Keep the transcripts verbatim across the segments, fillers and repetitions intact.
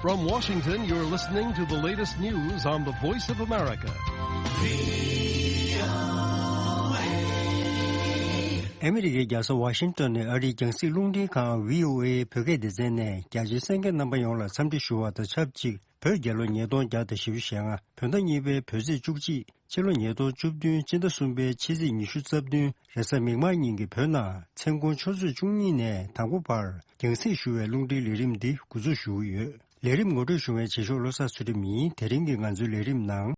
From Washington, you're listening to the latest news on the Voice of America. ཨ་མི་རི་ཀའི་རྒྱལ་ས་ཝ་ཤིང་ཏོན་ནས་ཨ་རིའི་རྒྱང་སྲིང་རླུང་འཕྲིན་ཁང་བྷི་ཨོ་ཨེ་བོད་སྐད་སྡེ་ཚན་ནས་རྒྱ་ཆེའི་གསན་མཁན་རྣམ་པ་ཡོངས་ལ་འཚམས་འདྲི་ཞུ་བ་དང་ཆབས་ཅིག་བོད་རྒྱལ་ལོ་ཉིས་སྟོང་བརྒྱ་དང་བཞི་བཅུ་ཞེ་ལྔ། བོད་ཟླ་གཉིས་པའི་བོད་ཚེས་བཅུ་གཅིག་ཕྱི་ལོ་ཉིས་སྟོང་བཅུ་བདུན་སྤྱི་ཟླ་གསུམ་པའི་ཕྱི་ཚེས་ཉི་ཤུ་རྩ་བདུན་རེས་གཟའ་མིག་དམར་ཉིན་གྱི་བོད་ནང་མཚན་གུང་ཆུ་ཚོད་བཅུ་གཉིས་ནས་དང་པོ་བར་རྒྱང་སྲིང་ཞུ་བའི་རླུང་འཕྲིན་ལས་རིམ་འདི་འགོ་འཛུགས་ཞུ་གི་ཡོད། ལས་རིམ་ངོ་སྤྲོད་ཞུ་མཁན་བྱེད་ཤོག་བློ་བཟང་ཚུལ་ཁྲིམས་ཡིན། དེ་རིང་གི་ང་ཚོའི་ལས་རིམ་ནང་།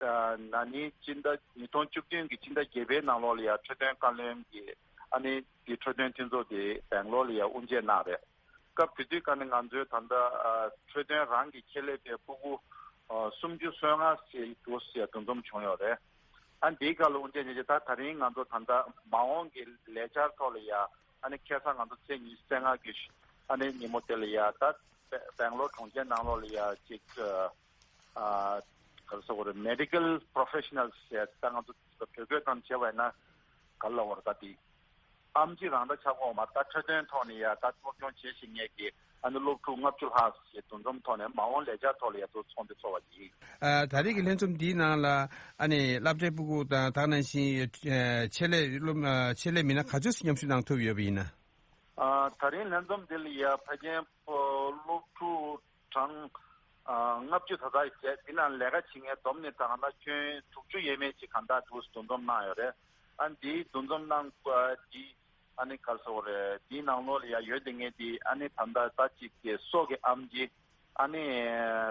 ན་ནིང་སྤྱི་ཟླ་ཉིས་སྟོང་བཅུ་བདུན་གྱི་སྤྱི་ཟླ་བརྒྱད་པའི་ནང་ལོགས་ལ་ཡང་འཕྲོད་བསྟེན་བཀའ་བློན་གྱི་ཨ་ནི་དེ་འཕྲོད་བསྟེན་མཐུན་ཚོགས་དེ་སྦེང་ལོར་ལ་ཡང་དབུ་འབྱེད་གནང་རེད། སྐབས་དེ་དུས་ཀ་ནས་ང་ཚོའི་ད་ལྟ་ཨ་འཕྲོད་བསྟེན་རང་གི་ཆེད་ལས་པའི་ཕྲུ་གུ་ཨ་སུམ་ཅུ་སོ་ལྔ་ཞིག་འདུག་ཟེར་འདུ་འཛོམས་བྱུང་ཡོད་རེད། ཨ་འདིའི་སྐབས་ལ་དབུ་འབྱེད་བྱས་རྗེས་ད་ད་རིང་ང་ཚོ་ད་ལྟ་མ་འོངས་ཀྱི་ལས་འཆར་ཐོག་ལ་ཡ་ཨ་ནི་ཁ་སང་ང་ཚོ་ཚེས་ཉི་ཤུ་རྩ་ལྔ་གི་ཨ་ནི་ཉིན་མོ་དེ་ལ་ཡ་ད་སྦེང་ལོར་གྲོང་ཁྱེར་ནང་ལོགས་ལ་ཡ་ཅིག་ཨ་ག་རེ་ཟེར་དགོས་རེད། མེ་ཌི་ཀལ་པོ་རོ་ཕེ་ཤི་ནལ་ཟེར་ད་ང་ཚོ་བོད་སྐད་ཐོག་བྱས་པ་ཡིན་ན་ག་རེ་ལབ་དགོས་རེད། ད་དེ་ཨེམ་ཆི་རང་འདྲ་ཆགས་ཀྱི་ཡོད་མ་རེད། ད་འཕྲོད་བསྟེན་ཐོག་ནས་ཡ་ད་སློབ་སྦྱོང་བྱེད་བཞིན་མཁན་གྱི་ཨ་ནི་སློབ་ཕྲུག་ལྔ་བཅུ་ལྷག་ཞིག་འདུ་འཛོམས་ཐོག་ནས་མ་འོངས་ལས་འཆར་ཐོག་ལ་ཡ་ཚོ་ཚོགས་འདུ་ཚོགས་པ་ཡིན། ཨ་ད་རེས་ཀྱི་ལྷན་འཛོམས་འདིའི་ནང་ལ་ཨ་ནི་སློབ་གྲྭའི་ཕྲུ་གུ་དང་དེ་ནང་བཞིན་ཨ་ཆེད་ལས་སློབ་ཨ་ཆེད་ལས་མི་སྣ་ག་ཚོད་ཅིག་མཉམ་ཞུགས་གནང་ཐུབ་ཡོད་པ་ཡིན་ན། ཨ་ད་རིང་ལྷན་འཛོམས་འདི་ལ་ཡ་ཕལ་ཆེར་སློབ་ཕྲུག་གྲངས་ཨ་ལྔ་བཅུ་ད་ལྟ་བྱས། འདི་ནང་ལས་ཀ་བྱེད་མཁན་བསྡོམས་ནས་ད་ག་ན་ཁྱོན་དྲུག་ཅུ་ཡས་མས་ཅིག་གང་དག་འདུག་འདུ་འཛོམས་གནང་ཡོད་རེད། ཨ་འདིའི་འདུ་འཛོམས་གནང་དགོས་འདི་ཨ་ནི་ག་རེ་ཟེར་དགོས་རེད། འདིའི་ནང་ལོགས་ལ་ཡ་ཡོད་བསྡད་མཁན་འདི་ཨ་ནི་ད་ལྟ་ད་ཅིག་གི་སྲོག་གི་ཨེམ་ཆི། ཨ་ནི་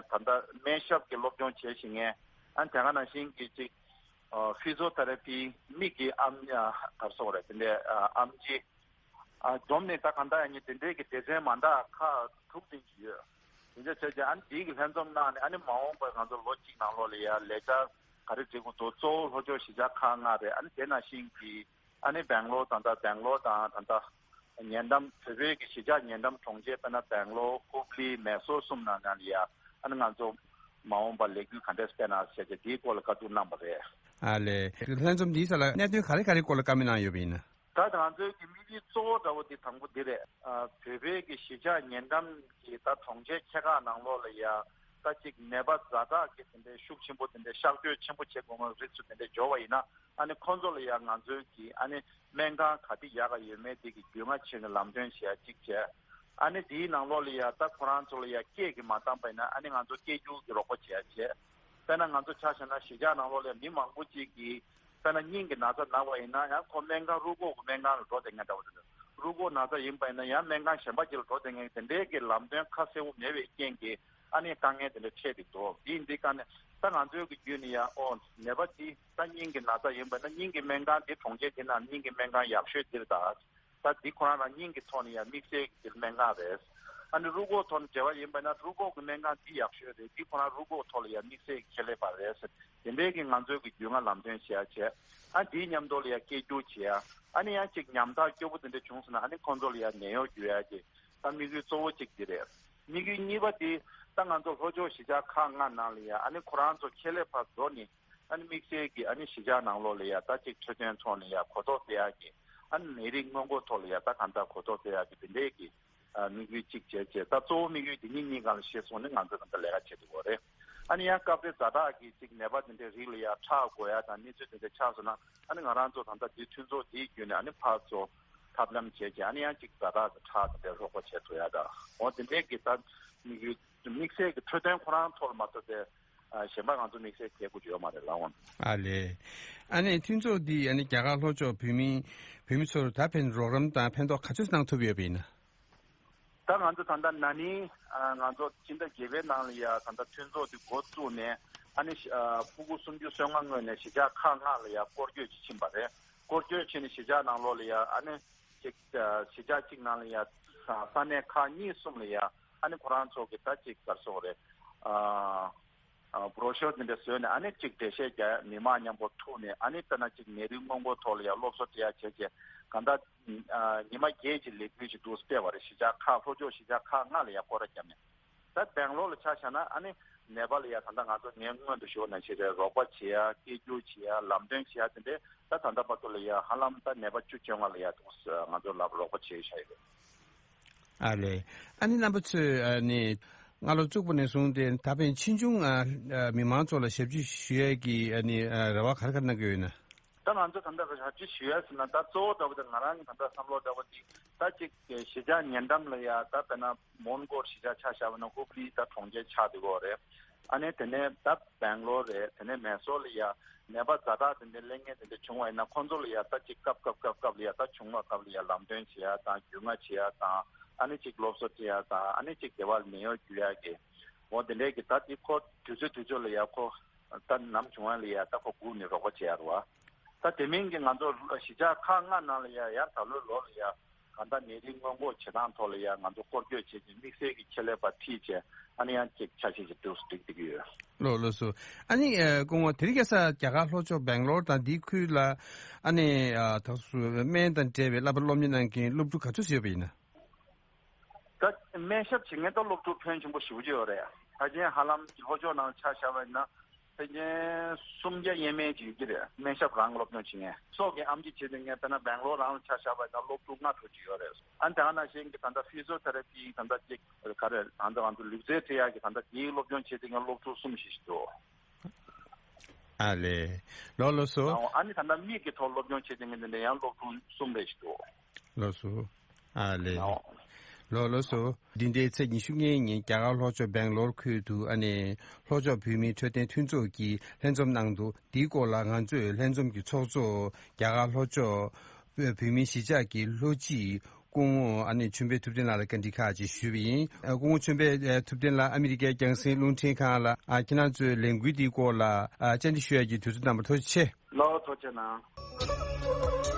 ད་ལྟ་སྨན་ཞབས་ཀྱི་སློབ་སྦྱོང་བྱེད་བཞིན་མཁན། ཨ་ནི་དེ་ག་ནང་བཞིན་གྱི་ཅིག་ཨ་ཕི་ཟི་ཡོ་ཐེ་ར་པི་མིག་གི་ཨེམ་ཨ་ག་རེ་ཟེར་དགོས་རེད། དེ་འདྲའི་ཨ་ཨེམ་ཆི། ཨ་བསྡོམས་ནས་ད་གང་ལྟར་ཡང་ནི་དེ་འདྲའི་གི་སྡེ་ཚན་མ་འདྲ་ཁག་དྲུག་ཙམ་ཅིག་ཡོད། དེ་འདྲ་བྱས་ཙང་ཨ་ནི་འདིའི་གི་ལྷན་འཛོམས་གནང་ནས་ཨ་ནི་མ་འོངས་པར་ང་ཚོ་ལོ་གཅིག་ནང་ལོགས་ལ་ཡ་ལས་འཆར་ག་རེ་སྒྲིག་དགོས་འདུག་གཙོ་བོ་ལྷོ་ཕྱོགས་གཞིས་ཆགས་ཁག་ལྔ་རེད། ཨ་ནི་དེ་ནང་བཞིན་གྱི་ཨ་ནི་སྦེང་ལོར་དང་ད་སྦེང་ལོར་དང་ད་ལྟ་ཉེ་འགྲམ་བོད་པའི་གི་གཞིས་ཆགས་ཉེ་འགྲམ་གྲོང་ཁྱེར་དཔེར་ན་སྦེང་ལོར་ཧུབ་ལི་མེ་སོར་གསུམ་ནང་ནང་ལ་ཡ་ཨ་ནི་ང་ཚོ་མ་འོངས་པར་ལས་འགུལ་ག་འདྲས་སྤེལ་ན་ཟེར་ཏེ་དེའི་སྐོར་ལ་བཀའ་བསྡུར་གནང་བ་རེད། ཨ་ལས། ལྷན་འཛོམས་འདིའི་སར་གནད་དོན་ག་རེ་ག་རེ་སྐོར་ལ་བཀའ་མོལ་གནང་ཡོད་པ་ཡིན་ན། ད་ང་ཚོའི་གི་དམིགས་ཡུལ་གཙོ་བོ་འདྲ་བོ་འདི་དང་པོ་འདི་རེད། ཨ། བོད་པའི་གི་གཞིས་ཆགས་ཉེ་འགྲམ་གི་ད་གྲོང་ཁྱེར་ཆེ་ཁག་ནང་ལོགས་ལ་ཡ་ད་ཅིག་ནད་པ་ཛ་དྲག་གི་དེ་འདྲའི་ཤུགས་ཆེན་པོ་དེ་འདྲའི་གཤག་བཅོས་ཆེན་པོ་བྱེད་དགོས་ངེས་རིགས་སུ་དེ་འདྲའི་འབྱོར་བ་ཡིན་ན། ཨ་ནི་ཁོང་ཚོ་ལ་ཡ་ང་ཚོའི་གི་ཨ་ནི་སྨན་ཁང་ག་དེ་ཡག་ག་ཡོད་མེད་དེ་གི་རྒྱུས་མངའ་བྱས་ནས་ལམ་སྟོན་བྱེད་ཡ་གཅིག་བྱས། ཨ་ནི་དེའི་ནང་ལོགས་ལ་ཡ་ད་ཁོ་རང་ཚོ་ལ་ཡ་སྐད་ཀྱིས་མ་བཏང་པ་ཡིན་ན་ཨ་ནི་ང་ཚོ་སྐད་སྒྱུར་གྱི་རོགས་པ་བྱེད་ཡ་བྱས། དཔེར་ན་ང་ཚོ་ཆ་བཞག་ན་གཞིས་ཆགས་ནང་ལོགས་ལ་ཡ་མི་མང་པོ་ཅིག་གིས་དཔེར་ན་སྙིང་གི་ན་ཚ་ན་བ་ཡིན་ན་ཡང་ཁོ་སྨན་ཁང་རུས་ཁོག་གི་སྨན་ཁང་ལ་འགྲོ་བསྡད་མཁན་འདྲ་བོ་དེ་འདྲ། རུས་ཁོག་ན་ཚ་ཡིན་པ་ཡིན་ན་ཡང་སྨན་ཁང་གཞན་པ་ཅིག་ལ་འགྲོ་བསྡད་མཁན་དེ་འདྲའི་གི་ལམ་སྟོན་ཁ་གསལ་པོ་མེད་པའི་རྐྱེན་གྱིས་ཨ་ནི་དཀའ་ངལ་དེ་འདྲ་འཕྲད་བསྡད་འདུག་འདི་འདི་དཀའ་ངལ་ད་ང་ཚོའི་གི་བརྒྱུད་ནས་ཡང་ཨོ་ནད་པ་འདི་ད་སྙིང་གི་ན་ཚ་ཡིན་པ་ན་སྙིང་གི་སྨན་ཁང་འདི་གྲོང་ཁྱེར་འདི་ནང་སྙིང་གི་སྨན་ཁང་ཡག་ཤོས་འདིར་ད། ད་འདི་ཁོ་རང་རང་སྙིང་གི་ཐོག་ནས་ཡང་དམིགས་བསལ་གྱི་སྨན་ཁང་རེད། ཨ་ནི་རུས་ཁོག་ཐོག་ནས་འབྲེལ་བ་ཡིན་པ་ན་རུས་ཁོག་གི་སྨན་ཁང་འདི་ཡག་ཤོས་རེད། འདི་ཁོ་རང་རུས་ཁོག་ཐོག་ལ་ཡང་དམིགས་བསལ་གྱི་ཆེད་ལས་པ་རེད་ཟེར། དེ་འདྲའི་གི་ང་ཚོའི་གི་རྒྱུས་མངའ་ལམ་སྟོན་བྱེད་ཡ་བྱས། ཨ་འདིའི་མཉམ་དུ་ལ་ཡང་སྐད་སྒྱུར་བྱེད་ཡ། ཨ་ནི་ཡང་ཅིག་ཉམ་ཐག་སྐྱོ་པོ་དེ་འདྲ་བྱུང་སོང་ན་ཨ་ནི་ཁོང་ཚོ་ལ་ཡང་ནད་གཡོག་བརྒྱུད་ཡ་གི་ད་དམིགས་ཡུལ་གཙོ་བོ་གཅིག་འདི་རེད། དམིགས་ཡུལ་གཉིས་པ་འདི་ད་ང་ཚོ་ལྷོ་ཕྱོགས་གཞིས་ཆགས་ཁག་ལྔ་ནང་ལ་ཡང་ཨ་ནི་ཁོ་རང་ཚོ་ཆེད་ལས་པ་འགྲོ་ནས། ཨ་ནི་དམིགས་བསལ་གྱི་ཨ་ནི་གཞིས་ཆགས་ནང་ལོགས་ལ་ཡ་ད་ཅིག་འཕྲོད་བསྟེན་ཐོག་ནས་ཡ་གོ་རྟོགས་སྤེལ་ཡག་གི་ཨ་ནི་ནད་རིགས་སྔོན་འགོག་ཐོག་ལ་ཡ་ད་ལྟ་གོ་རྟོགས་སྤེལ་ཡག་གི་དེ་འདྲའི་གི་ཨ་དམིགས་ཡུལ་གཅིག་བྱས་བྱས། ད་གཙོ་བོ་དམིགས་ཡུལ་དེ་གཉིས་གཉིས་སྒང་ལ་གཞི་བཟུང་ནས་ང་ཚོས་ད་ལྟ་ལས་ཀ་བྱེད་དགོས་རེད། ཨ་ནི་ཡང་སྐབས་རེ་ཛ་དྲག་གི་ཅིག་ནད་པ་དེ་འདྲའི་རིགས་ལ་ཡ་ཁྲག་དགོས་ཡ་དང་གནས་ཚུལ་དེ་འདྲ་ཆགས་སོང་ན་ཨ་ནི་ང་རང་ཚོ་ད་ལྟ་དེ་མཐུན་ཚོགས་དེའི་བརྒྱུད་ནས་ཨ་ནི་ཕར་ཚུར་ཐབས་ལམ་བྱས་བྱས་ཨ་ནི་ཡང་ཅིག་ཛ་དྲག་གི་ཁྲག་དེ་འདྲ་རོགས་པ་བྱེད་ཐུབ་ཡ་ད་འོ་དེ་འདྲའི་གི་ད་དམིགས་ཡུལ་དམིགས་བསལ་གྱི་འཕྲོད་བསྟེན་ཁོ་རང་ཐོག་ལ་མ་གཏོགས་པའི་ཨ་གཞན་པ་ང་ཚོ་དམིགས་བསལ་གྱི་དགོས་ཀྱི་ཡོད་མ་རེད་ལགས་འོང་། ཨ་ལས། ཨ་ནི་མཐུན་ཚོགས་འདིས་ཨ་ནི་རྒྱ་གར་ལྷོ་ཕྱོགས་བོད་མི་བོད་མི་ཚོར་ད་ཕན་རོགས་རམ་དང་ཕན་ཐོགས་ག་ཚོད་གནང་ཐུབ་ཡོད་པ་ཡིན་ན། ད་ང་ཚོ་ད་ལྟ་ན་ནིང་ཨ་ང་ཚོ་ཕྱི་ཟླ་བརྒྱད་པའི་ནང་ལ་ཡ་ད་ལྟ་མཐུན་ཚོགས་འདི་འགོ་བཙུགས་ནས་ཨ་ནི་ཨ་ཕྲུ་གུ་སུམ་ཅུ་སོ་ལྔ་སྔོན་ནས་གཞིས་ཆགས་ཁག་ལྔ་ལ་ཡ་སྐོར་སྐྱོད་ཅིག་ཕྱིན་པ་རེད། སྐོར་སྐྱོད་ཕྱིན་ནས་གཞིས་ཆགས་ནང་ལོགས་ལ་ཡ་ཨ་ནི་ཅིག་ཨ་གཞིས་ཆགས་གཅིག་ནང་ལ་ཡ་ས་ས་གནས་ཁག་གཉིས་གསུམ་ལ་ཡ་ཨ་ནི་ཁོ་རང་ཚོ་གི་ད་ཅིག་ག་རེ་ཟེར་དགོས་རེད། ཨ་ཨ་བྷྲོ་ཤོར་འདི་འདྲ་བཟོས་ནས་ཨ་ནི་ཅིག་འགྲེལ་བཤད་རྒྱག་ཡ་མི་མང་མཉམ་པོ་ཐུག་ནས་ཨ་ནི་དཔེར་ན་ཅིག་ནད་རིགས་སྔོན་འགོག་ཐོག་ལ་ཡ་སློབ་གསོ་སྤྲད་ཡ་བྱས་བྱས་གང་ལྟར་ཨ་ཉི་མ་བརྒྱད་ཅིག་ལས་འགུལ་ཞིག་འདུག་སྤེལ་བ་རེད། གཞིས་ཆགས་ཁག་ལྷོ་ཕྱོགས་གཞིས་ཆགས་ཁག་ལྔ་ལ་ཡ་སྐོར་ར་བརྒྱབ་ནས། ད་སྦེང་ལོར་ལ་ཆ་བཞག་ན་ཨ་ནི་ནད་པ་ལ་ཡ་ད་ལྟ་ང་ཚོ་ངས་སྔོན་དུ་ཞུས་པ་ནང་བཞིན་རེད། རོགས་པ་བྱེད་ཡ་སྐད་སྒྱུར་བྱེད་ཡ་ལམ་སྟོན་བྱེད་ཡ་དེ་འདྲས་ད་ད་ལྟ་བར་དུ་ལ་ཡ་ཧ་ལམ་ད་ནད་པ་བཅུ་བཅོ་ལྔ་ལ་ཡ་འདུག་ང་ཚོ་ལ་རོགས་པ་བྱེད་བཞག་ཡོད། ཨ་ལས། ཨ་ནི་རྣམ་པ་ཚོས་ཨ་ནི་སྔ་ལོ་བཙུགས་པ་ནས་བཟུང་སྟེ་ད་ཕན་ཆེ་ཆུང་ཨ་ཨ་མི་མང་ཚོ་ལ་ཞབས་ཕྱི་ཞུ་ཡས་ཀྱི་ཨ་ནི་ཨ་རེ་བ་ག་རེ་ག་རེ་གནང་གི་ཡོད་ན། ད་ང་ཚོ་ད་ལྟ་ཞབས་ཕྱི་ཞུ་ཡས་ཟེར་ན་ད་གཙོ་བོ་འདྲ་བོ་དེ་ང་རང་གི་ད་ལྟ་བསམ་བློ་འདྲ་བོ་དེ་ད་ཅིག་གཞིས་ཆགས་ཉེ་འགྲམ་ལ་ཡ་ད་དཔེར་ན་མོན་གྷོ་གཞིས་ཆགས་ཆ་བཞག་པ་ན་ཧུབ་ལི་ད་གྲོང་ཁྱེར་ཆགས་བསྡད་ཡོད་རེད། ཨ་ནི་དེ་ནས་ད་སྦེང་ལོར་རེད། དེ་ནས་མེ་སོར་ལ་ཡ་ནད་པ་ཛ་དྲག་དེ་འདྲའི་སླེབས་མཁན་དེ་འདྲ་བྱུང་བ་ཡིན་ན་ཁོང་ཚོ་ལ་ཡ་ད་ཅིག་སྐབས་སྐབས་སྐབས་སྐབས་ལ་ཡ་ད་བྱུང་བ་སྐབས་ལ་ཡ་ལམ་སྟོན་བྱེད་ཡ་དང་རྒྱུས་མངའ་བྱེད་ཡ་དང་ཨ་ནི་ཅིག་སློབ་གསོ་སྤྲད་ཡ་དང་ཨ་ནི་ཅིག་དེ་བ་ལ་ནད་གཡོག་བརྒྱུད་ཡ་གི་འོ་དེ་འདྲའི་གི་ད་དེ་ཁོ་དུས་ཚོད་དུས་ཚོད་ལ་ཡ་ཁོ་ད་ནམ་བྱུང་བ་ལ་ཡ་ད་ཁོ་སྒུག་ནས་རོགས་པ་བྱེད་ཡ་རེད་བ། ད་དེ་མིན་གྱི་ང་ཚོ་གཞིས་ཆགས་ཁག་ལྔ་ནང་ལ་ཡ་ཡར་ད་ལོའི་ལོ་ལ་ཡ་གང་ལྟར་ནད་རིགས་སྔོན་འགོག་བྱེད་སྟངས་ཐོག་ལ་ཡ་ང་ཚོ་སྐོར་སྐྱོད་བྱས་ཏེ་དམིགས་བསལ་གྱི་ཆེད་ལས་པ་ཁྲིད་བྱས་ཨ་ནི་ཡང་ཅིག་འཆར་གཞི་ཞིག་འདུག་སྒྲིག་བསྡད་ཀྱི་ཡོད། ལགས་ལགས་སོ། ཨ་ནི་ཨ་སྐུ་ངོ་དེ་རིང་ཁ་སང་རྒྱ་གར་ལྷོ་ཕྱོགས་སྦེང་ལོར་དང་འདིའི་ཁུལ་ལ་ཨ་ནི་ཨ་ད་སྨན་དང་འབྲེལ་བའི་བསླབ་པ་སློབ་གཉེར་གནང་མཁན་སློབ་ཕྲུག་ག་ཚོད་ཡོད་པ་ཡིན་ན། ད་སྨན་ཞབས་བྱེད་མཁན་ད་སློབ་ཕྲུག་ཕོན་ཆེན་པོ་ཞེ་པོ་ཅིག་ཡོད་རེད། ཕལ་ཆེར་ཧ་ལམ་ལྷོ་ཕྱོགས་ནང་ཆ་བཞག་པ་ཡིན་ན་ཕལ་ཆེར་སུམ་བརྒྱ་ཡས་མས་ཅིག་ཡོད་ཀྱི་རེད། སྨན་ཞབས་རང་སློབ་སྦྱོང་བྱེད་མཁན་སྲོག་གི་ཨེམ་ཆི་བྱེད་མཁན་དཔེར་ན་སྦེང་ལོར་རང་ལ་ཆ་བཞག་པ་ཡིན་ན་སློབ་ཕྲུག་ལྔ་དྲུག་ཅིག་ཡོད་རེད། ཨ་ནི་དེ་ནང་བཞིན་གྱི་ད་ལྟ་ཕི་ཟི་ཡོ་ཐེ་ར་པི་ད་ལྟ་ཅིག་ག་རེ་ད་ལྟ་ང་ཚོ་ལུས་རྩལ་འཕྲོད་ཡག་གི་ད་ལྟ་དེའི་སློབ་སྦྱོང་བྱེད་མཁན་སློབ་ཕྲུག་གསུམ་བཞི་ཞིག་འདུག་ཨ་ལས། ལགས་ལགས་སོ། ཨ་ནི་ད་ལྟ་མིག་གི་ཐོག་སློབ་སྦྱོང་བྱེད་མཁན་དེ་འདྲ་ཡང་སློབ་ཕྲུག་གསུམ་རེ་ཞིག་འདུག་ལགས་སོ། ཨ་ལས། ལགས་ལགས་སོ། འདི་ཟླའི་ཚེས་ཉི་ཤུ་ལྔའི་ཉིན་རྒྱ་གར་ལྷོ་ཕྱོགས་སྦེང་ལོར་ཁུལ་དུ་ཨ་ནི་ལྷོ་ཕྱོགས་བོད་མིའི་འཕྲོད་བསྟེན་མཐུན་ཚོགས་ཀྱིས་ལྷན་འཛོམས་གནང་འདུག་འདིའི་སྐོར་ལ་ང་ཚོས་ལྷན་འཛོམས་ཀྱི་ཚོགས་གཙོ་རྒྱ་གར་ལྷོ་ཕྱོགས་བོད་མིའི་གཞིས་ཆགས་ཀྱི་ལྷོ་སྤྱི་སྐུ་ངོ་ཨ་ནི་ཆོས་འཕེལ་ཐུབ་བསྟན་ལགས་ལ་བཀའ་འདྲི་ཁག་ཅིག་ཞུས་པ་ཡིན། སྐུ་ངོ་ཆོས་འཕེལ་ཐུབ་བསྟན་ལགས་ཨ་མི་རི་ཀའི་རྒྱང་སྲིང་རླུང་འཕྲིན་ཁང་ལ་ཁྱེད་རང་ཚོའི་ལས་འགུལ་འདིའི་སྐོར་ལ་བཅར་འདྲི་ཞུ་ཡ་གི་དུས་ཚོད་གནང་བར་ཐུགས་རྗེ་ཆེ། ལགས་ཐུགས་རྗེ་གནང་།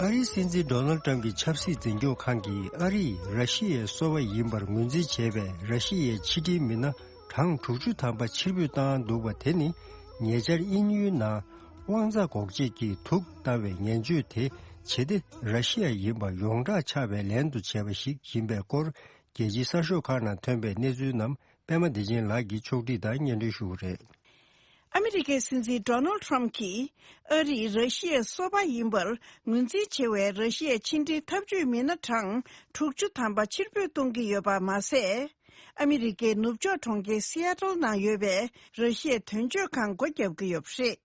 ཨ་རིའི་སྲིད་འཛིན་ཌོ་ནལ་ཊམ་གྱི་ཆབ་སྲིད་འཛིན་སྐྱོང་ཁང་གིས་ཨ་རིས་ར་ཤི་ཡའི་སོ་པ་ཡིན་པར་ངོས་འཛིན་བྱས་པའི་ར་ཤི་ཡའི་ཕྱི་འབྲེལ་མི་སྣ་གྲངས་དྲུག་ཅུ་ཐམ་པ་ཕྱིར་འབུད་བཏང་འདུག་པ་དེ་ནི་ཉེ་ཆར་དབྱིན་ཡུལ་ནང་དབང་རྩ་འགོག་བྱེད་ཀྱི་དུག་བཏང་བའི་ངན་བྱུས་དེ་ཇེ་བདེ་ར་ཤི་ཡ་ཡིན་པ་ཡོངས་གྲགས་ཆགས་པའི་ལན་དུ་བྱས་པ་ཞིག་ཡིན་པའི་སྐོར། རྒྱལ་སྤྱིའི་གསར་ཤོག་ཁག་ནང་ཐོན་པའི་གནས་ཚུལ་རྣམས་པད་མ་བདེ་ཆེན་ལགས་ཀྱིས་ཕྱོགས་སྒྲིག་དང་སྙན་སྒྲོན་ཞུ་གི་རེད། ཨ་མི་རི་ཀའི་སྲིད་འཛིན་ཌོ་ནལ་ཊམ་གྱིས་ཨ་རིས་ར་ཤི་ཡའི་སོ་པ་ཡིན་པར་ངོས་འཛིན་བྱེད་པའི་ར་ཤི་ཡའི་ཕྱི་འབྲེལ་འཐབ་ཇུས་མི་སྣ་གྲངས་དྲུག་ཅུ་ཐམ་པ་ཕྱིར་འབུད་གཏོང་གི་ཡོད་པ་མ་ཟད། ཨ་མི་རི་ཀའི་ནུབ་ཕྱོགས་གྲོང་ཁྱེར་སི་ཨེ་ཊལ་ནང་ཡོད་པའི་ར་ཤི་ཡའི་དོན་གཅོད་ཁང་སྒོ་བརྒྱབ་ཀྱི་ཡོད་པ་རེད།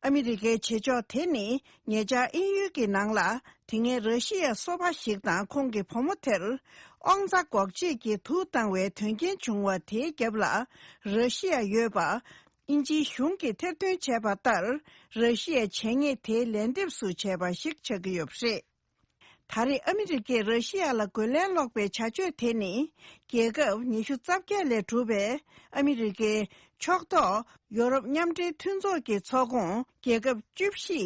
ཨ་མི་རི་ཀའི་བྱེད་ཕྱོགས་དེ་ནི་ཉེ་ཆར་དབྱིན་ཡུལ་གྱི་ནང་ལ་དེ་སྔའི་ར་ཤི་ཡའི་སོ་པ་ཞིག་དང་ཁོང་གི་བུ་མོ་དེར་དབང་རྩ་འགོག་བྱེད་ཀྱི་དུག་བཏང་བའི་དོན་རྐྱེན་བྱུང་བ་དེའི་རྒྱབ་ལ་ར་ཤི་ཡ་ཡོད་པ་དབྱིན་ཇིའི་གཞུང་གིས་ཐེར་འདོན་བྱས་པ་ལྟར། ར་ཤི་ཡའི་བྱས་ཉེས་དེའི་ལན་འདེབས་སུ་བྱས་པ་ཞིག་ཆགས་ཀྱི་ཡོད་པ་རེད། ད་རེས་ཨ་མི་རི་ཀས་ར་ཤི་ཡ་ལ་རྒོལ་ལན་སློག་པའི་བྱ་སྤྱོད་དེ་ནི། རྒྱལ་ཁབ་ཉི་ཤུ་རྩ་བརྒྱད་ལས་གྲུབ་པའི་ཨ་མི་རི་ཀའི་ཕྱོགས་གཏོགས་ཡོ་རོབ་མཉམ་འབྲེལ་མཐུན་ཚོགས་ཀྱི་ཚོགས་ཁོངས་རྒྱལ་ཁབ་བཅུ་བཞི།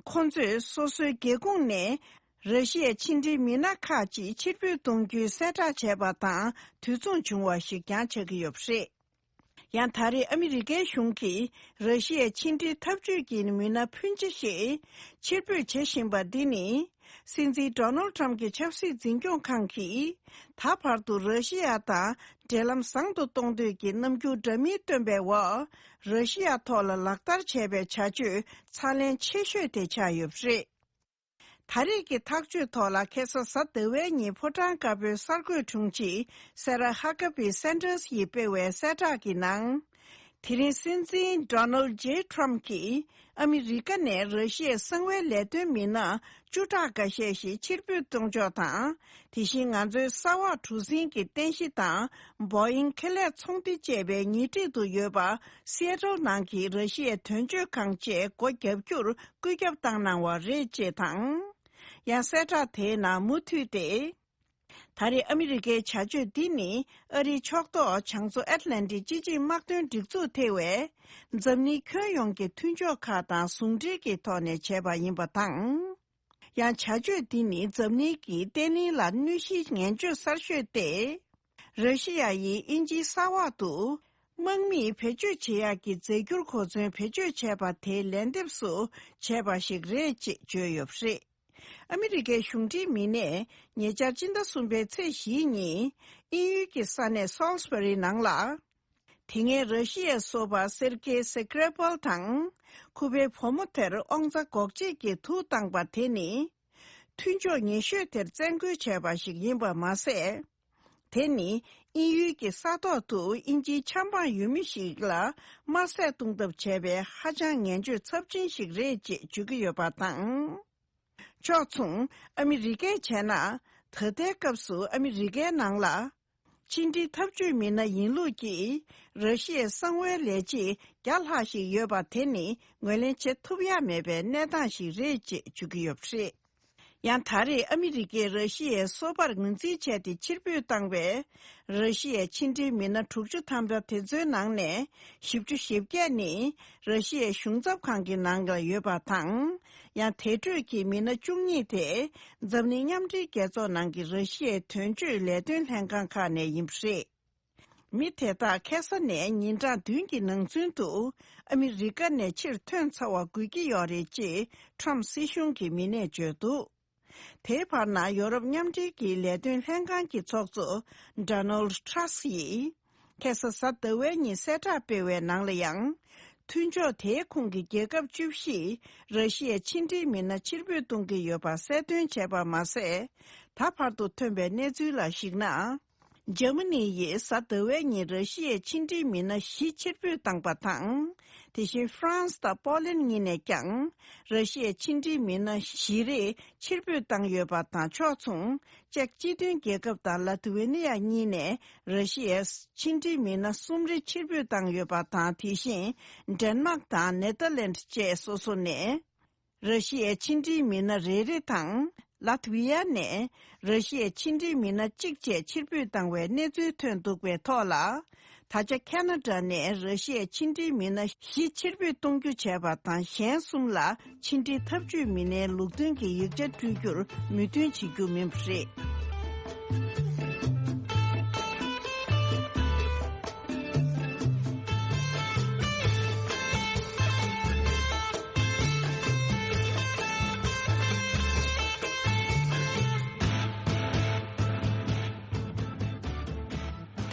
ཁོ་ཚོས་སོ་སོའི་སྒེའུ་ཁུང་ནས་ར་ཤི་ཡའི་ཕྱི་འབྲེལ་མི་སྣ་ཁག་ཅིག་ཕྱིར་འབུད་གཏོང་རྒྱུའི་གསལ་བསྒྲགས་བྱས་པ་དང་དུས་མཚུངས་བྱུང་བ་ཞིག་ཀྱང་ཆགས་ཀྱི་ཡོད་པ་རེད། ཡང་ད་རེས་ཨ་མི་རི་ཀའི་གཞུང་གིས་ར་ཤི་ཡའི་ཕྱི་འབྲེལ་འཐབ་ཇུས་ཀྱི་མི་སྣ་ཕོན་ཆེ་ཞིག་ཕྱིར་འབུད་བྱེད་བཞིན་པ་འདི་ནི། སྲིད་འཛིན་ཌོ་ནལ་ཊམ་གྱི་ཆབ་སྲིད་འཛིན་སྐྱོང་ཁང་གིས་ད་བར་དུ་ར་ཤི་ཡ་དང་འབྲེལ་ལམ་བཟང་དུ་གཏོང་འདོད་ཀྱི་རྣམ་འགྱུར་འདྲ་མིན་སྟོན་པའི་འོག་ར་ཤི་ཡ་ཐོག་ལ་ལག་བསྟར་བྱས་པའི་བྱ་སྤྱོད་ཚ་ལན་ཆེ་ཤོས་དེ་ཆགས་ཡོད་པ་རེད། ད་རེས་ཀྱི་ཐག་གཅོད་ཐོག་ལ་ཁ་སང་གཟའ་ཟླ་བའི་ཉིན་ཕོ་བྲང་དཀར་པོའི་གསར་འགོད་དྲུང་ཆེ་སེ་ར་ཧ་ཀ་བི་སན་ཏར་སི་ཡིས་སྤེལ་བའི་གསལ་བསྒྲགས་ཀྱི་ནང་། དེ་རིང་སྲིད་འཛིན་ཌོ་ནལ་ཇེ་ཊམ་གྱིས་ཨ་མི་རི་ཀ་ནས་ར་ཤི་ཡའི་གསང་བའི་ལས་དོན་མི་སྣ་བཅུ་ཕྲག་འགའ་ཤས་ཤིག་ཕྱིར་འབུད་གཏོང་ཕྱོགས་དང་། དེ་བཞིན་ང་ཚོའི་གསར་བ་གྲུ་གཟིངས་ཀྱི་རྟེན་གཞི་དང་བོ་ཨིང་ཁེ་ལས་ཚོང་སྡེ་བཅས་པའི་ཉེ་འཁྲིས་དུ་ཡོད་པ་སི་ཨེ་ཊལ་ནང་གི་ར་ཤི་ཡའི་དོན་གཅོད་ཁང་བཅས་སྒོ་བརྒྱབ་རྒྱུར་བཀོད་ཁྱབ་བཏང་གནང་བ་རེད་ཅེས་དང་། ཡང་གསལ་བསྒྲགས་དེའི་ནང་མུ་མཐུད་དེ། ད་རེས་ཨ་མི་རི་ཀའི་བྱ་སྤྱོད་འདི་ནི་ཨ་རིའི་ཕྱོགས་གཏོགས་བྱང་མཚོ་ཨེཊ་ལན་ཊིག་སྤྱི་ཆིངས་དམག་དོན་སྒྲིག་འཛུགས་ཐེ་བའི་འཛམ་གླིང་ཁྱོན་ཡོངས་ཀྱི་མཐུན་ཕྱོགས་ཁག་དང་ཟུང་འབྲེལ་གྱི་ཐོག་ནས་བྱས་པ་ཡིན་པ་དང་། ཡང་བྱ་སྤྱོད་འདི་ནི་འཛམ་གླིང་གི་བརྟན་ལྷིང་ལ་གནོད་གཞིའི་ངན་བྱུས་གསར་ཤོས་ཏེ། ར་ཤི་ཡ་ཡིས་དབྱིན་ཇིའི་ས་འོག་ཏུ་དམག་མིས་བེད་སྤྱོད་བྱེད་ཡག་གི་རྫས་འགྱུར་གོ་མཚོན་བེད་སྤྱོད་བྱས་པ་དེའི་ལན་འདེབས་སུ་བྱས་པ་ཞིག་རེད་ཅེས་བརྗོད་ཡོད་པ་རེད། ཨ་མི་རི་ཀའི་གཞུང་འབྲེལ་མི་སྣས་ཉེ་ཆར་སྤྱི་ཟླ་གསུམ་པའི་ཚེས་བཞིའི་ཉིན་དབྱིན་ཡུལ་གྱི་ས་གནས་སོལ་སི་བྷ་རི་ནང་ལ། དེ་སྔའི་ར་ཤི་ཡའི་སོ་པ་སེར་ཀེ་སེ་ཀྲེ་པལ་དང་ཁོ་པའི་བུ་མོ་དེར་དབང་རྩ་འགོག་བྱེད་ཀྱི་དུག་བཏང་པ་དེ་ནི། མཐུན་ཕྱོགས་ཉེ་ཤོས་དེར་བཙན་རྒོལ་བྱས་པ་ཞིག་ཡིན་པ་མ་ཟད། དེ་ནི་དབྱིན་ཡུལ་གྱི་ས་ཐོག་ཏུ་དབྱིན་ཇིའི་ཆབ་འབངས་ཡུལ་མི་ཞིག་ལ་དམར་ཟས་བཏུང་ཐབས་བྱས་པའི་ཧ་ཅང་ངན་བྱུས་ཚབས་ཆེན་ཞིག་རེད་ཅེས་བརྗོད་ཀྱི་ཡོད་པ་དང་། ཕྱོགས་མཚུངས་ཨ་མི་རི་ཀས་བྱས་ན། ད་ལྟའི་སྐབས་སུ་ཨ་མི་རི་ཀའི་ནང་ལ་ཕྱི་འབྲེལ་འཐབ་ཇུས་མི་སྣ་ཡིན་ལུགས་ཀྱིས་ར་ཤི་ཡའི་གསང་བའི་ལས་བྱེད་བརྒྱ་ལྷག་ཞིག་ཡོད་པ་དེ་ནི་ངོས་ལེན་བྱེད་ཐུབ་ཡ་མེད་པའི་གནས་སྟངས་ཤིག་རེད་ཅེས་བརྗོད་ཀྱི་ཡོད་པ་རེད། ཡང་ད་རེས་ཨ་མི་རི་ཀས་ར་ཤི་ཡའི་སོ་པར་ངོས་འཛིན་བྱས་ཏེ་ཕྱིར་འབུད་བཏང་བའི་ར་ཤི་ཡའི་ཕྱི་འབྲེལ་མི་སྣ་དྲུག་ཅུ་ཐམ་པ་དེ་ཚོའི་ནང་ནས་བཞི་བཅུ་ཞེ་བརྒྱད་ནི་ར་ཤི་ཡའི་གཞུང་ཚབ་ཁང་གི་ནང་ལ་ཡོད་པ་དང་། ཡང་དེ་འཕྲོས་ཀྱི་མི་སྣ་བཅུ་གཉིས་དེ་འཛམ་གླིང་མཉམ་འབྲེལ་རྒྱལ་ཚོགས་ནང་གི་ར་ཤི་ཡའི་དོན་གཅོད་ལས་དོན་ལྷན་ཁང་ཁག་ནས་ཡིན་པ་རེད། མི་དེ་དག་ཁ་སང་ནས་ཉིན་གྲངས་བདུན་གྱི་ནང་ཚུན་དུ་ཨ་མི་རི་ཀ་ནས་ཕྱིར་ཐོན་ཚར་བ་དགོས་ཀྱི་ཡོད་རེད་ཅེས་ཁྲོམ་སྲིད་གཞུང་གི་མི་སྣས་བརྗོད་འདུག་དེའི་བར་ན་ཡོ་རོབ་མཉམ་འབྲེལ་གྱི་ལས་དོན་ལྷན་ཁང་གི་ཚོགས་གཙོ་ཌོ་ནལ་ཌི་ཊྲམ་སྐུ་ཡིས་ཁ་སང་གཟའ་ཟླ་བའི་ཉིན་གསལ་བསྒྲགས་སྤེལ་བའི་ནང་ལ་ཡང་། མཐུན་ཕྱོགས་དེའི་ཁོངས་ཀྱི་རྒྱལ་ཁབ་བཅུ་བཞིས་ར་ཤི་ཡའི་ཕྱི་འབྲེལ་མི་སྣ་ཕྱིར་འབུད་གཏོང་གི་ཡོད་པ་གསལ་སྟོན་བྱས་པ་མ་ཟད། ད་བར་དུ་ཐོན་པའི་གནས་ཚུལ་ལ་གཞིགས་ན། འཇར་མ་ནི་ཡིས་གཟའ་ཟླ་བའི་ཉིན་ར་ཤི་ཡའི་ཕྱི་འབྲེལ་མི་སྣ་བཞི་ཕྱིར་འབུད་བཏང་པ་དང་། དེ་བཞིན་ཧྥ་རན་སི་དང་པོ་ལན་གཉིས་ནས་ཀྱང་ར་ཤི་ཡའི་ཕྱི་འབྲེལ་མི་སྣ་བཞི་རེ་ཕྱིར་འབུད་བཏང་ཡོད་པ་དང་ཕྱོགས་མཚུངས། ཅེཀ་སྤྱི་མཐུན་རྒྱལ་ཁབ་དང་ལ་ཐི་ཝེ་ནི་ཡ་གཉིས་ནས་ར་ཤི་ཡའི་ཕྱི་འབྲེལ་མི་སྣ་གསུམ་རེ་ཕྱིར་འབུད་བཏང་ཡོད་པ་དང་། དེ་བཞིན་ཌེན་མཱག་དང་ནེ་ཐར་ལེན་ཌི་བཅས་སོ་སོ་ནས། ར་ཤི་ཡའི་ཕྱི་འབྲེལ་མི་སྣ་རེ་རེ་དང་། ལ་ཐི་ཝི་ཡ་ནས་ར་ཤི་ཡའི་ཕྱི་འབྲེལ་མི་སྣ་གཅིག་བཅས་ཕྱིར་འབུད་བཏང་བའི་གནས་ཚུལ་ཐོན་འདུག་པའི་ཐོག་ལ། ད་ ད་ཆ་ཁ་ན་ཌ་ནས་ར་ཤི་ཡའི་ཕྱི་འབྲེལ་མི་སྣ་བཞི་ཕྱིར་འབུད་གཏོང་རྒྱུ་བྱས་པ་དང་། གཞན་གསུམ་ལ་ཕྱི་འབྲེལ་ཐབས་ཇུས་མི་སྣའི་ལུགས་མཐུན་གྱི་ཡིག་ཆ་སྤྲོད་རྒྱུར་མོས་མཐུན་བྱེད་རྒྱུ་མིན་པ་རེད།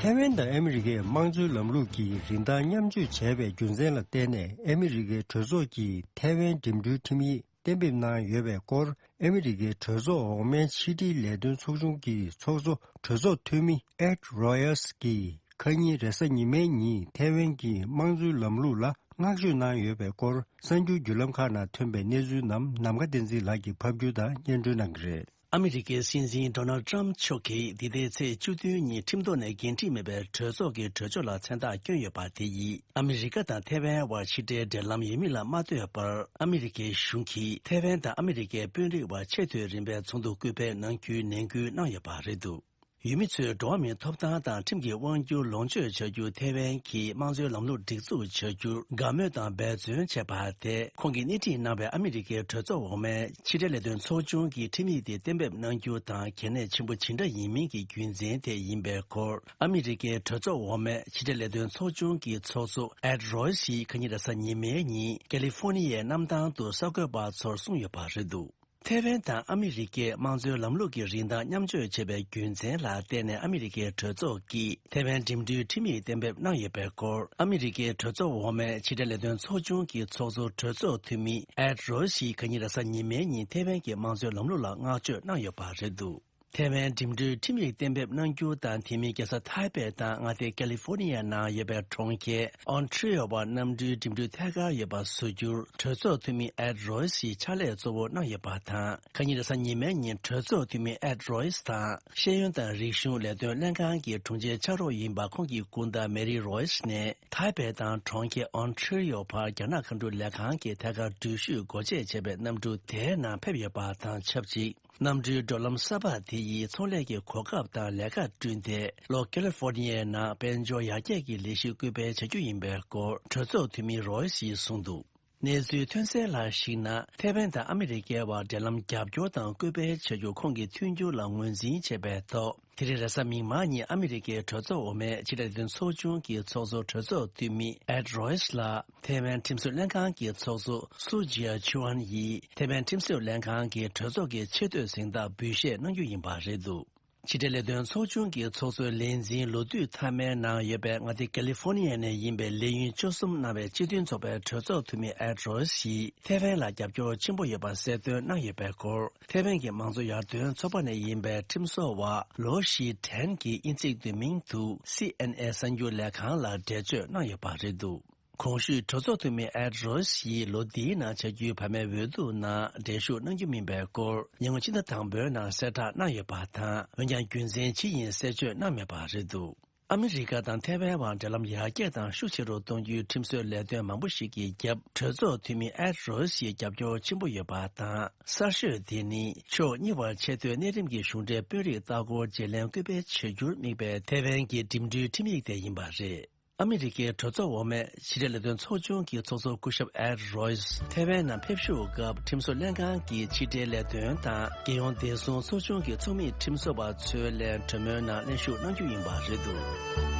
ཐའེ་ཝན་དང་ཨ་མི་རི་ཀས་དམངས་གཙོའི་ལམ་ལུགས་ཀྱི་རིན་ཐང་མཉམ་སྤྱོད་བྱས་པའི་རྒྱུ་མཚན་ལ་བརྟེན་ནས། ཨ་མི་རི་ཀའི་གྲོས་ཚོགས་ཀྱིས་ཐའེ་ཝན་འགྲིམ་འགྲུལ་ཁྲིམས་ཡིག་གཏན་འབེབས་གནང་ཡོད་པའི་སྐོར། ཨ་མི་རི་ཀའི་གྲོས་ཚོགས་འོག་མའི་ཕྱི་དྲིལ་ལས་དོན་ཚོགས་ཆུང་གི་ཚོགས་གཙོ་གྲོས་ཚོགས་འཐུས་མི་Ed Royce་གྱིས་ཁ་ཉིན་རེས་གཟའ་ཉི་མའི་ཉིན་ཐའེ་ཝན་གྱི་དམངས་གཙོའི་ལམ་ལུགས་ལ་བསྔགས་བརྗོད་གནང་ཡོད་པའི་སྐོར། གསར་འགྱུར་བརྒྱུད་ལམ་ཁག་ནང་ཐོན་པའི་གནས་ཚུལ་རྣམས་ནམ་མཁའ་བསྟན་འཛིན་ལགས་ཀྱིས་ཕབ་སྒྱུར་དང་སྙན་སྒྲོན་གནང་གི་རེད། ཨ་མི་རི་ཀའི་སྲིད་འཛིན་Donald Trump་མཆོག་གིས་འདི་ཟླའི་ཚེས་བཅུ་བདུན་ཉིན་ཁྲིམས་ཐོག་ནས་འགན་འཁྲི་མེད་པའི་གྲོས་ཚོགས་ཀྱི་གྲོས་ཆོད་ལ་མཚན་རྟགས་བསྐྱོན་ཡོད་པ་དེ་ཡིས། ཨ་མི་རི་ཀ་དང་ཐའེ་ཝན་དབར་ཕྱི་འབྲེལ་འབྲེལ་ལམ་ཡོད་མེད་ལ་མ་ལྟོས་པར། ཨ་མི་རི་ཀའི་གཞུང་གིས་ཐའེ་ཝན་དང་ཨ་མི་རི་ཀའི་དཔོན་རིགས་དབར་ཆེས་མཐོའི་རིམ་པའི་ཚོགས་འདུ་སྐུལ་སྤེལ་གནང་རྒྱུའི་ནན་སྐུལ་གནང་ཡོད་པ་རེད་འདུག་ཡུལ་མི་ཚོའི་འགྲོ་བ་མིའི་ཐོབ་ཐང་དང་ཁྲིམས་ཀྱི་དབང་སྒྱུར་ལོངས་སྤྱོད་བྱ་རྒྱུར་ཐའེ་ཝན་གྱིས་དམངས་གཙོའི་ལམ་ལུགས་སྒྲིག་འཛུགས་བྱ་རྒྱུར་དགའ་མོས་དང་འབད་བརྩོན་བྱས་པ་དེ། ཁོང་གིས་སྣེ་ཁྲིད་གནང་བའི་ཨ་མི་རི་ཀའི་གྲོས་ཚོགས་འོག་མའི་ཕྱི་འབྲེལ་ལས་དོན་ཚོགས་ཆུང་གིས་ཁྲིམས་ཡིག་དེ་གཏན་འབེབས་གནང་རྒྱུ་དང་གལ་གནད་ཆེན་པོ་ཇི་འདྲ་ཡིན་མིན་གྱི་རྒྱུ་མཚན་དེ་ཡིན་པའི་སྐོར། ཨ་མི་རི་ཀའི་གྲོས་ཚོགས་འོག་མའི་ཕྱི་འབྲེལ་ལས་དོན་ཚོགས་ཆུང་གི་ཚོགས་གཙོ་Ed Royce་ཡིས་ཁ་ཉིན་རེས་གཟའ་ཉི་མའི་ཉིན་ཀ་ལི་ཧྥོ་ནི་ཡའི་གནམ་ཐང་དུ་གསར་འགོད་པ་ཚོར་གསུངས་ཡོད་པ་རེད་འདུག་ཐའེ་ཝན་དང་ཨ་མི་རི་ཀས་དམངས་གཙོའི་ལམ་ལུགས་ཀྱི་རིན་ཐང་མཉམ་སྤྱོད་བྱས་པའི་རྒྱུ་མཚན་ལ་བརྟེན་ནས། ཨ་མི་རི་ཀའི་གྲོས་ཚོགས་ཀྱིས་ཐའེ་ཝན་འགྲིམ་འགྲུལ་ཁྲིམས་ཡིག་གཏན་འབེབས་གནང་ཡོད་པའི་སྐོར། ཨ་མི་རི་ཀའི་གྲོས་ཚོགས་འོག་མའི་ཕྱི་འབྲེལ་ལས་དོན་ཚོགས་ཆུང་གི་ཚོགས་གཙོ་གྲོས་ཚོགས་འཐུས་མི་Ed Royce་ཡིས་ཁ་ཉིན་རེས་གཟའ་ཉི་མའི་ཉིན་ཐའེ་ཝན་གྱི་དམངས་གཙོའི་ལམ་ལུགས་ལ་བསྔགས་བརྗོད་གནང་ཡོད་པ་རེད་འདུག་ཐའེ་ཝན་འགྲིམ་འགྲུལ་ཁྲིམས་ཡིག་གཏན་འབེབས་གནང་རྒྱུ་དང་། དེ་མིན་རྒྱལ་ས་ཐའེ་པེ་དང་མངའ་སྡེ་ཀ་ལི་ཧྥོ་ནི་ཡའི་ནང་ཡོད་པའི་གྲོང་ཁྱེར་ཨོན་ཊི་རི་ཡོ་བར་གནམ་གྲུའི་འགྲིམ་འགྲུལ་ཐད་ཀར་ཡོད་པ་བཟོ་རྒྱུར་གྲོས་ཚོགས་འཐུས་མི་Ed Royce་ཡིས་ཕྱག་ལས་གཙོ་བོ་གནང་ཡོད་པ་དང་། ཁ་ཉིན་རེས་གཟའ་ཉི་མའི་ཉིན་གྲོས་ཚོགས་འཐུས་མི་Ed Royce་དང་ཤེས་ཡོན་དང་རིག་གཞུང་ལས་དོན་ལྷན་ཁང་གི་དྲུང་ཆེ་ཕྱག་རོགས་ཡིན་པ། ཁོང་གི་སྐུ་ཟླ་Mary Royce་ནས་ཐའེ་པེ་དང་གྲོང་ཁྱེར་ཨོན་ཊི་རི་ཡོ་བར་རྒྱ་ནག་མཁའ་འགྲུལ་ལས་ཁང་གི་ཐད་ཀར་འགྲུལ་བཞུད་སྒོ་འབྱེད་བྱས་པའི་གནམ་གྲུ་དེའི་ནང་ཕེབས་ཡོད་པ་དང་ཆབས་ཅིག་གནམ་གྲུའི་འགྲོ་ལམ་གསར་པ་དེ་ཡིས་ཚོང་ལས་ཀྱི་གོ་སྐབས་དང་ལས་ཀ་བསྐྲུན་ཏེ། ལྷོ་ཀ་ལི་ཧྥོར་ནི་ཡའི་ནང་དཔལ་འབྱོར་ཡར་རྒྱས་ཀྱི་ལས་གཞི་སྐུལ་སྤེལ་བྱ་རྒྱུ་ཡིན་པའི་སྐོར་གྲོས་ཚོགས་འཐུས་མི་རོའི་ཡིས་གསུངས་འདུག་གནས་ཚུལ་ཐོན་གསལ་ལ་གཞིགས་ན། ཐའེ་ཝན་དང་ཨ་མི་རི་ཀའི་དབར་འབྲེལ་ལམ་རྒྱབ་སྐྱོར་དང་སྐུལ་སྤེལ་བྱ་རྒྱུ་ཁོང་གི་མཐུན་འགྱུར་ལ་ངོས་འཛིན་བྱས་པའི་ཐོག་དེ་རིང་རེས་གཟའ་མིག་དམར་ཉིན་ཨ་མི་རི་ཀའི་གྲོས་ཚོགས་འོག་མའི་ཕྱི་འབྲེལ་ལས་དོན་ཚོགས་ཆུང་གི་ཚོགས་གཙོ་གྲོས་ཚོགས་འཐུས་མི་Ed Royce་ལ་ཐའེ་ཝན་ཁྲིམས་བཟོ་ལྷན་ཁང་གི་ཚོགས་གཙོ་སུ་ཇི་ཡ་ཆུ་ཨན་ཡིས་ཐའེ་ཝན་ཁྲིམས་བཟོ་ལྷན་ཁང་གི་གྲོས་ཚོགས་ཀྱི་ཆེས་མཐོའི་གཟེངས་རྟགས་འབུལ་བཞེས་གནང་རྒྱུ་ཡིན་པ་རེད་འདུག་ཕྱི་འབྲེལ་ལས་དོན་ཚོགས་ཆུང་གི་ཚོགས་གཙོའི་ལས་འཛིན་ལོ་དུས་མཐའ་མའི་ནང་ཡོད་པའི་མངའ་སྡེ་ཀ་ལི་ཧྥོར་ནི་ཡ་ནས་ཡིན་པའི་ལས་ཡུན་བཅུ་གསུམ་གནང་བའི་སྤྱི་མཐུན་ཚོགས་པའི་གྲོས་ཚོགས་འཐུས་མི་Ed Royce་ཡིས་ཐའེ་ཝན་ལ་རྒྱབ་སྐྱོར་ཆེན་པོ་ཡོད་པ་གསལ་སྟོན་གནང་ཡོད་པའི་སྐོར། ཐའེ་ཝན་གྱི་མང་གཙོ་ཡར་ཐོན་ཚོགས་པ་ནས་ཡིན་པའི་ཁྲིམས་བཟོ་བ་ལོ་ཤི་ཐན་གྱིས་དབྱིན་ཚིག་བསྡུས་མིང་དུ་སི་ཨེན་ཨེ་གསར་འགྱུར་ལས་ཁང་ལ་འགྲེལ་བརྗོད་གནང་ཡོད་པ་རེད་འདུག་གོང་ཞུས་གྲོས་ཚོགས་འཐུས་མི་Ed Royce་ཡིས་ལོ་འདིའི་ནང་བྱ་རྒྱུའི་བར་མའི་འོས་བསྡུ་ནང་འགྲན་ཞུགས་གནང་རྒྱུ་མིན་པའི་སྐོར་ཉེ་སྔོན་ཕྱི་ཟླ་དང་པོའི་ནང་གསལ་བསྒྲགས་གནང་ཡོད་པ་དང་། འོན་ཀྱང་རྒྱུ་མཚན་ཇི་ཡིན་གསལ་བརྗོད་གནང་མེད་པ་རེད་འདུག་ཨ་མི་རི་ཀ་དང་ཐའེ་ཝན་དབར་འབྲེལ་ལམ་ཡར་རྒྱས་དང་ཤུགས་ཆེ་རུ་གཏོང་རྒྱུའི་ཁྲིམས་བཟོའི་ལས་དོན་མང་པོ་ཞིག་གི་རྒྱབ་གྲོས་ཚོགས་འཐུས་མི་Ed Royce་ཡི་རྒྱབ་སྐྱོར་ཆེན་པོ་ཡོད་པ་དང་། གསར་ཤོས་དེ་ནི་ཕྱོགས་གཉིས་བར་ཆེས་མཐོའི་གནས་རིམ་གྱི་གཞུང་འབྲེལ་དཔོན་རིགས་ལྟ་སྐོར་བརྗེ་ལེན་སྐུལ་སྤེལ་བྱ་རྒྱུར་དམིགས་པའི་ཐའེ་ཝན་གྱི་འགྲིམ་འགྲུལ་ཁྲིམས་ཡིག་དེ་ཡིན་པ་རེད། ཨ་མི་རི་ཀའི་གྲོས་ཚོགས་འོག་མའི་ཕྱི་འབྲེལ་ལས་དོན་ཚོགས་ཆུང་གི་ཚོགས་གཙོ་སྐུ་ཞབས་Ed Royce་ཐའེ་ཝན་ནང་ཕེབས་བཞུགས་སྐབས་ཁྲིམས་བཟོ་ལྷན་ཁང་གི་ཕྱི་འབྲེལ་ལས་དོན་དང་རྒྱལ་ཡོངས་བདེ་སྲུང་ཚོགས་ཆུང་གི་ཚོགས་མི་ཁྲིམས་བཟོ་བ་ཚོའི་ལས་གྲོས་མོལ་ནང་ལྷན་ཞུགས་གནང་རྒྱུ་ཡིན་པ་རེད་འདུག་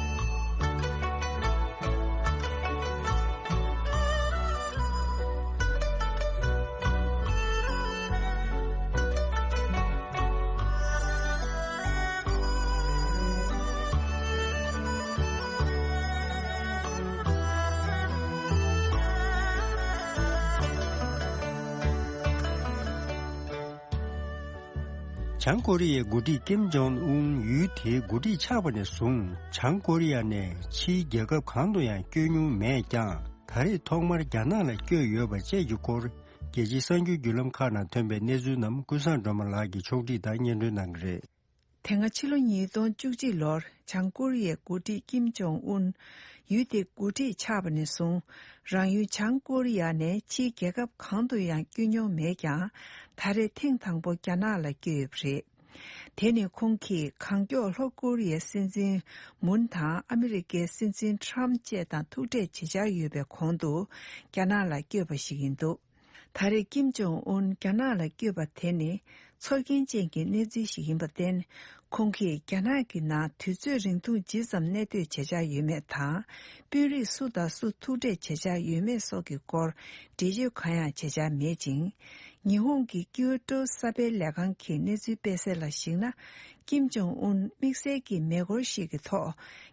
བྱང་ཀོ་རི་ཡའི་འགོ་ཁྲིད་ཀིམ་ཇོང་ཨུན་ཡུལ་དེའི་འགོ་ཁྲིད་ཆགས་པ་ནས་བཟུང་། བྱང་ཀོ་རི་ཡ་ནས་ཕྱིའི་རྒྱལ་ཁབ་གང་དུ་ཡང་བསྐྱོད་མྱོང་མེད་ཀྱང་། ད་རེས་ཐོག་མར་རྒྱ་ནག་ལ་བསྐྱོད་ཡོད་པ་བཅས་ཀྱི་སྐོར། རྒྱལ་སྤྱིའི་གསར་འགྱུར་བརྒྱུད་ལམ་ཁག་ནང་ཐོན་པའི་གནས་ཚུལ་རྣམས་ཀུན་བཟང་སྒྲོལ་མ་ལགས་ཀྱིས་ཕྱོགས་སྒྲིག་དང་སྙན་སྒྲོན་གནང་གི་རེད། དེ་སྔ་ཕྱི་ལོ་ཉིས་སྟོང་བཅུ་གཅིག་ལོར་བྱང་ཀོ་རི་ཡའི་འགོ་ཁྲིད་ཀིམ་ཇོང་ཨུན་ཡུལ་དེའི་འགོ་ཁྲིད་ཆགས་པ་ནས་བཟུང་། རང་ཡུལ་བྱང་ཀོ་རི་ཡ་ནས་ཕྱིའི་རྒྱལ་ཁབ་གང་དུ་ཡང་བསྐྱོད་མྱོང་མེད་ཀྱང་། ད་རེས་ཐེངས་དང་པོ་རྒྱ་ནག་ལ་བསྐྱོད་ཡོད་པ་རེད། དེ་ནི་ཁོང་གིས་གང་མགྱོགས་ལྷོ་ཀོ་རི་ཡའི་སྲིད་འཛིན་མུན་དང་ཨ་མི་རི་ཀའི་སྲིད་འཛིན་ཁྲམ་བཅས་དང་ཐུག་འཕྲད་བྱེད་འཆར་ཡོད་པའི་གོང་དུ་རྒྱ་ནག་ལ་བསྐྱོད་པ་ཞིག་ཡིན་འདུག་ད་རེས་ཀིམ་ཇོང་ཨུན་རྒྱ་ནག་ལ་བསྐྱོད་པ་དེ་ནི་ཚོར་སྐྱེན་ཅན་གྱི་གནས་ཚུལ་ཞིག་ཡིན་པར་བརྟེན། ཁོང་གིས་རྒྱ་ནག་གི་ནང་དུས་ཚོད་རིང་ཐུང་ཇི་ཙམ་གནས་སྡོད་བྱེད་འཆར་ཡོད་མེད་དང་། དཔོན་རིགས་སུ་དང་སུ་ཐུག་འཕྲད་བྱེད་འཆར་ཡོད་མེད་སོགས་ཀྱི་སྐོར་འགྲེལ་བརྗོད་གང་ཡང་བྱེད་འཆར་མེད་ཅིང་། ཉི་ཧོང་གི་ཀིའུ་ཀྲོའུ་གསར་སྤེལ་ལས་ཁང་གིས་གནས་ཚུལ་སྤེལ་གསལ་ལ་གཞིགས་ན། ཀིམ་ཇོང་ཨུན་དམིགས་བསལ་གྱི་མེ་འཁོར་ཞིག་གི་ཐོག་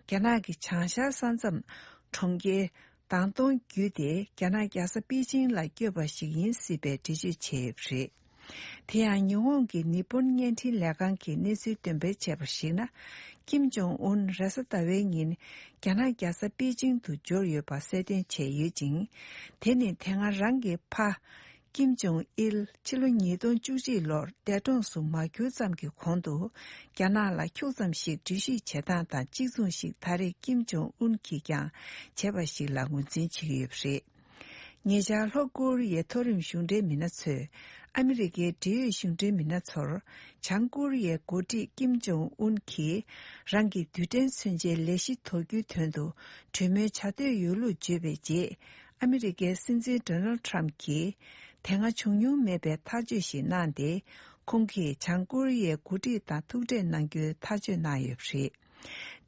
རྒྱ་ནག་གི་བྱང་ཤར་ས་མཚམས་གྲོང་ཁྱེར་དང་ཏོང་བརྒྱུད་དེ་རྒྱ་ནག་རྒྱལ་ས་པེ་ཅིང་ལ་བསྐྱོད་པ་ཞིག་ཡིན་སྲིད་པའི་འགྲེལ་བརྗོད་བྱས་ཡོད་པ་རེད། དེ་ཡང་ཉི་ཧོང་གི་ནི་པོན་བརྙན་འཕྲིན་ལས་ཁང་གིས་གནས་ཚུལ་འདོན་སྤེལ་བྱས་པར་གཞིགས་ན། ཀིམ་ཇོང་ཨུན་རེས་གཟའ་ཟླ་བའི་ཉིན་རྒྱ་ནག་རྒྱལ་ས་པེ་ཅིང་དུ་འབྱོར་ཡོད་པ་གསལ་སྟོན་བྱས་ཡོད་ཅིང་། དེ་ནི་དེ་སྔ་རང་གི་ཕ། ཀིམ་ཇོང་ཨིལ་ཕྱི་ལོ་ཉིས་སྟོང་བཅུ་གཅིག་ལོར་འདས་གྲོངས་སུ་མ་གྱུར་ཙམ་གྱི་གོང་དུ། རྒྱ་ནག་ལ་ཁྱུག་ཙམ་ཞིག་འགྲུལ་བཞུད་བྱེད་སྟངས་དང་གཅིག་མཚུངས་ཤིག་ད་རེས་ཀིམ་ཇོང་ཨུན་གྱིས་ཀྱང་བྱས་པ་ཞིག་ལ་ངོས་འཛིན་བྱེད་ཀྱི་ཡོད་པ་རེད། ཉེ་ཆར་ལྷོ་ཀོ་རི་ཡའི་མཐོ་རིམ་གཞུང་འབྲེལ་མི་སྣ་ཚོས་ཨ་མི་རི་ཀའི་འབྲེལ་ཡོད་གཞུང་འབྲེལ་མི་སྣ་ཚོར་བྱང་ཀོ་རི་ཡའི་འགོ་ཁྲིད་ཀིམ་ཇོང་ཨུན་གྱིས་རང་གི་རྡུལ་ཕྲན་མཚོན་ཆའི་ལས་གཞི་དོར་རྒྱུའི་དོན་དུ་གྲོས་མོལ་བྱ་འདོད་ཡོད་ལུགས་བརྗོད་པའི་རྗེས། ཨ་མི་རི་ཀའི་སྲིད་འཛིན་ཌོ་ནལ་ཁྲམ་གྱིས་དེ་སྔ་བྱུང་མྱོང་མེད་པའི་ཐག་གཅོད་ཞིག་གནང་སྟེ། ཁོང་གིས་བྱང་ཀོ་རི་ཡའི་འགོ་ཁྲིད་དང་ཐུག་འཕྲད་གནང་རྒྱུའི་ཐག་གཅོད་གནང་ཡོད་པ་རེད།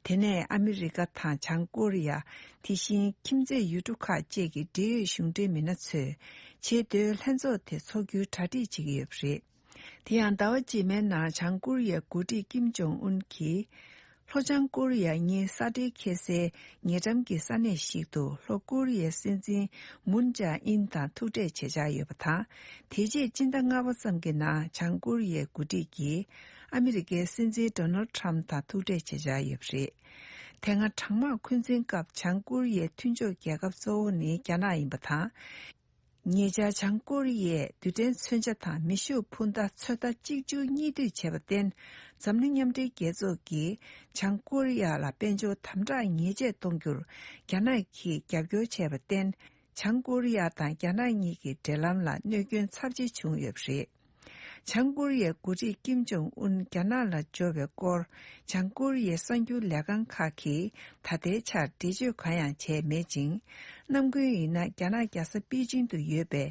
དེ་ནས་ཨ་མི་རི་ཀ་དང་བྱང་ཀོ་རི་ཡ། དེ་བཞིན་ཁྱིམ་མཚེས་ཡུལ་གྲུ་ཁག་བཅས་ཀྱི་འབྲེལ་ཡོད་གཞུང་འབྲེལ་མི་སྣ་ཚོས་ཆེས་མཐོའི་ལྷན་ཚོགས་དེ་འཚོགས་རྒྱུའི་གྲ་སྒྲིག་བྱེད་ཀྱི་ཡོད་པ་རེད། དེ་ཡང་ཟླ་བ་རྗེས་མའི་ནང་བྱང་ཀོ་རི་ཡའི་འགོ་ཁྲིད་ཀིམ་ཇོང་ཨུན་གྱིས། ལྷོ་བྱང་ཀོ་རི་ཡ་གཉིས་ས་འབྲེལ་འཁེལ་སའི་ཉེ་འགྲམ་གྱི་ས་གནས་ཤིག་ཏུ་ལྷོ་ཀོ་རི་ཡའི་སྲིད་འཛིན་མུན་ཅཱ་ཨིན་དང་ཐུག་འཕྲད་བྱེད་འཆར་ཡོད་པ་དང་། དེ་རྗེས་སྤྱི་ཟླ་ལྔ་པ་ཙམ་གྱི་ནང་བྱང་ཀོ་རི་ཡའི་འགོ་ཁྲིད་ཀྱིས་ཨ་མི་རི་ཀའི་སྲིད་འཛིན་ཌོ་ནལ་ཁྲམ་དང་ཐུག་འཕྲད་བྱེད་འཆར་ཡོད་པ་རེད། དེ་སྔ་གྲང་དམག་འཁོན་འཛིན་སྐབས་བྱང་ཀོ་རི་ཡའི་མཐུན་ཕྱོགས་རྒྱལ་ཁབ་གཙོ་བོ་ནི་རྒྱ་ནག་ཡིན་པ་དང་། ཉེ་ཆར་བྱང་ཀོ་རི་ཡས་རྡུལ་ཕྲན་མཚོན་ཆ་དང་མེ་ཤུགས་འཕུར་མདའ་ཚོད་ལྟ་གཅིག་མཇུག་གཉིས་མཐུད་བྱས་པར་བརྟེན། འཛམ་གླིང་མཉམ་འབྲེལ་རྒྱལ་ཚོགས་ཀྱིས་བྱང་ཀོ་རི་ཡ་ལ་དཔལ་འབྱོར་དམ་དྲག་ཉེས་ཆད་གཏོང་རྒྱུར་རྒྱ་ནག་གིས་རྒྱབ་སྐྱོར་བྱས་པར་བརྟེན། བྱང་ཀོ་རི་ཡ་དང་རྒྱ་ནག་གཉིས་ཀྱི་འབྲེལ་ལམ་ལ་གནོད་སྐྱོན་ཚབས་ཆེ་བྱུང་ཡོད་པ་རེད། བྱང་ཀོ་རི་ཡའི་འགོ་ཁྲིད་ཀིམ་ཇོང་ཨུན་རྒྱ་ནག་ལ་འབྱོར་བའི་སྐོར། བྱང་ཀོ་རི་ཡའི་གསར་འགྱུར་ལས་ཁང་ཁག་གིས་ད་ལྟའི་ཆར་འགྲེལ་བརྗོད་གང་ཡང་བྱས་མེད་ཅིང་། ནམ་རྒྱུན་ཡིན་ན་རྒྱ་ནག་རྒྱལ་ས་པེ་ཅིང་དུ་ཡོད་པའི་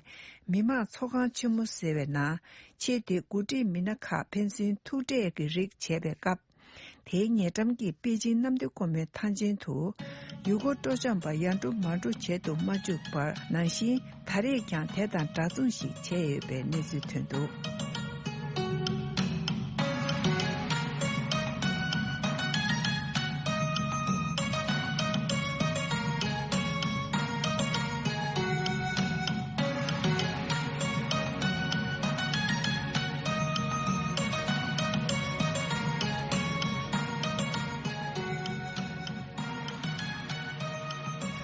མི་དམངས་ཚོགས་ཁང་ཆེན་མོ་ཟེར་བའི་ནང་ཆེས་མཐོའི་འགོ་ཁྲིད་མི་སྣ་ཁག་ཕན་ཚུན་ཐུག་འཕྲད་ཀྱི་རིགས་བྱས་པའི་སྐབས། དེའི་ཉེ་འགྲམ་གྱི་པེ་ཅིང་གནམ་བདེ་སྒོ་མོའི་ཐང་ཆེན་དུ། ཡུལ་སྐོར་སྤྲོ་འཆམ་པ་ཡར་འགྲོ་མར་འགྲོ་བྱེད་དུ་མ་བཅུག་པར་ནང་བཞིན། ད་རེས་ཀྱང་དེ་དང་འདྲ་མཚུངས་ཤིག་བྱས་ཡོད་པའི་གནས་ཚུལ་ཐོན་འདུག།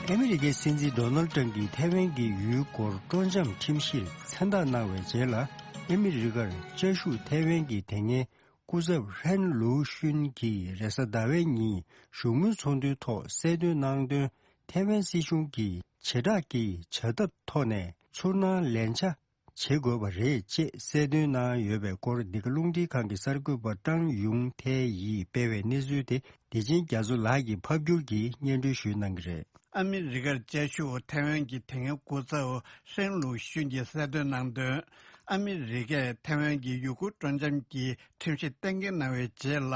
ཨ་མི་རི་ཀའི་སྲིད་འཛིན་ཌོ་ནལ་ཏྲམ་གྱིས་ཐའེ་ཝན་གྱི་ཡུལ་སྐོར་སྤྲོ་འཆམ་ཁྲིམས་གཞིར་མཚན་རྟགས་གནང་བའི་རྗེས་ལ། ཨ་མི་རི་ཀར་བཅའ་བཞུགས་ཐའེ་ཝན་གྱི་དེ་སྔའི་སྐུ་ཚབ་ཧྲན་ལུའུ་ཤུན་གྱིས་རེས་གཟའ་ཟླ་བའི་ཉིན་བཞུགས་མོལ་ཚོགས་འདུའི་ཐོག་གསལ་སྟོན་གནང་དོན། ཐའེ་ཝན་སྲིད་གཞུང་གིས་བྱེ་བྲག་གི་བྱ་ཐབས་ཐོག་ནས་ཚུར་སྣང་ལན་ཆ་བྱེད་དགོས་པ་རེད་ཅེས་གསལ་སྟོན་གནང་ཡོད་པའི་སྐོར། འདི་ག་རླུང་འཕྲིན་ཁང་གི་གསར་འགོད་པ་ཀྲང་ཡུང་ཐའེ་ཡིས་སྤེལ་བའི་གནས་ཚུལ་དེ། བདེ་ཆེན་རྒྱ་མཚོ་ལགས་ཀྱིས་ཕབ་བསྒྱུར་གྱིས་སྙན་སྒྲོན་ཞུས་གནང་གི་རེད། ཨ་མི་རི་ཀར་བཅའ་བཞུགས་ཐའེ་ཝན་གྱི་དེ་སྔའི་སྐུ་ཚབ་ཧྲེན་ལུའུ་ཤུན་གྱིས་གསལ་སྟོན་གནང་དོན། ཨ་མི་རི་ཀས་ཐའེ་ཝན་གྱི་ཡུལ་སྐོར་སྤྲོ་འཆམ་གྱི་ཁྲིམས་གཞི་གཏན་འཁེལ་གནང་བའི་རྗེས་ལ།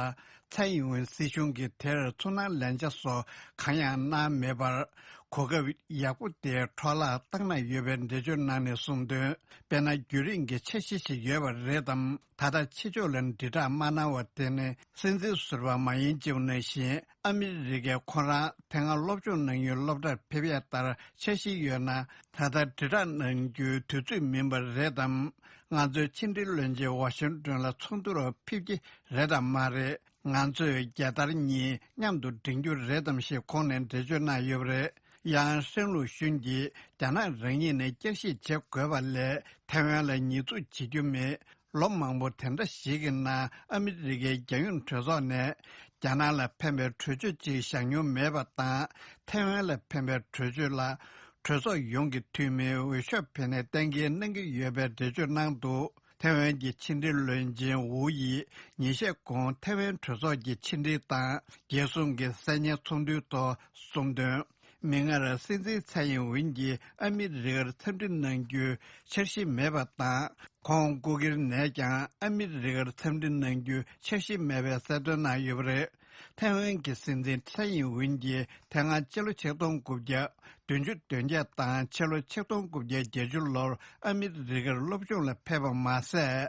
ཚའེ་ཡིན་ཝེན་སྲིད་གཞུང་གིས་དེར་ཚུར་སྣང་ལན་ཆ་སོགས་གང་ཡང་གནང་མེད་པར། གོ་སྐབས་ཡག་པོ་དེ་འཕྲོ་བརླག་བཏང་གནང་ཡོད་པའི་འགྲེལ་བརྗོད་གནང་ནས་གསུངས་དོན། དཔེར་ན། རྒྱུན་རིང་གི་འཆར་གཞི་ཞིག་ཡོད་པ་རེད་དམ། ད་ལྟ་ཕྱི་ཕྱོགས་ལ་དྲིལ་བསྒྲགས་མ་གནང་བ་དེ་ནི་སྲིད་འཛིན་ཟུར་པ་མ་ཡིན་ཅིའུ་ནང་བཞིན། ཨ་མི་རི་ཀས་ཁོ་རང་དེ་སྔ་སློབ་སྦྱོང་གནང་ཡུལ་སློབ་གྲྭར་ཕེབས་ཡས་ལྟར་འཆར་གཞི་ཡོད་ན། ད་ལྟ་དྲིལ་བསྒྲགས་གནང་རྒྱུའི་དུས་ཚོད་མིན་པ་རེད་དམ། ང་ཚོའི་ཕྱི་འབྲེལ་བློན་ཆེན་ཝ་ཤིང་ཏོན་ལ་ཚོགས་འདུར་ཕེབས་ཀྱི་རེད་དམ་མ་རེད། ང་ཚོས་རྒྱལ་དར་གཉིས་མཉམ་དུ་སྒྲེང་རྒྱུ་རེད་དམ་ཞེས་ཁོང་ནས་འགྲེལ་བརྗོད་གནང་ཡོད་པ་རེད། ཡང་ཧྲེན་ལུའུ་ཤུན་གྱིས། རྒྱ་ནག་རང་ཉིད་ནས་བསྐྱར་ཞིབ་བྱེད་དགོས་པ་ལས་ཐའེ་ཝན་ལ་ཉེས་འཛུགས་བྱེད་རྒྱུ་མེད། ལོ་མང་པོ་དེ་འདྲ་ཞིག་གི་ནང་ཨ་མི་རི་ཀའི་རྒྱལ་ཡོངས་གྲོས་ཚོགས་ནས་རྒྱ་ནག་ལ་ཕན་པའི་གྲོས་ཆོད་ཅིག་བཞག་མྱོང་མེད་པ་དང་། ཐའེ་ཝན་ལ་ཕན་པའི་གྲོས་ཆོད་ལ་གྲོས་ཚོགས་ཡོངས་ཀྱི་འཐུས་མིའི་འོས་ཤོག་ཕུལ་ནས་གཏན་འཁེལ་གནང་གི་ཡོད་པའི་འགྲེལ་བརྗོད་གནང་འདུག། ཐའེ་ཝན་གྱི་ཕྱི་འབྲེལ་བློན་ཆེན་ཝུའུ་ཡིས་ཉིན་ཤས་གོང་ཐའེ་ཝན་གྲོས་ཚོགས་ཀྱི་ཕྱི་འབྲེལ་དང་རྒྱལ་སྲུང་གི་གསར་རྙིང་ཚོགས་འདུའི་ཐོག་གསུངས་དོན། མིག་སྔར་སྲིད་འཛིན་ཚའེ་ཡིན་ཝིན་གྱིས་ཨ་མི་རི་ཀར་འཚམས་འདྲི་གནང་རྒྱུའི་འཆར་གཞི་མེད་པ་དང་། ཁོང་སྐུ་སྒེར་ནས་ཀྱང་ཨ་མི་རི་ཀར་འཚམས་འདྲི་གནང་རྒྱུའི་འཆར་གཞི་མེད་པའི་གསལ་སྟོན་གནང་ཡོད་པ་རེད། ཐའེ་ཝན་གྱི་སྲིད་འཛིན་ཚའེ་ཡིན་ཝིན་གྱིས་དེ་སྔ་ཕྱི་ལོ་ཆིག་སྟོང་དགུ་བརྒྱ་བདུན་ཅུ་དོན་བརྒྱད་དང་ཕྱི་ལོ་ཆིག་སྟོང་དགུ་བརྒྱ་བརྒྱད་ཅུ་ལོར་ཨ་མི་རི་ཀར་སློབ་སྦྱོང་ལ་ཕེབས་པ་མ་ཟད།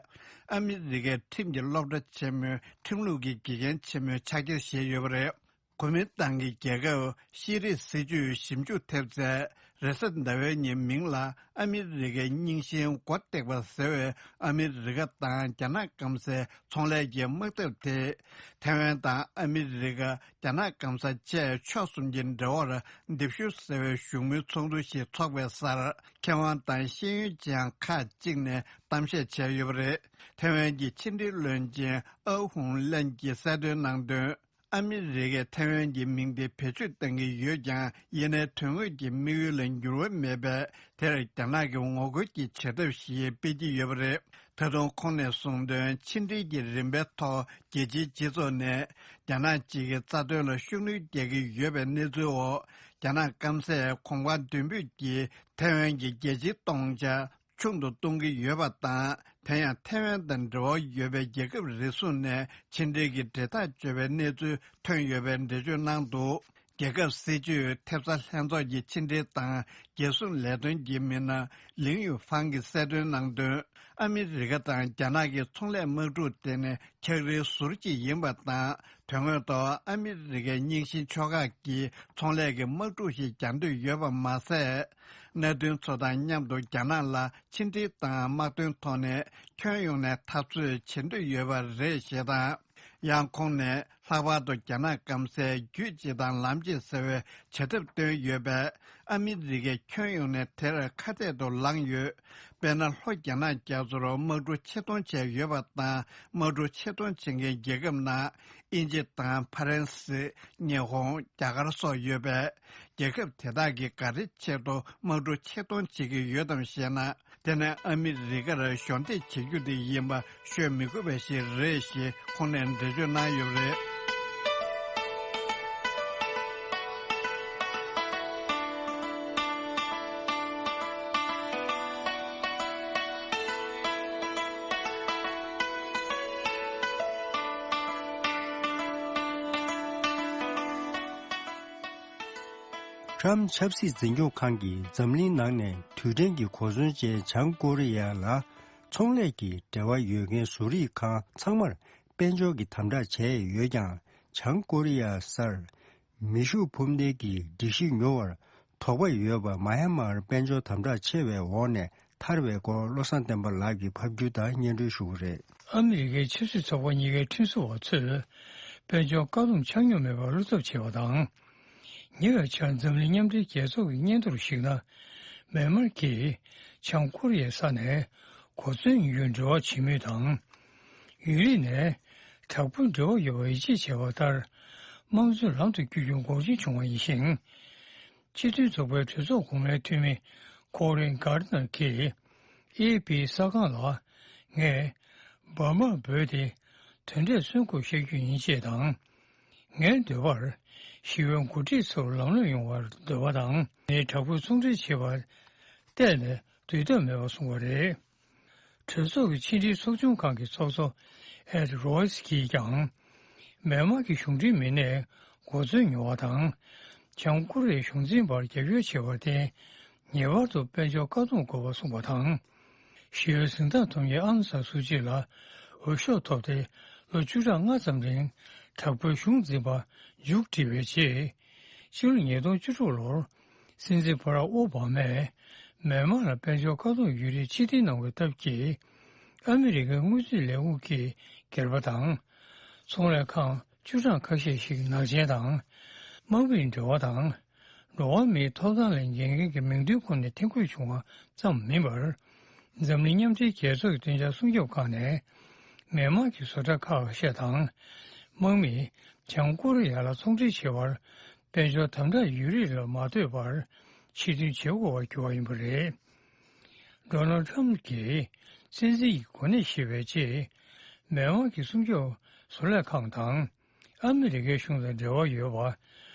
ཨ་མི་རི་ཀའི་ཁྲིམས་ཀྱི་སློབ་གྲྭ་ཆེན་མོའི་ཁྲིམས་ལུགས་ཀྱི་དགེ་རྒན་ཆེན་མོའི་ཕྱག་འཁྱེར་བཞེས་ཡོད་པ་རེད། གོ་མིན་ཏང་གི་རྒྱལ་ཁབ་ཤེས་རིག་སྲིད་ཇུས་ཞིབ་འཇུག་ཐེབས་རྩལ་རེས་གཟའ་ཟླ་བའི་ཉིན་མིང་ལ་ཨ་མི་རི་ཀའི་རྙིང་ཞེན་མགོ་བཏེགས་པ་ཟེར་བའི་ཨ་མི་རི་ཀ་དང་རྒྱ་ནག་སྐམ་སའི་ཚོང་ལས་ཀྱི་དམག་འཐབ་དེས་ཐའེ་ཝན་དང་ཨ་མི་རི་ཀ་རྒྱ་ནག་སྐམ་ས་བཅས་ཕྱོགས་གསུམ་གྱི་འབྲེལ་བར་རྡིབ་གཞུ་ཟེར་བའི་བཞུགས་མོལ་ཚོགས་འདུ་ཞིག་འཚོགས་པའི་སར་མཁས་དབང་དང་ཤེས་ཡོན་ཅན་ཁག་ཅིག་ནས་གཏམ་བཤད་བྱས་ཡོད་པ་རེད། ཐའེ་ཝན་གྱི་ཕྱི་འབྲེལ་བློན་ཆེན་ཨའུ་ཧུང་ལན་གྱིས་གསལ་སྟོན་གནང་དོན། ཨ་མི་རི་ཀས་ཐའེ་ཝན་གྱི་མིང་དེ་བེད་སྤྱོད་གཏང་གི་ཡོད་ཀྱང་། ཡིན་ནའི་དོན་དངོས་ཀྱི་དམིགས་ཡུལ་ལ་འགྱུར་བ་མེད་པས། དེར་རྒྱ་ནག་གིས་ངོ་རྒོལ་གྱི་བྱེད་ཐབས་ཤིག་སྤེལ་གྱི་ཡོད་པ་རེད། ད་དུང་ཁོང་ནས་གསུངས་དོན། ཕྱི་འབྲེལ་གྱི་རིམ་པའི་ཐོག་རྒྱལ་སྤྱིའི་སྤྱི་ཚོགས་ནས་རྒྱ་ནག་གཅིག་གི་རྩ་དོན་ལ་ཤུགས་སྣོན་རྒྱག་གི་ཡོད་པའི་གནས་ཚུལ་འོག་རྒྱ་ནག་སྐམ་སས་གོང་འཕེལ་མདུན་སྤོས་ཀྱིས་ཐའེ་ཝན་གྱི་རྒྱལ་སྤྱིའི་སྟོང་ཆ་ཆུང་དུ་གཏོང་གི་ཡོད་པ་དང་། དེ་ཡང་ཐའེ་ཝན་དང་འབྲེལ་བ་ཡོད་པའི་རྒྱལ་ཁབ་རེ་ཟུང་ནས་ཕྱི་འབྲེལ་གྱི་འབྲེལ་ཐག་གཅོད་པའི་གནས་ཚུལ་ཐོན་ཡོད་པའི་འགྲེལ་བརྗོད་གནང་འདུག་རྒྱལ་ཁབ་སྲིད་ཇུས་ཐེབས་རྩ་ལྷན་ཚོགས་ཀྱི་ཕྱི་འབྲེལ་དང་རྒྱལ་སྲུང་ལས་དོན་གྱི་མི་སྣ་ལིང་ཡུ་ཧྥང་གིས་གསལ་སྟོན་གནང་དོན། ཨ་མི་རི་ཀ་དང་རྒྱ་ནག་གི་ཚོང་ལས་དམག་འཁྲུག་དེ་ནི་འཁྱགས་རིའི་ཟུར་གཅིག་ཡིན་པ་དང་། དོན་དངོས་ཐོག་ཨ་མི་རི་ཀའི་རྙིང་ཞེན་ཕྱོགས་ཁག་གིས་ཚོང་ལས་ཀྱི་དམག་འཁྲུག་ཞིག་རྒྱག་འདོད་ཡོད་པ་མ་ཟད། མནའ་མཐུན་ཚོ་དང་མཉམ་དུ་རྒྱ་ནག་ལ་ཕྱི་འབྲེལ་དང་དམག་དོན་ཐོག་ནས་ཁྱོན་ཡོངས་ནས་འཐབ་རྩོད་བྱེད་འདོད་ཡོད་པ་རེད་ཞེས་དང་། ཡང་ཁོང་ནས་ལྷག་པར་དུ་རྒྱ་ནག་སྐམ་སའི་རྒྱུད་གཅིག་དང་ལམ་གཅིག་ཟེར་བའི་བྱ་ཐབས་བཏོན་ཡོད་པས། ཨ་མི་རི་ཀས་ཁྱོན་ཡོངས་ནས་དེར་ཁ་གཏད་དུ་ལངས་ཡོད། དཔེར་ན། ལྷོ་རྒྱ་ནག་རྒྱ་མཚོར་དམག་གྲུ་ཆེད་གཏོང་བྱས་ཡོད་པ་དང་། དམག་གྲུ་ཆེད་གཏོང་བྱེད་མཁན་རྒྱལ་ཁབ་ནང་དབྱིན་ཇི་དང་ཕ་རན་སི། ཉི་ཧོང་། རྒྱ་གར་སོགས་ཡོད་པས། རྒྱལ་ཁབ་དེ་དག་གིས་ག་རེའི་ཆེད་དུ་དམག་གྲུ་ཆེད་གཏོང་བྱེད་ཀྱི་ཡོད་དམ་ཞེ་ན། དེ་ནི་ཨ་མི་རི་ཀར་གཞོགས་འདེགས་བྱེད་རྒྱུ་དེ་ཡིན་པ་ཤོད་མི་དགོས་པ་ཞིག་རེད་ཞེས་ཁོང་ནས་འགྲེལ་བརྗོད་གནང་ཡོད་པ་རེད། ཁྲམ་ཆབ་སྲིད་འཛིན་སྐྱོང་ཁང་གིས་འཛམ་གླིང་ནང་ནས་དུས་དྲན་གྱི་གོ་མཚོན་ཅན་བྱང་ཀོ་རི་ཡ་ལ་ཚོང་ལས་ཀྱི་འབྲེལ་བ་ཡོད་མཁན་བཟོ་རིག་ཁང་ཚང་མར་དཔལ་འབྱོར་གྱི་དམ་དྲག་བྱས་ཡོད་ཀྱང་། བྱང་ཀོ་རི་ཡ་སར་མེ་ཤུགས་ཕུང་ལྡན་གྱི་སྒྲིག་གཞི་ཉོ་བར་དོགས་པ་ཡོད་པ། མ་ཡན་མར་དཔལ་འབྱོར་དམ་དྲག་ཆེ་བའི་འོག་ནས་ཐར་བའི་སྐོར། བློ་བཟང་བསྟན་པ་ལགས་ཀྱིས་ཕབ་སྒྱུར་དང་སྙན་སྒྲོན་ཞུ་གི་རེད། ཨ་མི་རི་ཀའི་ཆབ་སྲིད་ཚོགས་པ་གཉིས་ཀའི་ཁྲིམས་བཟོ་བ་ཚོས་དཔལ་འབྱོར་བཀག་སྡོམ་ཆགས་མྱོང་མེད་པར་བློ་འཚབ་བྱས་པ་དང་། ཉེ་བའི་ཆར་འཛམ་གླིང་མཉམ་འབྲེལ་རྒྱལ་ཚོགས་ཀྱི་སྙན་ཐོར་གཞིགས་ན། མེན་མར་གྱིས་བྱང་ཀོ་རི་ཡའི་ས་ནས་གོ་མཚོན་ཉོ་རྒྱུའི་འབྲེལ་བ་བྱེད་མུས་དང་། ཡུན་རིང་ནས་དྲག་པོའི་འབྲེལ་བ་ཡོད་པར་ཡིད་ཆེས་བྱས་པ་ལྟར། དམངས་གཙོའི་ལམ་དུ་བསྐྱོད་རྒྱུར་འགོག་རྐྱེན་བྱུང་བ་ཡིན་ཞིང་། སྤྱི་མཐུན་ཚོགས་པའི་གྲོས་ཚོགས་གོང་མའི་འཐུས་མི་ཀོ་རིན་གྷར་ནར་གྱིས་ཨེ་ཨེ་ཕི་གསར་ཁང་ལ། ངས་འབར་མར་འབོད་དེ་དོན་འབྲས་སོན་དགོས་བཤད་རྒྱུ་ཡིན་ཅེས་དང་། ངའི་འདོད་པར་ཞི་བའི་འགོ་ཁྲིད་ཚོར་ལམ་ལྷོང་ཡོང་བར་འདོད་པ་དང་། ངས་དྲག་པོའི་ཚོང་འབྲེལ་བྱེད་པར་གཏན་ནས་འདོད་ཐབས་མེད་པར་གསུངས་པ་རེད། གྲོས་ཚོགས་ཀྱི་ཕྱི་འབྲེལ་ཚོགས་ཆུང་ཁང་གི་ཚོགས་གཙོ་ཨེད་རོ་ཡིས་ཀྱིས་ཀྱང་། མེན་མར་གྱི་གཞུང་འབྲེལ་མི་སྣས་གོ་མཚོན་ཉོ་བ་དང་། བྱང་ཀོ་རི་ཡའི་གཞུང་འཛིན་པར་རྒྱབ་སྐྱོར་བྱས་པར་བརྟེན། ངེས་པར་དུ་དཔལ་འབྱོར་བཀག་སྡོམ་དགོས་པར་གསུངས་པ་དང་། ཞི་བའི་གཟེངས་རྟགས་ཐོབ་མཁན་ཨང་སན་སུའུ་ཅི་ལ་འོས་ཤོག་ཐོབ་སྟེ། ལོ་བཅུ་ཕྲག་ལྔ་ཙམ་རིང་དྲག་པོའི་གཞུང་འཛིན་པ་མཇུག་བསྒྲིལ་བའི་རྗེས། ཕྱི་ལོ་ཉིས་སྟོང་བཅུ་དྲུག་ལོར། སྲིད་འཛིན་བྷ་རག་ཨོ་བྷ་མས་མེན་མར་ལ་དཔལ་འབྱོར་བཀག་སྡོམ་ཡུན་རིང་ཕྱིར་འཐེན་གནང་བའི་སྟབས་ཀྱིས། ཨ་མི་རི་ཀའི་དངུལ་རྩིས་ལས་ཁུངས་ཀྱི་སྒེར་པ་དང་། ཚོང་ལས་ཁང་བཅུ་གྲངས་ཁ་ཤས་ཤིག་ནག་ཅན་དང་། དམག་མིའི་འབྲེལ་བ་དང་། འགྲོ་བ་མིའི་ཐོབ་ཐང་ལ་འགན་འཁྱེར་གྱི་མིང་ཐོའི་སྐོར་ནས་འཐེན་འཁུར་བྱུང་བ་ཙམ་མིན་པར། འཛམ་གླིང་མཉམ་འབྲེལ་རྒྱལ་ཚོགས་ཀྱི་བདེ་འཇགས་སྲུང་སྐྱོབ་ཁང་ནས། མེན་མར་གྱི་བཟོ་གྲྭ་ཁག་ཤས་དང་། དམག་མིས་བྱང་ཀོ་རི་ཡ་ལ་ཚོང་འབྲེལ་བྱེད་པར། དཔལ་འབྱོར་དམ་དྲག་ཡུན་རིང་ལ་མ་ལྟོས་པར། ཕྱིར་འཐེན་བྱེད་དགོས་པར་གྱུར་བ་ཡིན་པ་རེད། ཌོ་ནལ་ཌི་ཊརམ་ཕ་གྱིས། བཙན་འཛུལ་གྱི་གོ་གནས་བཞེས་པའི་རྗེས། མེན་མར་གྱི་སྲུང་སྐྱོབ་བཟོ་ལས་ཁང་དང་། ཨ་མི་རི་ཀའི་གཞུང་དང་འབྲེལ་བ་ཡོད་པ།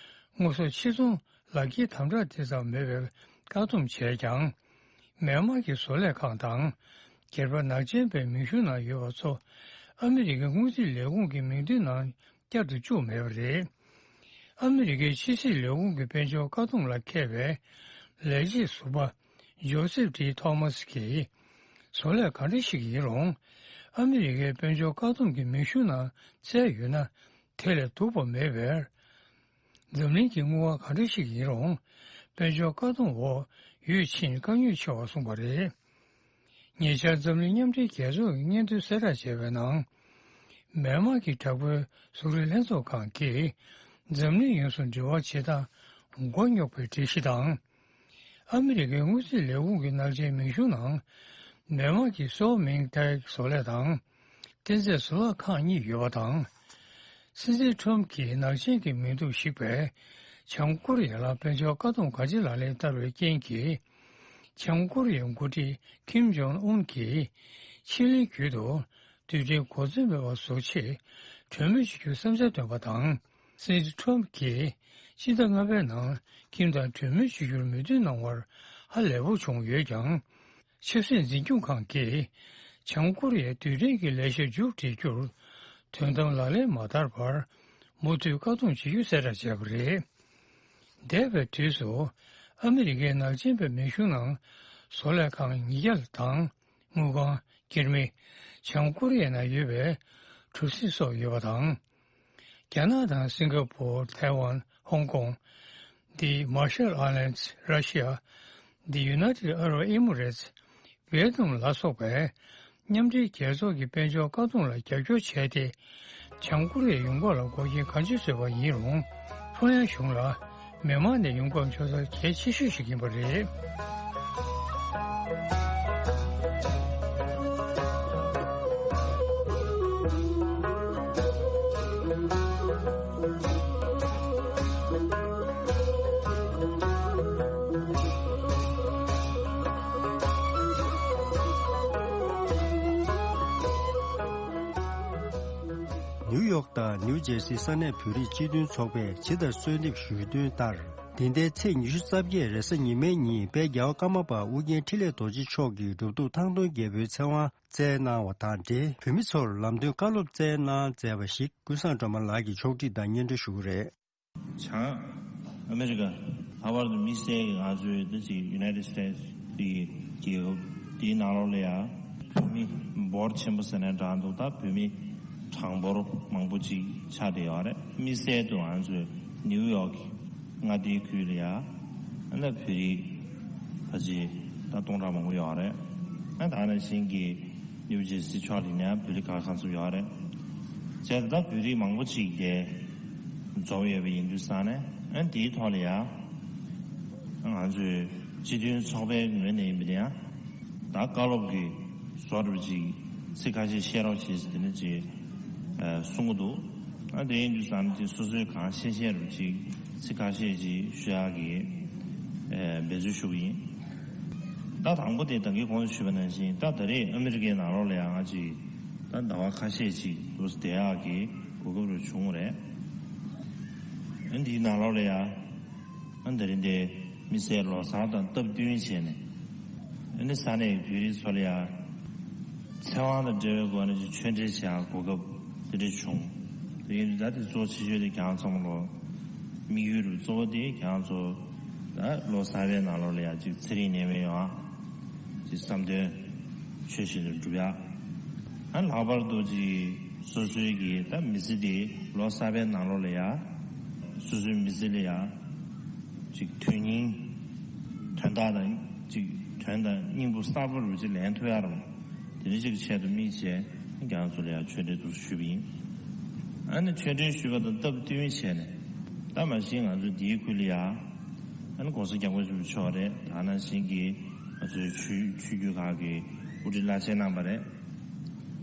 དངོས་ཟོག་ཕྱིར་ཚོང་ལག་འཁྱེར་དམ་དྲག་དེ་ཙམ་མེད་པའི་བཀག་སྡོམ་བྱས་ཀྱང་། མེན་མར་གྱི་བཟོ་ལས་ཁང་དང་། སྒེར་པ་ནག་ཅན་པའི་མིང་གཞུང་ནང་ཡོད་པ་ཚོ། ཨ་མི་རི་ཀའི་སྔོན་རྩིས་ལས་ཁུངས་ཀྱི་མིང་ཐོའི་ནང་བསྐྱར་དུ་བཅུག་མེད་པ་རེད། ཨ་མི་རི་ཀའི་ཕྱི་སྲིད་ལས་ཁུངས་ཀྱི་དཔལ་འབྱོར་བཀག་སྡོམ་ལ་མཁས་པའི་ལས་བྱེད་ཟུར་པ་ཇོ་སེབ་ཌི་ཐོ་མཱ་སི་གིས། བཟོ་ལས་ག་འདྲ་ཞིག་ཡིན་རུང་། ཨ་མི་རི་ཀའི་དཔལ་འབྱོར་བཀག་སྡོམ་གྱི་མིང་གཞུང་ནང་བཙལ་ཡོད་ན། དེ་ལས་སྡུག་པ་མེད་པས། འཛམ་གླིང་གི་དངུལ་ཁང་ག་འདྲ་ཞིག་ཡིན་རུང་། དཔལ་འབྱོར་བཀག་སྡོམ་འོག་ཡོད་ཕྱིན་དཀའ་ངལ་ཆེ་བར་གསུངས་པ་རེད། ཉེ་ཆར་འཛམ་གླིང་མཉམ་འབྲེལ་རྒྱལ་ཚོགས་ཀྱི་སྙན་ཐོའི་གསལ་བསྒྲགས་བྱས་པའི་ནང་། མེན་མར་གྱི་དྲག་པོའི་གཟུགས་རིས་ལྷན་ཚོགས་ཁང་གིས། འཛམ་གླིང་ཡོངས་སུ་འབྲེལ་བ་བྱེད་སྟངས་མགོ་རྙོག་པའི་སྒྲིག་གཞི་དང་། ཨ་མི་རི་ཀའི་དངུལ་རྩིས་ལས་ཁུངས་ཀྱི་ནག་ཅན་མིང་གཞུང་ནང་། མེན་མར་གྱི་གསོ་བ་མིང་ཏེག་བཟོ་ལས་དང་། རྟེན་རྫས་བཟོ་ལག་ཁང་གཉིས་ཡོད་པ་དང་། སྲིད་འཛིན་ཁྲོམ་གྱིས་ནག་ཅན་གྱི་མིང་ཐོ་བཤིག་པའི་བྱང་ཀོ་རི་ཡ་ལ་དཔལ་འབྱོར་བཀག་སྡོམ་ག་ཅི་ལག་ལེན་བསྟར་བའི་རྐྱེན་གྱིས། བྱང་ཀོ་རི་ཡའི་འགོ་ཁྲིད་ཀིམ་ཇོང་ཨུན་གྱིས་ཕྱི་གླིང་བརྒྱུད་དུ་རྡུལ་ཕྲན་གོ་མཚོན་མེད་པ་བཟོ་ཆེད་གྲོས་མོལ་བྱེད་རྒྱུའི་བསམ་འཆར་བཏོན་པ་དང་། སྲིད་འཛིན་ཁྲོམ་གྱིས་སྤྱི་ཟླ་ལྔ་པའི་ནང་ཁིམ་དང་གྲོས་མོལ་བྱེད་རྒྱུར་མོས་མཐུན་གནང་བར་ཧ་ལས་པོ་བྱུང་ཡོད་ཀྱང་། ཆབ་སྲིད་འཛིན་སྐྱོང་ཁང་གིས་བྱང་ཀོ་རི་ཡའི་རྡུལ་ཕྲན་གྱི་ལས་ཤག་མཇུག་སྒྲིལ་རྒྱུར་དོན་དམ་ལག་ལེན་མ་བསྟར་བར་མུ་མཐུད་བཀག་སྡོམ་བྱེད་རྒྱུ་གསལ་བསྒྲགས་བྱས་པ་རེད། འདས་པའི་དུས་སུ་ཨ་མི་རི་ཀའི་ནག་ཅན་པའི་མིང་གཞུང་ནང་བཟོ་ལས་ཁང་ཉིས་བརྒྱ་དང་དངུལ་ཁང་། འགྱུར་མེད། བྱང་ཀོ་རི་ཡའི་ནང་ཡོད་པའི་གྲུ་གཟིངས་སོགས་ཡོད་པ་དང་། རྒྱ་ནག་དང་སིང་ག་པོར། ཐའེ་ཝན། ཧོང་ཀོང་། The Marshall Islands, Russia, The United Arab Emirates, Vietnam ལ་སོགས་པའི་མཉམ་འབྲེལ་རྒྱལ་ཚོགས་ཀྱི་དཔལ་འབྱོར་བཀག་སྡོམ་ལ་རྒྱབ་སྐྱོར་བྱས་ཏེ། བྱང་ཀོ་རི་ཡའི་ཡོང་འབབ་ལ་འགོག་རྐྱེན་གང་ཅི་བཟོས་པ་ཡིན་རུང་། ཕིན་ཡང་གཞུང་ལ་མི་མང་ནས་ཡོང་འབབ་འབྱོར་ཚད་གལ་ཆེ་ཤོས་ཤིག་ཡིན་པ་རེད། ནིའུ་ཡོག་དང་ནིའུ་ཇེར་སི་ས་གནས་བོད་རིགས་སྤྱི་མཐུན་ཚོགས་པས་ཇི་ལྟར་གསོལ་འདེབས་ཞུས་དོན་ལྟར། འདི་ཟླའི་ཚེས་ཉི་ཤུ་རྩ་བརྒྱད་རེས་གཟའ་ཉི་མའི་ཉིན་དཔལ་རྒྱལ་བ་ཀརྨ་པ་ཨུ་རྒྱན་འཕྲིན་ལས་རྡོ་རྗེ་མཆོག་གིས་གྲུབ་ཐོབ་ཐང་སྟོང་རྒྱལ་པོའི་ཚེ་དབང་བསྩལ་གནང་བ་དང་འབྲེལ། བོད་མི་ཚོར་ལམ་སྟོན་བཀའ་སློབ་བསྩལ་གནང་མཛད་པ་ཞིག་ཀུན་བཟང་སྒྲོལ་མ་ལགས་ཀྱིས་ཕྱོགས་སྒྲིག་དང་སྙན་སྒྲོན་ཞུ་གི་རེད། བྱང་ཨ་མེ་རི་ཀ། ལྷག་པར་དུ་དམིགས་བསལ་གྱི་ང་ཚོའི་འདི་ཅིག་United States དེ་གི་རྒྱལ་ཁབ་དེའི་ནང་ལོགས་ལ་ཡང་བོད་མི་འབོར་ཆེན་པོ་ཟེར་ནའི་འདྲ་འདུག་ད་བོད་མི་གྲངས་འབོར་མང་པོ་ཅིག་ཆགས་བསྡད་ཡོད་རེད། དམིགས་བསལ་དུ་ང་ཚོའི་ནིའུ་ཡོག་གི་མངའ་སྡེའི་ཁུལ་ལ་ཡང་ཨ་ནི་བོད་རིགས་ཕལ་ཆེར་ད་སྟོང་ཕྲག་མང་པོ་ཡོད་རེད། ཨ་ད་ནང་བཞིན་གྱི་ནིའུ་ཇེར་སི་ཕྱོགས་ལ་ཡིན་ན་བོད་རིགས་ག་གང་ཚོད་ཡོད་རེད། བྱས་ཙང་ད་བོད་རིགས་མང་པོ་ཅིག་དེ་འཛོམས་ཡོད་པ་ཡིན་དུས་ཙང་ནས། ཨ་དེའི་ཐོག་ལ་ཡང་ང་ཚོའི་སྤྱི་མཐུན་ཚོགས་པའི་ངོས་ནས་ཡིན་པ་དེ་ཡང་ད་བཀའ་སློབ་ཀྱི་བཟོ་འདྲ་པོ་ཅིག་ཚིག་ཁ་ཤས་བཤད་རོགས་བྱེད་ཟེར་དེ་འདྲ་ཅིག་གསུང་གི་འདུག་ཨ་དེ་ཡིན་དུས་ཙང་ནས་དེ་སོ་སོའི་གང་ཤེས་ཤེས་འདྲ་པོ་ཅིག་ཚིག་ཁ་ཤས་ཅིག་ཞུ་ཡག་གི་འབད་རྩོལ་ཞུ་གི་ཡིན། ད་དང་པོ་དེ་ད་གིན་གོང་དུ་ཞུས་པ་ནང་བཞིན། ད་ད་རེས་ཨ་མི་རི་ཀའི་ནང་ལོགས་ལ་ཡང་ང་ཅིག་ད་ཟླ་བ་ཁ་ཤས་ཅིག་འདུག་སེ་བསྡད་ཡག་གི་གོ་སྐབས་རེ་བྱུང་བ་རེད། ཨ་འདིའི་ནང་ལོགས་ལ་ཡང་ཨ་ད་རེས་འདི་དམིགས་བསལ་ལོ་གསར་དང་སྟབས་བསྟུན་བྱས་ནས། ཨ་ནི་ས་གནས་བོད་རིགས་ཚོ་ལ་ཡང་ཚེ་དབང་དང་འབྲེལ་བའི་སྒོ་ནས་ཅིག་ཆོས་འབྲེལ་བྱེད་ཡག་གོ་སྐབས་དེ་འདྲ་བྱུང་། དེ་ཡིན་དུས་ད་དེ་གཙོ་ཆེ་ཤོས་དེ་ཁྱེད་རང་ཚང་མ་ལོ་དམིགས་ཡུལ་རུ་གཙོ་བོ་དེ་ཁྱེད་རང་ཚོ་ད་ལོ་གསར་པའི་ནང་ལོགས་ལ་ཡང་ཅིག་ཚེ་རིང་ནད་མེད་ཡོང་ཡག་ཅིག་བསམ་དོན་ཆོས་བཞིན་དུ་འགྲུབ་ཡག་ཨ་ལྷག་པར་དུ་ཅིག་སོ་སོའི་གི་ད་མི་ཚེ་དེ་ལོ་གསར་པའི་ནང་ལོགས་ལ་ཡང་སོ་སོའི་མི་ཚེ་ལ་ཡང་ཅིག་དོན་སྙིང་དོན་དག་དང་ཅིག་དོན་དང་སྙིང་པོ་གསར་པ་རུ་ཅིག་ལེན་ཐུབ་ཡག་རུ་དེ་འདྲ་ཅིག་གི་ཆེད་དུ་དམིགས་བྱས་ཁྱེད་རང་ཚོ་ལ་ཡང་ཆོས་འབྲེལ་དུ་ཞུས་པ་ཡིན། ཨ་ནི་ཆོས་འབྲེལ་ཞུས་པ་དང་སྟབས་བསྟུན་བྱས་ནས་ད་མ་གཞི་ང་ཚོ་འདིའི་ཁུལ་ལ་ཡང་ཨ་ནི་༸གོང་ས་༸སྐྱབས་མགོན་ཆེན་པོ་མཆོག་རེད། ད་ནང་བཞིན་གྱི་ང་ཚོའི་ཆོས་ཆོས་བརྒྱུད་ཁག་གི་དབུ་ཁྲིད་བླ་ཆེན་རྣམ་པ་རེད།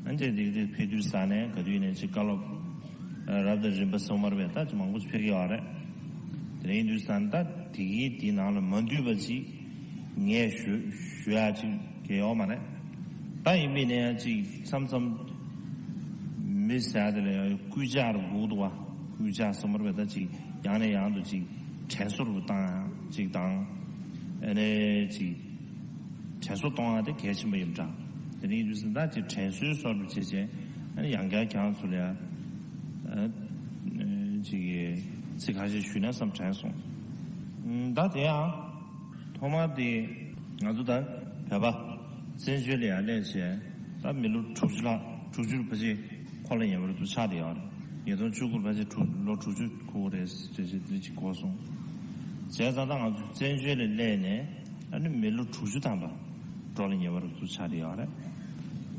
ཨ་ནི་དེ་དེ་ཕེབས་དུས་ཙ་ནས་ག་དུས་ནས་ཅིག་བཀའ་སློབ་རབ་དང་རིམ་པ་སོ་མར་བས་ད་ཅིག་མང་པོ་ཕེབས་ཀྱི་ཡོད་རེད། དེ་ཡིན་དུས་ཙ་ནས་ད་དེ་གའི་དེའི་ནང་ལ་མ་འདུས་པ་ཅིག་ངས་ཞུ་ཞུ་ཡག་ཅིག་གལ་ཡོད་མ་རེད། ད་ཡིན་པས་ན་ཡང་ཅིག་མཚམས་མཚམས་མི་ཟེར་དེ་ལ་ཡང་སྐུལ་ལྕག་རུ་སྒུག་འདུག་བ། སྐུལ་ལྕག་གསུམ་པར་བས་ད་ཅིག་ཡང་ནས་ཡང་དུ་ཅིག་དྲན་གསོ་རུ་བཏང་ཡང་ཅིག་དང་། ཨ་ནས་ཅིག་དྲན་གསོ་གཏོང་ཡང་དེ་གལ་ཆེན་པོ་ཡིན་འདྲ། དེ་ནས་ཡིན་དུས་ད་ཅིག་དྲན་གསོའི་སོར་དུ་བྱེད་བྱས་ཨ་ནི་ཡང་བསྐྱར་ཁྱེད་རང་ཚོ་ལ་ཡང་ཨ་ཅིག་ཚིག་ཁ་ཤས་ཞུས་ན་བསམ་དྲན་སོང་། ད་དེ་ཡང་། ཐོག་མར་དེ་ང་ཚོ་ད་བོད་པ་བཙན་བྱོལ་ལ་ཡང་སླེབས་བྱས་ད་མི་ལོ་དྲུག་ཅུ་ལྷག་དྲུག་ཅུ་ཕལ་ཆེར་འཁོར་ལ་ཉེ་བར་དུ་ཆགས་བསྡད་ཡོད་རེད། ཉིས་སྟོང་བཅུ་དགུ་ཕལ་ཆེར་དྲུག་ལོ་དྲུག་ཅུ་འཁོར་རེད་ཟེར་བྱས་དེ་ཅིག་གོ་སོང་། བྱས་ཙང་ད་ང་ཚོ་བཙན་བྱོལ་ལ་སླེབས་ནས་ཨ་ནི་མི་ལོ་དྲུག་ཅུ་ཐམ་པ་འགྲོ་ལ་ཉེ་བར་དུ་ཆགས་བསྡད་ཡོད་རེད།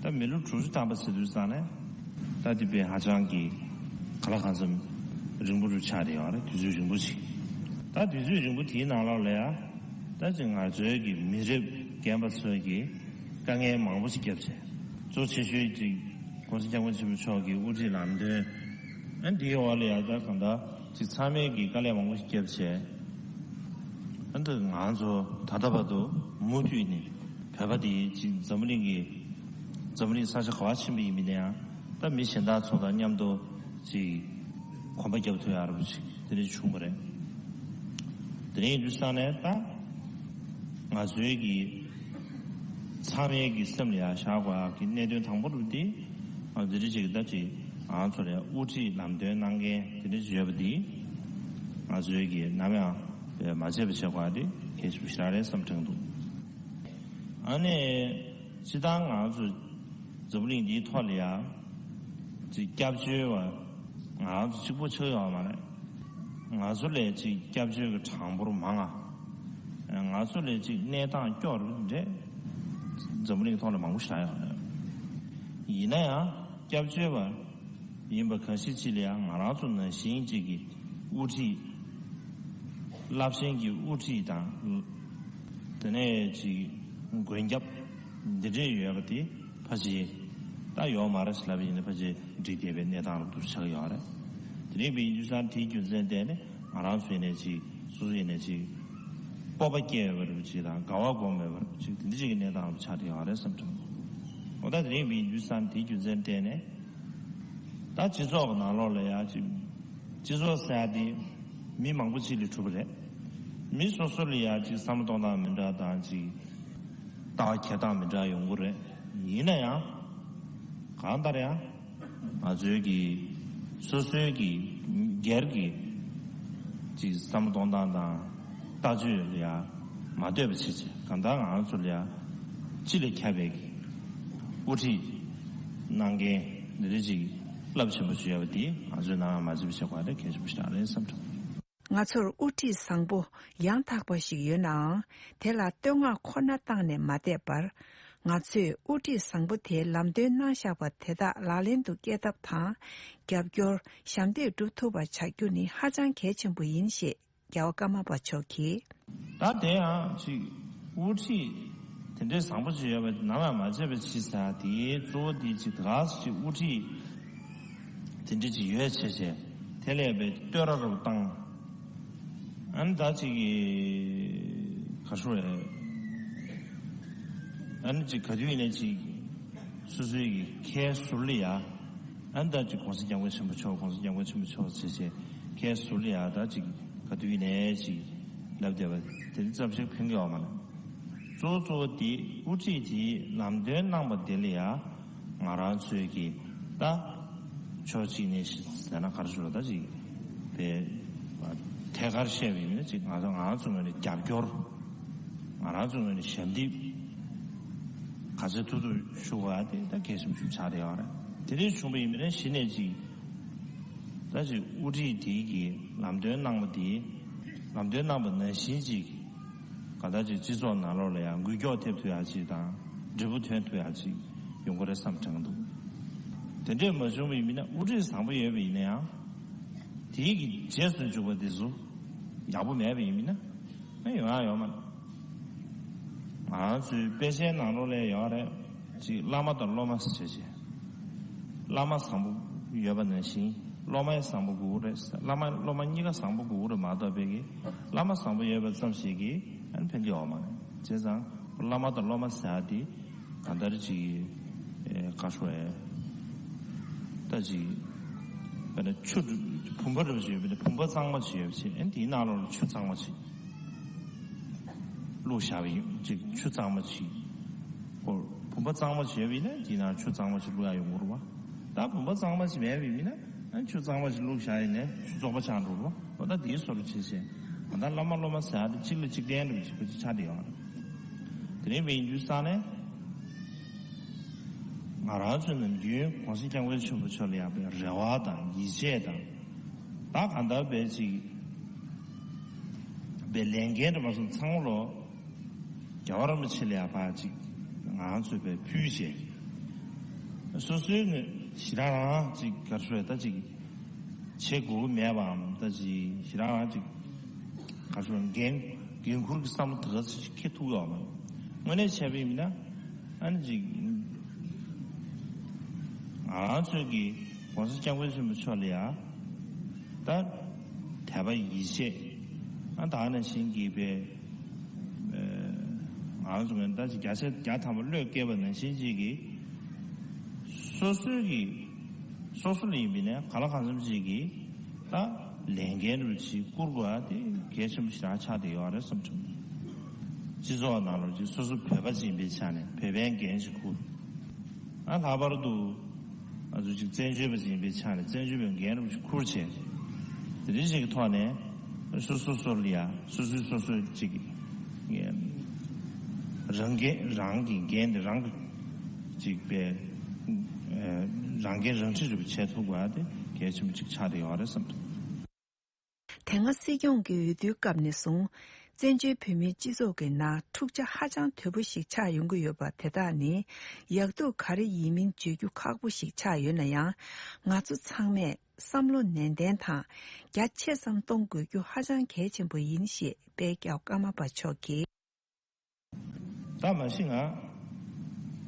ད་མི་ལོ་དྲུག་ཅུ་ཐམ་པ་ཟེར་དུས་ཙང་ནས་ད་དེ་དཔེ་ཧ་ཅང་གི་ག་ལ་གང་འཚམ་རིང་པོ་རུ་ཆགས་བསྡད་ཡོད་རེད། དུས་ཚོད་རིང་པོ་ཞིག་ད་དུས་ཚོད་རིང་པོ་དེའི་ནང་ལོགས་ལ་ཡང་ད་ཅིག་ང་ཚོའི་གི་མི་རབས་རྒན་པ་ཚོས་ཀྱི་དཀའ་ངལ་མང་པོ་ཞིག་བརྒྱབ་བྱས། གཙོ་ཆེ་ཤོས་ཅིག་༸གོང་ས་༸སྐྱབས་མགོན་ཆེན་པོ་མཆོག་གི་དབུ་ཁྲིད་ལམ་སྟོན་ཨ་འདིའི་འོག་ལ་ཡང་ད་གང་ལྟར་ཅིག་ཚང་མས་ཀྱི་དཀའ་ལས་མང་པོ་ཞིག་བརྒྱབ་བྱས། ཨ་འདི་ང་ཚོ་ད་ལྟ་བར་དུ་མུ་མཐུད་ནས་བོད་པ་དེ་ཅིག་འཛམ་བུ་གླིང་གི་འཛམ་བུ་གླིང་ས་ཆ་ག་བ་ཕྱིན་པ་ཡིན་མིན་ན་ཡང་ད་མི་གཞན་དག་ཚོ་དང་མཉམ་དུ་ཅིག་གོམ་པ་རྒྱབ་ཐུབ་ཡག་རབ་ཅིག་དེ་འདྲ་བྱུང་བ་རེད། དེ་ནས་ཡིན་དུས་ཙང་ནས་ད་ང་ཚོའི་གི་ཚང་མའི་གི་སེམས་ལ་ཡང་བཞག་དགོས་ཡག་གི་གནད་དོན་དང་པོ་རུ་དེ་ང་ཚོ་འདི་ཅིག་ད་ཅིག་ང་ཚོ་ལ་དབུ་ཁྲིད་ལམ་སྟོན་གནང་མཁན་དེ་འདྲ་ཅིག་ཡོད་པ་དེ་ང་ཚོའི་གི་ནམ་ཡང་མ་བརྗེད་པ་བྱེད་དགོས་ཡག་དེ་གལ་ཆེན་པོ་ཞེ་དྲག་རེད་བསམ་དྲན་འདུག་ཨ་ནི། སྤྱིར་བཏང་ང་ཚོ་འཛམ་བུ་གླིང་འདིའི་ཐོག་ལ་ཡང་ཅིག་སྐྱབས་བཅོལ་བ་ང་ཚོ་གཅིག་པོ་ཆགས་ཡོད་མ་རེད། ང་ཚོ་ལས་ཅིག་སྐྱབས་བཅོལ་གྱི་གྲངས་འབོར་མང་ང་། ང་ཚོ་ལས་ཅིག་གནས་སྟངས་སྐྱོ་རུ་འདྲ་འཛམ་བུ་གླིང་ཐོག་ལ་མང་པོ་ཞིག་ཡོད་རེད། ཡིན་ན་ཡང་སྐྱབས་བཅོལ་བ་ཡིན་པ་གང་ཞིག་ཅིག་ལ་ཡང་ང་རང་ཚོ་ནང་བཞིན་ཅིག་གི་དབུ་ཁྲིད། རླབས་ཆེན་གྱི་དབུ་ཁྲིད་དང་། དེ་ནས་ཅིག་མགོན་སྐྱབས་འདི་འདྲས་ཡོད་པ་དེ་ཕལ་ཆེར་ད་ཡོད་མ་རེད་ཟེར་ལབ་པ་ཡིན་ན་ཕལ་ཆེར་འགྲིག་བསྡད་པའི་གནས་སྟངས་ལ་འདུག་ཆགས་ཡོད་རེད། དེ་རིང་བའི་ཡིན་དུས་ཙང་དེའི་རྒྱུ་མཚན་བརྟེན་ནས་ང་རང་ཚོ་ཡིན་ནས་ཅིག་སོ་སོ་ཡིན་ནས་ཅིག་སྤོབས་པ་སྐྱེ་ཡོད་པ་རེད་ཅིག་དང་དགའ་བ་སྒོམ་ཡོད་པ་རེད་ཅིག་དེ་འདྲ་ཅིག་གི་གནས་སྟངས་ལ་ཆགས་བསྡད་ཡོད་རེད་བསམ་དྲན། འོ་ད་དེ་རིང་བའི་ཡིན་དུས་ཙང་དེའི་རྒྱུ་མཚན་བརྟེན་ནས། ད་སྤྱི་ཚོགས་ཀྱི་ནང་ལོགས་ལ་ཡང་ཅིག་སྤྱི་ཚོགས་ཟེར་ཡ་དེ་མི་མང་པོ་ཅིག་ལས་གྲུབ་པ་རེད། མི་སོ་སོ་ལ་ཡང་ཅིག་བསམ་བློ་གཏོང་སྟངས་མི་འདྲ་དང་ཅིག་ལྟ་བ་འཁྱེར་སྟངས་མི་འདྲ་ཡོང་གི་རེད། ཡིན་ན་ཡང་གང་ལྟར་ཡང་ང་ཚོའི་གི་སོ་སོའི་གི་སྒེར་གྱི་ཅིག་བསམ་བློ་གཏོང་སྟངས་དང་ལྟ་སྤྱོད་ལ་ཡང་མ་ལྟོས་པ་བྱེད་ཅིག་གང་ལྟར་ང་ཚོ་ལ་ཡང་སྤྱི་ལ་ཁྱབ་པའི་གི་དབུ་ཁྲིད་གནང་མཁན་འདི་འདྲ་ཅིག་རླབས་ཆེན་པོ་ཞིག་ཡོད་པ་འདི་ང་ཚོས་ནམ་ཡང་མ་བརྗེད་པ་བྱེད་དགོས་པ་དེ་གལ་ཆེན་པོ་ཞིག་རེད་བསམ་བྱུང་། ང་ཚོར་དབུ་ཁྲིད་བཟང་པོ་ཡང་དག་པ་ཞིག་ཡོད་ནའང་དེ་ལ་བསྟོད་བསྔགས་ཁོ་ན་བཏང་ནས་མ་བསྡད་པར། ང་ཚོས་དབུ་ཁྲིད་བཟང་པོ་དེའི་ལམ་སྟོན་གནང་བཞག་པ་དེ་དག་ལག་ལེན་དུ་བསྐྱེད་ཐབས་དང་། རྒྱབ་སྐྱོར་ཞབས་འདེགས་སྒྲུབ་ཐུབ་པ་བྱ་རྒྱུ་ནི་ཧ་ཅང་གལ་ཆེན་པོ་ཡིན་ཞེས། རྒྱལ་བ་ཀརྨ་པ་མཆོག་གིས། ད་དེ་ཡང་ཅིག་དབུ་ཁྲིད་དེ་འདྲའི་བཟང་པོ་ཅིག་ཡོད་པ་ནམ་ཡང་མ་བརྗེད་པ་ཅིག་ཟེར་དེའི་གཙོ་བོ་དེ་ཅིག་ད་ག་ཅིག་དབུ་ཁྲིད་དེ་འདྲ་ཅིག་ཡོད་བྱས་བྱས་དེ་ལས་པའི་བསྟོད་ར་རུ་བཏང་། ཨ་ནི་ད་ཅིག་ག་ཤོ་རེད། ཨ་ནི་ཅིག་ག་དུས་ཡིན་ན་ཅིག་སོ་སོའི་གི་ཁའི་ཟུར་ལ་ཡ། ཨ་ནི་ད་ཅིག་༸གོང་ས་༸སྐྱབས་མགོན་ཆེན་པོ་མཆོག༸གོང་ས་༸སྐྱབས་མགོན་ཆེན་པོ་མཆོག་ཟེར་བྱས་ཁའི་ཟུར་ལ་ཡ་ད་ཅིག་ག་དུས་ནས་ཅིག་ལབ་བསྡད་པ་དེ་ཙམ་ཞིག་ཕན་གྱི་ཡོད་མ་རེད། གཙོ་བོ་གཙོ་བོ་དེ་དབུ་ཁྲིད་དེས་ལམ་སྟོན་གནང་པ་དེ་ལ་ཡ་ང་རང་ཚོས་ཀྱི་ད་ཕྱོགས་གཅིག་ནས་ཟེར་ན་ག་རེ་ཞུ་ལ་ད་ཅིག་པའི་ཐད་ཀར་བཤད་པ་ཡིན་ན་ཅིག་ང་ཚོ་ང་ཚོ་ངོས་ནས་རྒྱབ་སྐྱོར། ང་རང་ཚོ་ངོས་ནས་ཞབས་འདེགས་ག་ཚོད་ཐུབ་ཐུབ་ཞུ་དགོས་ཡ་དེ་ད་གལ་ཆེན་པོ་ཞིག་ཆགས་བསྡད་ཡོད་རེད། དེ་འདྲ་བྱུང་བ་ཡིན་པ་ན་གཞི་ནས་ཅིག་ད་ཅིག་དབུ་ཁྲིད་དེའི་གི་ལམ་སྟོན་གནང་བ་དེ་ལམ་སྟོན་གནང་བ་ནང་བཞིན་ཅིག་ག་ད་ཅིག་སྤྱི་ཚོགས་ནང་ལོགས་ལ་ཡང་འགུལ་སྐྱོད་ཐེབས་ཐུབ་ཡ་ཅིག་དང་འབྲས་བུ་ཐོན་ཐུབ་ཡ་ཅིག་ཡོང་གི་རེད་བསམ་དྲན་གྱི་འདུག་དེ་འདྲས་མ་བྱུང་བ་ཡིན་པ་ན་དབུ་ཁྲིད་བཟང་པོ་ཡོད་པ་ཡིན་ན་ཡང་དེའི་གི་རྗེས་སུ་འཇུག་པ་དེ་ཚོ་ཡག་པོ་མེད་པ་ཡིན་པ་ན། ཨེ་ཡོང་ཡ་ཡོད་མ་རེད། ང་རང་ཚོའི་དཔེ་ཆའི་ནང་ལོགས་ལ་ཡོད་རེད། ཅིག་བླ་མ་དང་སློབ་མ་ཟེར་བྱས། བླ་མ་བཟང་པོ་ཡོད་པ་ནང་བཞིན་སློབ་མ་ཡང་བཟང་པོ་དགོས་ཀྱི་རེད། བླ་མ་སློབ་མ་གཉིས་ཀ་བཟང་པོ་དགོས་ཀྱི་རེད་མ་གཏོགས་པའི་གི་བླ་མ་བཟང་པོ་ཡོད་པ་ཙམ་ཞིག་གིས་ཨ་ནི་ཕན་གྱི་ཡོད་མ་རེད། བྱས་ཙང་བླ་མ་དང་སློབ་མ་ཟེར་ཡ་དེ་ གང་ལྟར་ཅིག་ཨེ་ག་ཤོ་ཨེ་ད་ཅིག་དཔེར་ན་ཆུ་བུམ་པ་འདྲ་བ་ཞིག་ཡོད་པ་ན་བུམ་པ་གཙང་མ་ཞིག་ཡོད་པ་ཞིག་ཨེ་དེའི་ནང་ལོགས་ལ་ཆུ་གཙང་མ་ཞིག་བླུགས་བཞག་པ་ཡིན་ཅིག་ཆུ་གཙང་མ་ཞིག་ཧོ་བུམ་པ་གཙང་མ་ཞིག་ཡོད་པ་ཡིན་ན་དེའི་ནང་ཆུ་གཙང་མ་ཞིག་བླུགས་ཡ་ཡོང་གི་རེད་བ། ད་བུམ་པ་གཙང་མ་ཞིག་མེད་པ་ཡིན་ན་ཨ་ཆུ་གཙང་མ་ཞིག་བླུགས་བཞག་ཡིན་ན་ཆུ་བཙོག་པ་ཆགས་འགྲོ་རེད་བ། འོ་ད་དེའི་བཟོ་འདྲ་བྱེད་བྱས་ང་ད་བླ་མ་སློབ་མ་ཟེར་ཡ་དེ་གཅིག་ལ་གཅིག་བརྟེན་འདྲ་བ་ཞིག་ཁོ་ཅིག་ཆགས་བསྡད་ཡོད་རེད། དེ་རིང་བའི་ཡིན་དུས་ས་ནས། ང་རང་ཚོའི་ནམ་རྒྱུན་༸གོང་ས་༸སྐྱབས་མགོན་ཆེན་པོ་མཆོག་ལ་ཡག་པའི་རེ་བ་དང་ཡིད་ཆེས་དང་། ད་གང་ལྟར་བས་ཅིག་པའི་ལས་འགན་དུ་མ་སོང་ཚང་མ་ལོ་རྒྱལ་བ་རིན་པོ་ཆེ་ལ་ཡག་པ་ཅིག་ང་རང་ཚོས་པའི་ཕུལ་བྱས། སོ་སོའི་ནི་ཞེ་དྲག་རང་ཅིག་གར་ཤོད་ད་ཅིག་བྱེད་དགོས་མེད་པའམ་ད་ཅིག་ཞེ་དྲག་རང་ཅིག་ག་ཚོད་འགན་འགན་འཁུར་གྱི་བསམ་བློ་དེ་ག་ཚོད་ཅིག་འཁྱེར་ཐུབ་ཡོད་མ་རེད། དངོས་གནས་བྱས་པ་ཡིན་ན་ཨ་ནི་ཅིག་ང་རང་ཚོའི་གི་༸གོང་ས་༸སྐྱབས་མགོན་ཆེན་པོ་མཆོག་ལ་ཡ་ད་དད་པ་ཡིད་ཆེས་ཨ་ད་ནང་བཞིན་གྱི་པའི་ང་རང་ཚོ་ད་ཅིག་བརྒྱ་ཆ་བརྒྱ་ཐམ་པ་བློས་བཀལ་བ་ནང་བཞིན་ཅིག་གི་སོ་སོའི་གི་སོ་སོ་ལ་ཡིན་པ་ནས་ག་ལ་གང་འཚམ་ཅིག་གི་ད་ལས་འགན་རུ་ཅིག་བསྐུར་དགོས་ཨ་དེ་གལ་ཆེན་པོ་ཞེ་དྲག་ཆགས་བསྡད་ཡོད་རེད་བསམ་བྱུང་། སྤྱི་ཚོགས་ནང་ལོགས་ཅིག་སོ་སོ་བོད་པ་ཅིག་ཡིན་པའི་ཆ་ནས་བོད་པའི་འགན་ཅིག་འཁུར། ཨ་ལྷག་པར་དུ་ང་ཚོ་ཅིག་བཙན་བྱོལ་བ་ཅིག་ཡིན་པའི་ཆ་ནས་བཙན་བྱོལ་བའི་འགན་རུ་ཅིག་འཁུར་བྱས། དེ་འདྲ་ཞིག་གི་ཐོག་ནས་སོ་སོ་སོ་ལ་ཡ་སོ་སོས་སོ་སོའི་ཅིག་རང་འགན་རང་གི་འགན་དེ་རང་གི་ཅིག་པའི་རང་འགན་རང་འཁྲི་རུ་བྱེད་ཐུབ་པ་དེ་གལ་ཆེན་པོ་ཅིག་ཆགས་བསྡད་ཡོད་རེད་བསམ་འདུག། དེ་སྔ་སྲིད་སྐྱོང་གི་འོས་བསྡུའི་སྐབས་ནས་བཟུང་བཙན་བྱོལ་བོད་མིའི་སྤྱི་ཚོགས་ཀྱི་ནང་འཁྲུག་ཆ་ཧ་ཅང་དོད་པོ་ཞིག་ཆགས་ཡོང་གི་ཡོད་པ་དེ་དག་ནི་ཡག་སྡུག་ག་རེ་ཡིན་མིན་བརྗོད་རྒྱུ་ཁག་པོ་ཞིག་ཆགས་ཡོད་ན་ཡང་། ང་ཚོ་ཚང་མས་བསམ་བློ་ནན་ཏན་དང་རྒྱ་ཆེ་ཙམ་གཏོང་དགོས་རྒྱུ་ཧ་ཅང་གལ་ཆེན་པོ་ཡིན་ཞེས་དཔལ་སྐྱབས་ཀརྨ་པ་མཆོག་གིས། ད་མ་གཞི་ང་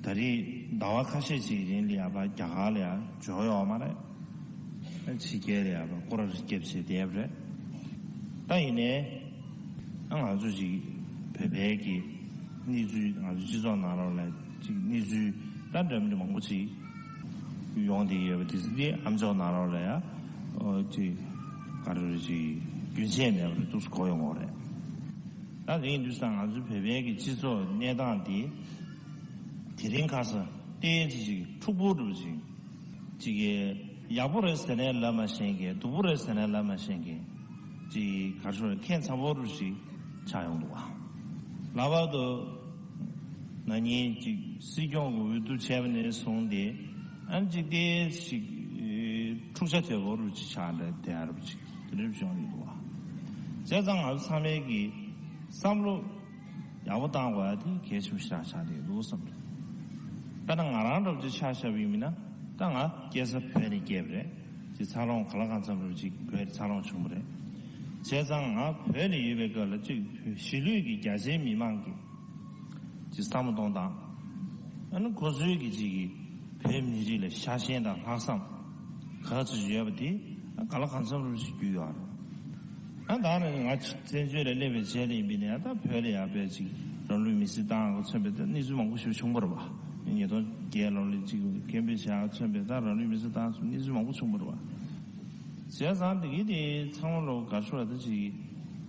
ད་རེས་ཟླ་བ་ཁ་ཤས་ཤིག་རིང་ལ་ཡ་ཕར་རྒྱ་གར་ལ་ཡ་འབྱོར་ཡོད་མ་རེད། ཕྱི་རྒྱལ་ལ་ཡ་ཕར་སྐོར་ར་རྒྱབ་བྱས་བསྡད་པ་རེད། ད་ཡིན་ནའི་ང་ཚོ་ཅིག་བོད་པའི་གི་གནས་ཚུལ་ང་ཚོ་སྤྱི་ཚོགས་ནང་ལོགས་ལ་ཅིག་གནས་ཚུལ་ད་འདྲ་མི་འདྲ་མང་པོ་ཅིག་ཡོང་བསྡད་ཡོད་པ་དེ་ཚོ་དེ་ཨ་མཆོག་ནང་ལོགས་ལ་ཡ་ཨོ་ཅིག་ག་རེ་རེད་ཅིག་རྒྱུན་ཆད་མེད་པར་འདུག་སེ་གོ་ཡོང་གི་རེད། ད་དེ་ཡིན་དུས་ཙང་ང་ཚོའི་བོད་པའི་གི་སྤྱི་ཚོགས་གནས་སྟངས་དེ་དེ་རིང་ཁ་སང་ཏོག་ཙམ་ཅིག་འཁྲུག་པོ་འདྲ་པོ་ཅིག་ཅིག་གི་ཡག་པོ་རེད་ཟེར་ནའི་ལབ་མ་ཤེས་མཁན། སྡུག་པོ་རེད་ཟེར་ནའི་ལབ་མ་ཤེས་མཁན་ཅིག་ག་རེ་ཟེར་ཁྱད་མཚར་པོ་འདྲ་པོ་ཞིག་ཆགས་ཡོང་འདུག་བ། ལྷག་པར་དུ་ན་ནིང་ཅིག་སྲིད་སྐྱོང་གི་འོས་བསྡུ་བྱས་པ་ནས་བཟུང་སྟེ་ཨ་ནི་ཅིག་ཏོག་ཙམ་ཅིག་འཁྲུག་ཆ་དོད་པོ་འདྲ་པོ་ཅིག་ཆགས་འདྲ་དེ་འདྲ་པོ་ཅིག་དེ་འདྲ་བྱུང་ཡོད་འདུག་བ། བྱས་ཙང་ང་ཚོ་ཚང་མས་ཀྱི་བསམ་བློ་ཡག་པོ་བཏང་དགོས་ཡ་དེ་གལ་ཆེན་པོ་ཞེ་དྲག་ཆགས་བསྡད་འདུག་བསམ་འདུག། དཔེར་ན་ང་རང་འདྲ་པོ་ཅིག་ཆ་བཞག་པ་ཡིན་ན་ད་ང་སྐྱེས་ས་བོད་ནས་སྐྱེས་པ་རེད། ཅིག་འཚར་ལོངས་གང་ལ་གང་འཚམ་རེ་ཅིག་བོད་འཚར་ལོངས་བྱུང་བ་རེད། བྱས་ཙང་ང་བོད་ནས་ཡོད་པའི་སྐབས་ལ་ཅིག་གཞིས་ལུས་ཀྱི་རྒྱ་ཆེའི་མི་མང་གི་ཅིག་བསམ་བློ་གཏོང་སྟངས། ཨ་ནི་ཁོ་ཚོའི་གི་ཅིག་གི་བོད་མི་རིགས་ལ་ཤ་ཞེན་དང་ལྷག་བསམ་ག་ཚོད་ཡོད་པ་དེ་གང་ལ་གང་འཚམ་རུ་ཞིག་རྒྱུས་ཡོད་རེད། ཨ་ད་ནི་ང་བཙན་བྱོལ་ལ་སླེབས་པའི་རྗེས་ལ་ཡིན་པས་ནས་ད་བོད་ལ་ཡར་བས་ཅིག་རང་ལུས་མེར་སྲེག་བཏང་གི་མཚོན་པའི་ད་གནས་ཚུལ་མང་པོ་ཞིག་བྱུང་བ་རེད་བ། ཉིས་སྟོང་བརྒྱད་ལོ་ལ་ཅིག་སྐད་འབོད་བྱས་མཚོན་པའི་ད་རང་ལུས་མེར་སྲེག་བཏང་གནས་ཚུལ་མང་པོ་བྱུང་བ་རེད་བ། བྱས་ཙང་འདི་གི་དེ་ཚང་མ་ལོ་གར་ཤོར་ད་ཅིག་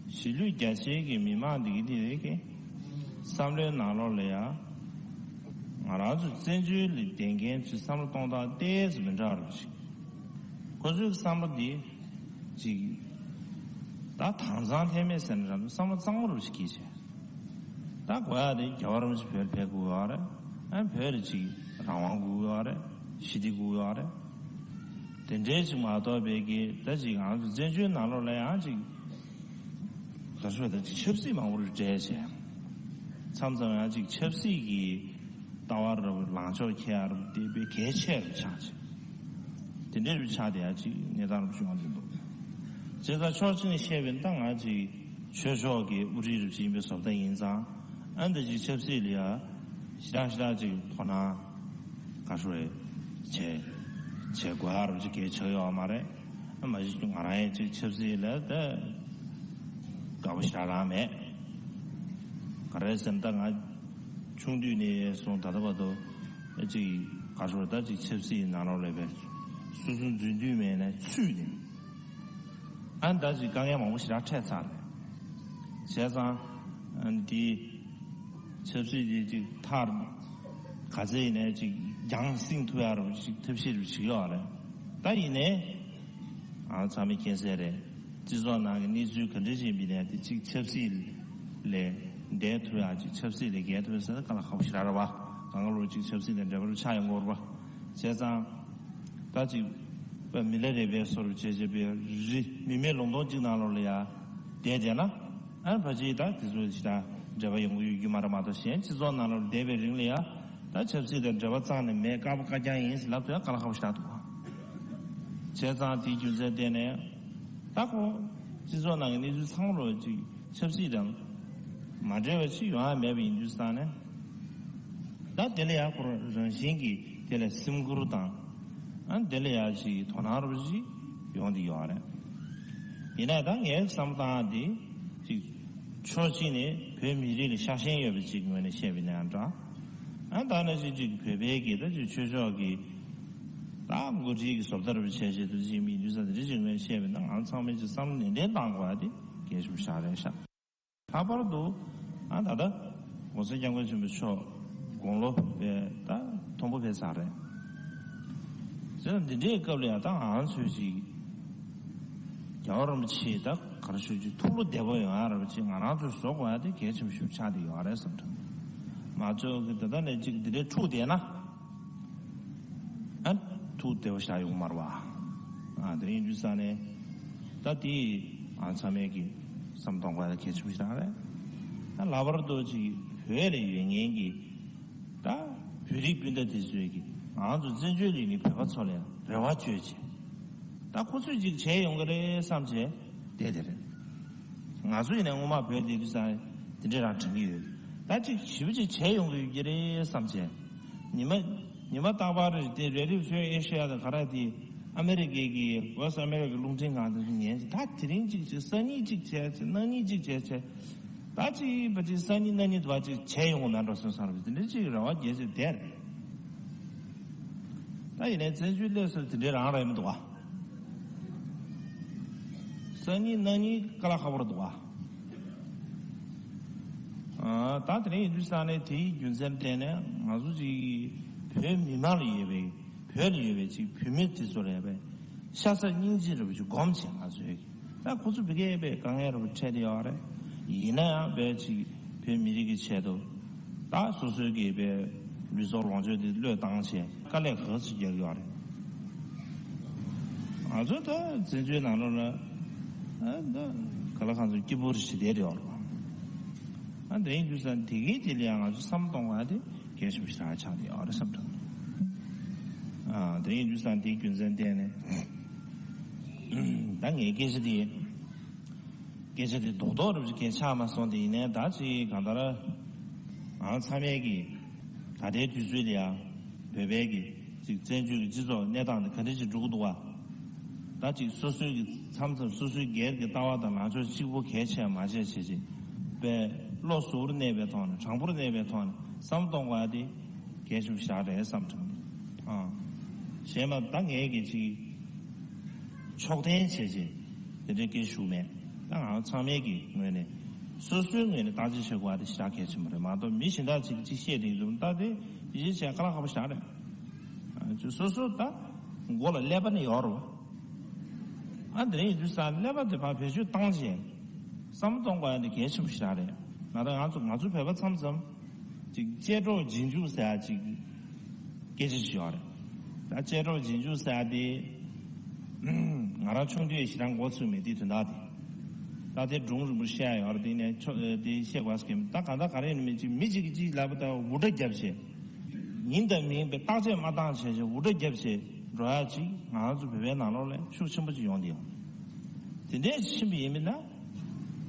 གཞིས་ལུས་རྒྱ་ཆེའི་གི་མི་མང་འདི་གི་དེ་རེད་ཀྱི། བསམ་བློའི་ནང་ལོགས་ལ་ཡ། ང་རང་ཚོ་བཙན་བྱོལ་ལ་བསྡད་མཁན་ཚོའི་བསམ་བློ་གཏོང་སྟངས་ཏོག་ཙམ་མི་འདྲ་བ་རེད་ཅིག། ཁོ་ཚོའི་བསམ་བློ་འདི་ཅིག་ད་དྭངས་གཙང་ལྷད་མེད་ཟེར་ན་རང་བསམ་བློ་གཙང་མ་རུ་ཞིག་གིས་བྱས། ད་གོ་ཡ་དེ་རྒྱལ་བ་རིན་པོ་ཆེ་བོད་ལ་ཕེབས་དགོས་ཡོད་རེད། ཨ་བོད་ལ་ཅིག་རང་དབང་དགོས་ཡོད་རེད། ཞི་བདེ་དགོས་ཡོད་རེད། དེ་འདྲའི་ཅིག་མ་གཏོགས་པའི་གི་ད་ཅིག་ང་ཚོ་བཙན་བྱོལ་ནང་ལོགས་ལ་ཡང་ཅིག་ད་ཚོད་ད་ཅིག་ཆབ་སྲིད་མང་པོ་རུ་འདྲེས་བྱས། མཚམས་མཚམས་ཡང་ཅིག་ཆབ་སྲིད་ཀྱི་ལྟ་བ་རུ་ལངས་ཕྱོགས་ཁྱེར་ཡ་རུ་བལྟས་པའི་གལ་ཆེ་རུ་ཆགས་བྱས། དེ་འདྲའི་རུ་ཆགས་དེ་ཡ་ཅིག་གནས་སྟངས་རུ་བྱུང་བ་འདི་འདུག། བྱས་ཙང་ཕྱོགས་གཅིག་ནས་བཤད་པའི་ད་ང་ཅིག་ཆོས་ཕྱོགས་ཀྱི་དབུ་ཁྲིད་རུ་ཅིག་ཡིན་པའི་བཟོ་ལྟ་ཡིན་ཙང་ཨ་འདི་ཅིག་ཆབ་སྲིད་ལ་ཡ་ཞེ་དྲག་ཞེ་དྲག་ཅིག་དོ་སྣང་ག་ཤོ་རེ་བྱས་བྱས་དགོས་ཡ་རུ་ཅིག་གལ་ཆགས་ཡོད་མ་རེད། ཨ་མ་གཞི་ང་རང་ཡང་ཅིག་ཆབ་སྲིད་ལ་ད་དགའ་པོ་ཞེ་དྲག་རང་མེད། ག་རེ་ཟེར་ན་ད་ང་ ཆུང་དུས་ནས་བཟུང་ད་ལྟ་བར་དུ་ཅིག་ག་ཚོད་ད་ཅིག་ཆབ་སྲིད་ནང་ལོགས་ལ་བས་སོ་སོ་འཛུལ་དུས་མེད་ནས་ཚུད་ནས་ཨ་ད་ཅིག་དཀའ་ངལ་མང་པོ་ཞེ་དྲག་འཕྲད་ཚར་རེད། བྱས་ཙང་ཨ་འདི་ཆབ་སྲིད་འདི་ཅིག་མཐར་ག་ཚད་ཡིན་ནས་ཅིག་རྒྱང་སྲིང་ཐུབ་ཡ་རུ་ཅིག་ཐབས་ཤེས་རུ་ཞིག་ཡོད་རེད། ད་ཡིན་ནས་ཨ་ཚང་མས་མཁྱེན་གསལ་རེད། སྤྱི་ཚོགས་ནང་གི་གནས་ཚུལ་ག་འདྲ་ཞིག་ཡིན་པའི་ནས་དེ་གཅིག་ཆབ་སྲིད་ལས་འདས་ཐུབ་ཡག་ཅིག་ཆབ་སྲིད་ལས་བརྒལ་ཐུབ་ཡག་ཟེར་ན་དཀའ་ལས་ཁག་པོ་ཞིག་རེད་བ། གང་ག་ལོར་ཅིག་ཆབ་སྲིད་དང་འབྲེལ་བ་རུ་ཆགས་ཡོང་གི་ཡོད་རེད་བ། བྱས་ཙང་ད་ཅིག་པ་མི་ལ་རས་པའི་སོར་བྱས་བྱས་པའི་རི་མི་མེད་ལུང་སྟོང་གཅིག་ནང་ལོགས་ལ་ཡ་བསྡད་བསྡད་ན་ཨ་ཕ་ཅིག་ད་དེ་ཚོ་ཞིག་ད་འབྲེལ་བ་ཡོང་གི་ཡོད་རྒྱུ་མ་རེད་མ་གཏོགས་གཞན་སྤྱི་ཚོགས་ནང་ལོགས་བསྡད་པའི་རིང་ལ་ཡ་ད་ཆབ་སྲིད་དང་འབྲེལ་བ་རྩ་ནས་མེད་དཀར་པོ་དཀར་རྐྱང་ཡིན་ཟེར་ལབ་ཐུབ་ཡ་དཀའ་ལས་ཁག་པོ་ཞིག་རེད་འདུག་བྱས་ཙང་དེའི་རྒྱུ་མཚན་བརྟེན་ནས་ད་ཁོ་སྤྱི་ཚོགས་ནང་གི་གནས་ཚུལ་ཚང་མ་ལོ་ཅིག་ཆབ་སྲིད་དང་མ་འབྲེལ་བ་ཅིག་ཡོང་ཡ་མེད་པ་ཡིན་དུས་ཙང་ནས་ད་དེ་ལ་ཡ་ཁོ་རང་བཞིན་གྱིས་དེ་ལ་སེམས་ཁུར་དང་ཨ་དེ་ལ་ཡ་ཅིག་དོ་སྣང་རུ་ཅིག་ཡོང་གི་ཡོད་རེད། ཡིན་ནའི་ད་ངའི་བསམ་སྟངས་དེ་ཅིག་ཕྱོགས་གཅིག་ནས་བོད་མི་རིགས་ལ་ཤ་ཞེན་ཡོད་པ་ཅིག་ངོས་ནས་བཤད་པ་ཡིན་ན་འདྲ། ཨ་ད་ནི་ཅིག་ཅིག་བོད་པའི་གི་ད་ཅིག་ཆོས་ཕྱོགས་ཀྱི་ད་འགོ་ཁྲིད་ཀྱི་བཟོ་ལྟ་རུ་བྱས་བྱས་དུ་ཅིག་མི་འདུས་ས་དེ་འདྲ་ཅིག་ངོས་བཤད་པ་ན་ང་ཚང་མས་ཅིག་བསམ་བློ་ནན་ཏན་གཏང་དགོས་ཡ་དེ་གལ་ཆེན་པོ་ཞིག་རེད་ཤག་ལྷག་པར་དུ་ཨ་ད་ལྟ་༸གོང་ས་༸སྐྱབས་མགོན་ཆེན་པོ་མཆོག་དགུང་ལོ་བས་ད་མཐོན་པོ་ཕེབས་ཚར་རེད། བྱས་ཙང་འདི་འདྲའི་སྐབས་ལ་ཡང་ད་ང་ཚོས་ཅིག་རྒྱལ་བ་རིན་པོ་ཆེ་ད་ག་རེ་ཞུ་ཅིག་ཐུགས་བློ་བདེ་པོ་ཡོང་ཡ་ར་བ་ཅིག་ང་རང་ཚོས་བཟོ་དགོས་ཡ་དེ་གལ་ཆེན་པོ་ཞིག་ཆགས་བསྡད་ཡོད་རེད་བསམ་དྲན། མ་ཚོད་ཀྱི་ད་ལྟ་ནས་ཅིག་འདི་འདྲའི་འཁྲུག་བསྡད་ན། ཨ་ཐུགས་བདེ་བོ་བཞག་ཡོང་མ་རེད་བ། ཨ་དེ་ཡིན་དུས་ས་ནས་ད་དེ་ཨ་ཚང་མས་ཀྱི་བསམ་གཏོང་དགོས་ཡ་གལ་ཆེན་པོ་ཞིག་རང་རེད། ཨ་ལྷག་པར་དུ་ཅིག་བོད་ལ་ཡོད་མཁན་གྱི་ད་བོད་རིགས་སྤུན་ཟླ་དེ་ཚོས་ཀྱི་ང་ཚོ་བཙན་བྱོལ་ལ་ཡོད་མཁན་བོད་པ་ཚོ་ལ་རེ་བ་བཅོལ་བྱས་ད་ཁོ་ཚོས་ཅིག་བྱས་ཡོང་གི་རེད་བསམ་བྱས་བསྡད་དེ་རེད། ང་ཚོ་ཡིན་ནའི་སྔོན་མ་བོད་དེ་དུས་ས་དེ་འདྲས་རང་དྲན་གྱི་ཡོད། ད་ཅིག་ཞིབ་ཅིག་བྱས་ཡོང་གི་ཡོད་ཀྱི་རེད་བསམ་བྱས། ཉི་མ་ཉི་མ་རྟག་པར་རེད་དེ་རེ་ཌི་ཡོ་ཨེ་ཤེ་ཡ་དང་ག་རེ་དེ་ཨ་མེ་རི་ཀའི་གི་ཝེ་སི་ཨ་མེ་རི་ཀའི་རླུང་འཕྲིན་ཁང་དེ་ཚོ་ཉན་ཅིག་ད་དེ་རིང་ཅིག་ཅིག་སང་ཉིན་ཅིག་བྱས་ཅིག་གནངས་ཉིན་ཅིག་བྱས་བྱས་ད་ཅིག་བ་ཅིག་སང་ཉིན་གནངས་ཉིན་དུ་བ་ཅིག་བྱས་ཡོང་གི་མེད་འགྲོ་སོང་བསམ་རེད། དེ་འདྲ་ཅིག་རེ་བ་རྒྱས་ཅིག་བསྡད་རེད། ད་ཡིན་ནའི་བཙན་བྱོལ་སླེབས་ཟེར་དེ་འདྲའི་རང་རེད་མི་འདུག་ག་སང་ཉིན་གནངས་ཉིན་དཀའ་ལས་ཁག་པོ་རེད་འདུག་ག་ཨ་ད་དེ་རིང་ཡིན་དུས་ས་ནས་དེའི་རྒྱུ་མཚན་བརྟེན་ནས་ང་ཚོ་ཅིག་བོད་མི་མང་ལ་ཡོད་པའི་བོད་ལ་ཡོད་པའི་ཅིག་བོད་མི་དེ་ཚོ་ལ་ཡོད་པའི་ཤ་ཚ་སྙིང་རྗེ་རེད་པ་ཅིག་སྒོམ་བྱས་ང་ཚོས་ཀྱི་ད་ཁོ་ཚོ་བི་ཀའི་པའི་དཀའ་ངལ་རུ་འཕྲད་དེ་ཡོད་རེད། ཡིན་ན་ཡང་པའི་ཅིག་བོད་མི་རིགས་ཀྱི་ཆེད་དུ་ད་སོ་སོའི་གི་པའི་ལུས་སྲོག་ལོངས་སྤྱོད་དེ་བློས་བཏང་བྱས་དཀའ་ལས་ག་ཚོད་རྒྱག་ཡོད་རེད། ང་ཚོ་ད་བཙན་བྱོལ་ནང་ལོགས་ལ་ཨ་ད་ག་ལ་གང་ཚོད་སྐྱིད་པོ་རེ་ཞིག་བསྡད་རེད་ཡོད་རེད། ཨ་དེ་ཡིན་དུས་ཙང་དེ་གའི་དེ་ལ་ཡང་ང་ཚོ་བསམ་གཏོང་བ་དེ་གལ་ཆེན་པོ་ཞིག་ཆགས་བསྡད་ཡོད་རེད་བསམ་ཐུབ། ཨ་དེ་ཡིན་དུས་ཙང་དེའི་རྒྱུ་མཚན་བརྟེན་ནས་ད་ངའི་སྐད་ཆ་དེ། སྐད་ཆ་དེ་རྡོག་རྡོག་རེ་བཞིན་གས་ཆགས་མ་སོང་དེ་ཡིན་ནའི་ད་ཅིག་གང་ལྟར་ང་ཚང་མས་ཀྱི་ད་ལྟའི་དུས་ཚོད་ལ་ཡང་བོད་པའི་གི་ཅིག་བཙན་བྱོལ་གྱི་སྤྱི་ཚོགས་གནས་སྟངས་དེ་ག་འདྲ་ཅིག་འགྲོ་གི་འདུག་བ། ད་ཅིག་སོ་སོའི་གི་མཚམས་མཚམས་སོ་སོའི་སྒེར་གྱི་ལྟ་བ་དང་ལངས་ཕྱོགས་གཅིག་པོ་གལ་ཆེ་མ་བྱས་བྱས་བྱས་པའི་བློ་གཟུ་བོར་གནས་པའི་ཐོག་ནས་དྲང་པོར་གནས་པའི་ཐོག་ནས་བསམ་གཏོང་བ་དེ་གལ་ཆེན་པོ་ཞིག་རེད་བསམ་དྲན་འདུག་ཨ་གཞན་མ་ད་ངས་གི་ཅིག་ཕྱོགས་འཐེན་བྱས་བྱས་དེ་འདྲའི་སྐད་ཞུ་མེད། ད་ང་ཚང་མའི་གི་ངོས་ནས་སོ་སོའི་ངོས་ནས་བརྟག་དཔྱད་བྱེད་དགོས་པ་དེ་ཞེ་དྲག་གལ་ཆེན་པོ་རེད་མ་གཏོགས་མི་གཞན་དག་ཅིག་ཅིག་བཤད་དེ་ཡོད་ད་དེ་ཡིད་ཆེས་བྱས་དཀའ་ལས་ཁག་པོ་ཞིག་རེད། ཨ་ཅིག་སོ་སོ་ད་མགོ་ལ་ཀླད་པ་ནི་ཡོད་རེད་བ། ཨ་དེ་རིང་ཡིན་དུས་ས་ཀླད་པ་དེ་ཕར་བེད་སྤྱོད་བཏང་བྱས་བསམ་བློ་གཏོང་དགོས་ཡ་དེ་གལ་ཆེན་པོ་ཞིག་རེད། ང་ད་ང་ཚོ་ང་ཚོ་བོད་པ་མཚམས་མཚམས་ཅིག་གཅེས་གྲོགས་རྗེས་འཇུག་ཟེར་ཡ་ཅིག་སྐད་ཆ་ཞིག་ཡོད་རེད། ད་གཅེས་གྲོགས་རྗེས་འཇུག་ཟེར་ཡ་དེ་ང་རང་ཆུང་དུས་ཞེ་དྲག་མགོ་ཚོས་མེད་དུས་དོན་དག་དེ་ད་དེ་སྒྲུང་རིང་པོ་བཤད་ཡ་ཡོད་རེད། དེ་ནས་ཆོ་དེ་བཤད་དགོས་ཟེར་གྱི་མེད། ད་གང་ལྟར་ག་རེ་ཡིན་མིན་ཅིག་མི་གཅིག་གིས་གཅིག་ལབ་པ་ད་འུར་སྒྲ་བརྒྱབ་བྱས་ཡིན་དང་མིན་པའི་བརྟག་དཔྱད་མ་བཏང་བྱས་བྱས་འུར་སྒྲ་བརྒྱབ་བྱས་འགྲོ་ཡ་ཅིག་ང་ཚོ་བོད་པའི་ནང་ལོགས་ལ་ཤུགས་ཆེན་པོ་ཅིག་ཡོང་བསྡད་ཡོད། དེ་འདྲའི་ཕྱིན་པ་ཡིན་མིན་ན།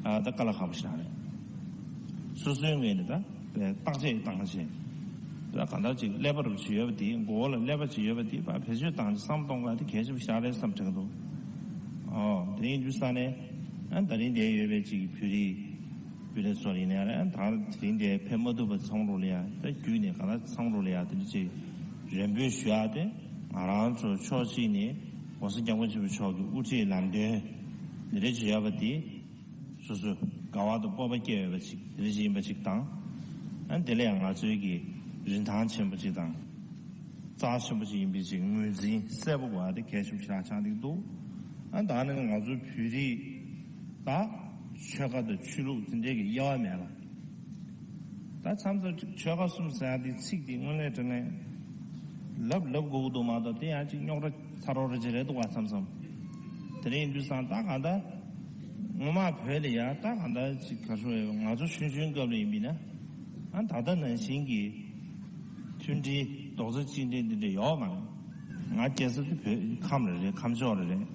ཨ་ད་དཀའ་ལས་ཁག་པོ་ཞིག་རེད། སོ་སོའི་ངོས་ནས་ད་བརྟག་དཔྱད་བཏང་བྱས། ད་གང་ལྟར་ཅིག་ཀླད་པ་རུ་ཅིག་ཡོད་པ་དེ་མགོ་བོ་ལ་ཀླད་པ་ཅིག་ཡོད་པ་དེ་ཕར་བེད་སྤྱོད་བཏང་བྱས་བསམ་གཏོང་དགོས་དེ་གལ་ཆེན་པོ་ཞིག་རེད་བསམ་དྲན་འདུག་ཨོ་དེ་ཡིན་དུས་ས་ནས་ཨ་ད་རིང་འདིར་ཡོད་པའི་ཅིག་བོད་རིགས། བུ་ལས་ཚོར་ཡིན་ནའི་རེད། ད་དེ་རིང་འདིར་ཕེབས་མ་ཐུབ་པ་ཚང་མ་ལོ་ལ་ཡ། ད་བརྒྱུད་ནས་ག་ལ་ཚང་མ་ལོ་ལ་ཡ། དེ་འདྲ་ཅིག་རེ་འབོད་ཞུ་ཡག་དེ། ང་རང་ཚོ་ཕྱོགས་གཅིག་ནས་༸གོང་ས་༸སྐྱབས་མགོན་ཆེན་པོ་མཆོག་གི་དབུ་ཁྲིད་ལམ་སྟོན་འདི་འདྲ་ཅིག་ཡོད་པ་དེ། སོ་སོའི་དགའ་བ་དང་སྤོབས་པ་སྐྱེ་འོས་པ་ཅིག་དེ་འདྲ་ཅིག་ཡིན་པ་ཅིག་དང་། ཨ་ནི་དེ་ལ་ཡང་ང་ཚོའི་གི་རིན་ཐང་ཆེན་པོ་ཅིག་དང་། རྩ་ཆེན་པོ་ཅིག་ཡིན་པའི་ཅིག་ངོས་འཛིན་གསལ་པོ་དགོས་པ་དེ་གལ་ཆེན་པོ་ཞེ་དྲག་ཆགས་བསྡད་འདུག་ཨ་ནི་ད་ནི་ང་ཚོའི་བོད་རིགས་ད་ཆོལ་ཁ་དང་ཆོས་ལུགས་དེ་འདྲའི་གི་དབྱེ་བ་མེད་ལ། ད་མཚམས་མཚམས་ཅིག་ཆོལ་ཁ་གསུམ་ཟེར་ཡག་དེ་ཚིག་དེ་དངོས་གནས་དྲང་གནས་ལབ་ལབ་དགོས་ཀྱི་འདུག་མ་གཏོགས། དེ་ཡང་ཅིག་རྙོག་དྲ་ཚ་རོག་རེ་ཅིག་རེད་འདུག་བ། མཚམས་མཚམས་དེ་འདྲ་ཡིན་དུས་ཙང་ད་གང་ལྟར་སྔོན་མ་བོད་ལ་ཡ་ད་གང་ལྟར་ཅིག་ག་རེ་ཟེར། ང་ཚོ་ཆུང་ཆུང་སྐབས་ལ་ཡིན་པས་ན། ཨ་ད་ལྟ་ནང་བཞིན་གྱི་མཐུན་སྒྲིལ་རྡོག་རྩ་གཅིག་སྒྲིལ་འདི་འདྲ་ཡོད་མ་རེད། ང་སྐྱེས་ས་དེ་བོད་ཁམས་རེ་རེད། ཁམས་ཕྱོགས་རེ་རེད།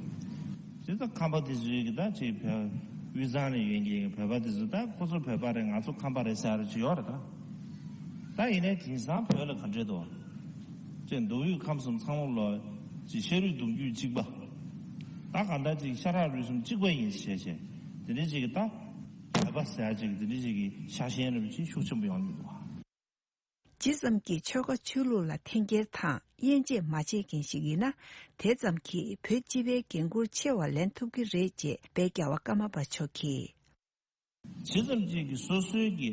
དེ་ཚོ་ཁམས་པ་དེ་ཚོའི་གི་ད་ཅིག་བོད་དབུས་གཙང་ལ་ཡོད་མཁན་གྱི་བོད་པ་དེ་ཚོ་ད་ཁོ་ཚོ་བོད་པ་རེད། ང་ཚོ་ཁམས་པ་རེད་ཟེར་ཡག་ཅིག་ཡོད་རེད་ད། ད་ཡིན་ནའི་དེང་སང་བོད་ལ་ག་འདྲས་འདུག་ཅེ། མདོ་དབུས་ཁམས་གསུམ་ཚང་མ་ལོ་ཅིག་ཤ་རུས་གདུང་རྒྱུད་གཅིག་པ། ད་གང་ལྟར་ཅིག་ཤ་ཁྲག་རུས་གསུམ་གཅིག་པ་ཡིན་ཞེས་བྱས། དེ་འདྲ་ཅིག་གི་ད་བོད་པ་ཟེར་ཡག་ཅིག་དེ་འདྲ་ཅིག་གི་ཤ་ཞེན་རབ་ཅིག་ཤུགས་ཆེན་པོ་ཡོང་གི་འདུག་ཇི་ཙམ་གྱིས་ཆོལ་ཁ་ཆོས་ལུགས་ལ་འཐེན་འཁྱེར་དང་དབྱེ་འབྱེད་མ་བྱེད་མཁན་ཞིག་ཡིན་ན། དེ་ཙམ་གྱིས་བོད་སྤྱི་པའི་འགན་འཁུར་ཆེ་བ་ལེན་ཐུབ་ཀྱི་རེད་ཅེས་དཔལ་རྒྱལ་བ་ཀརྨ་པ་མཆོག་གིས། ཇི་ཙམ་ཅིག་གིས་སོ་སོའི་གི་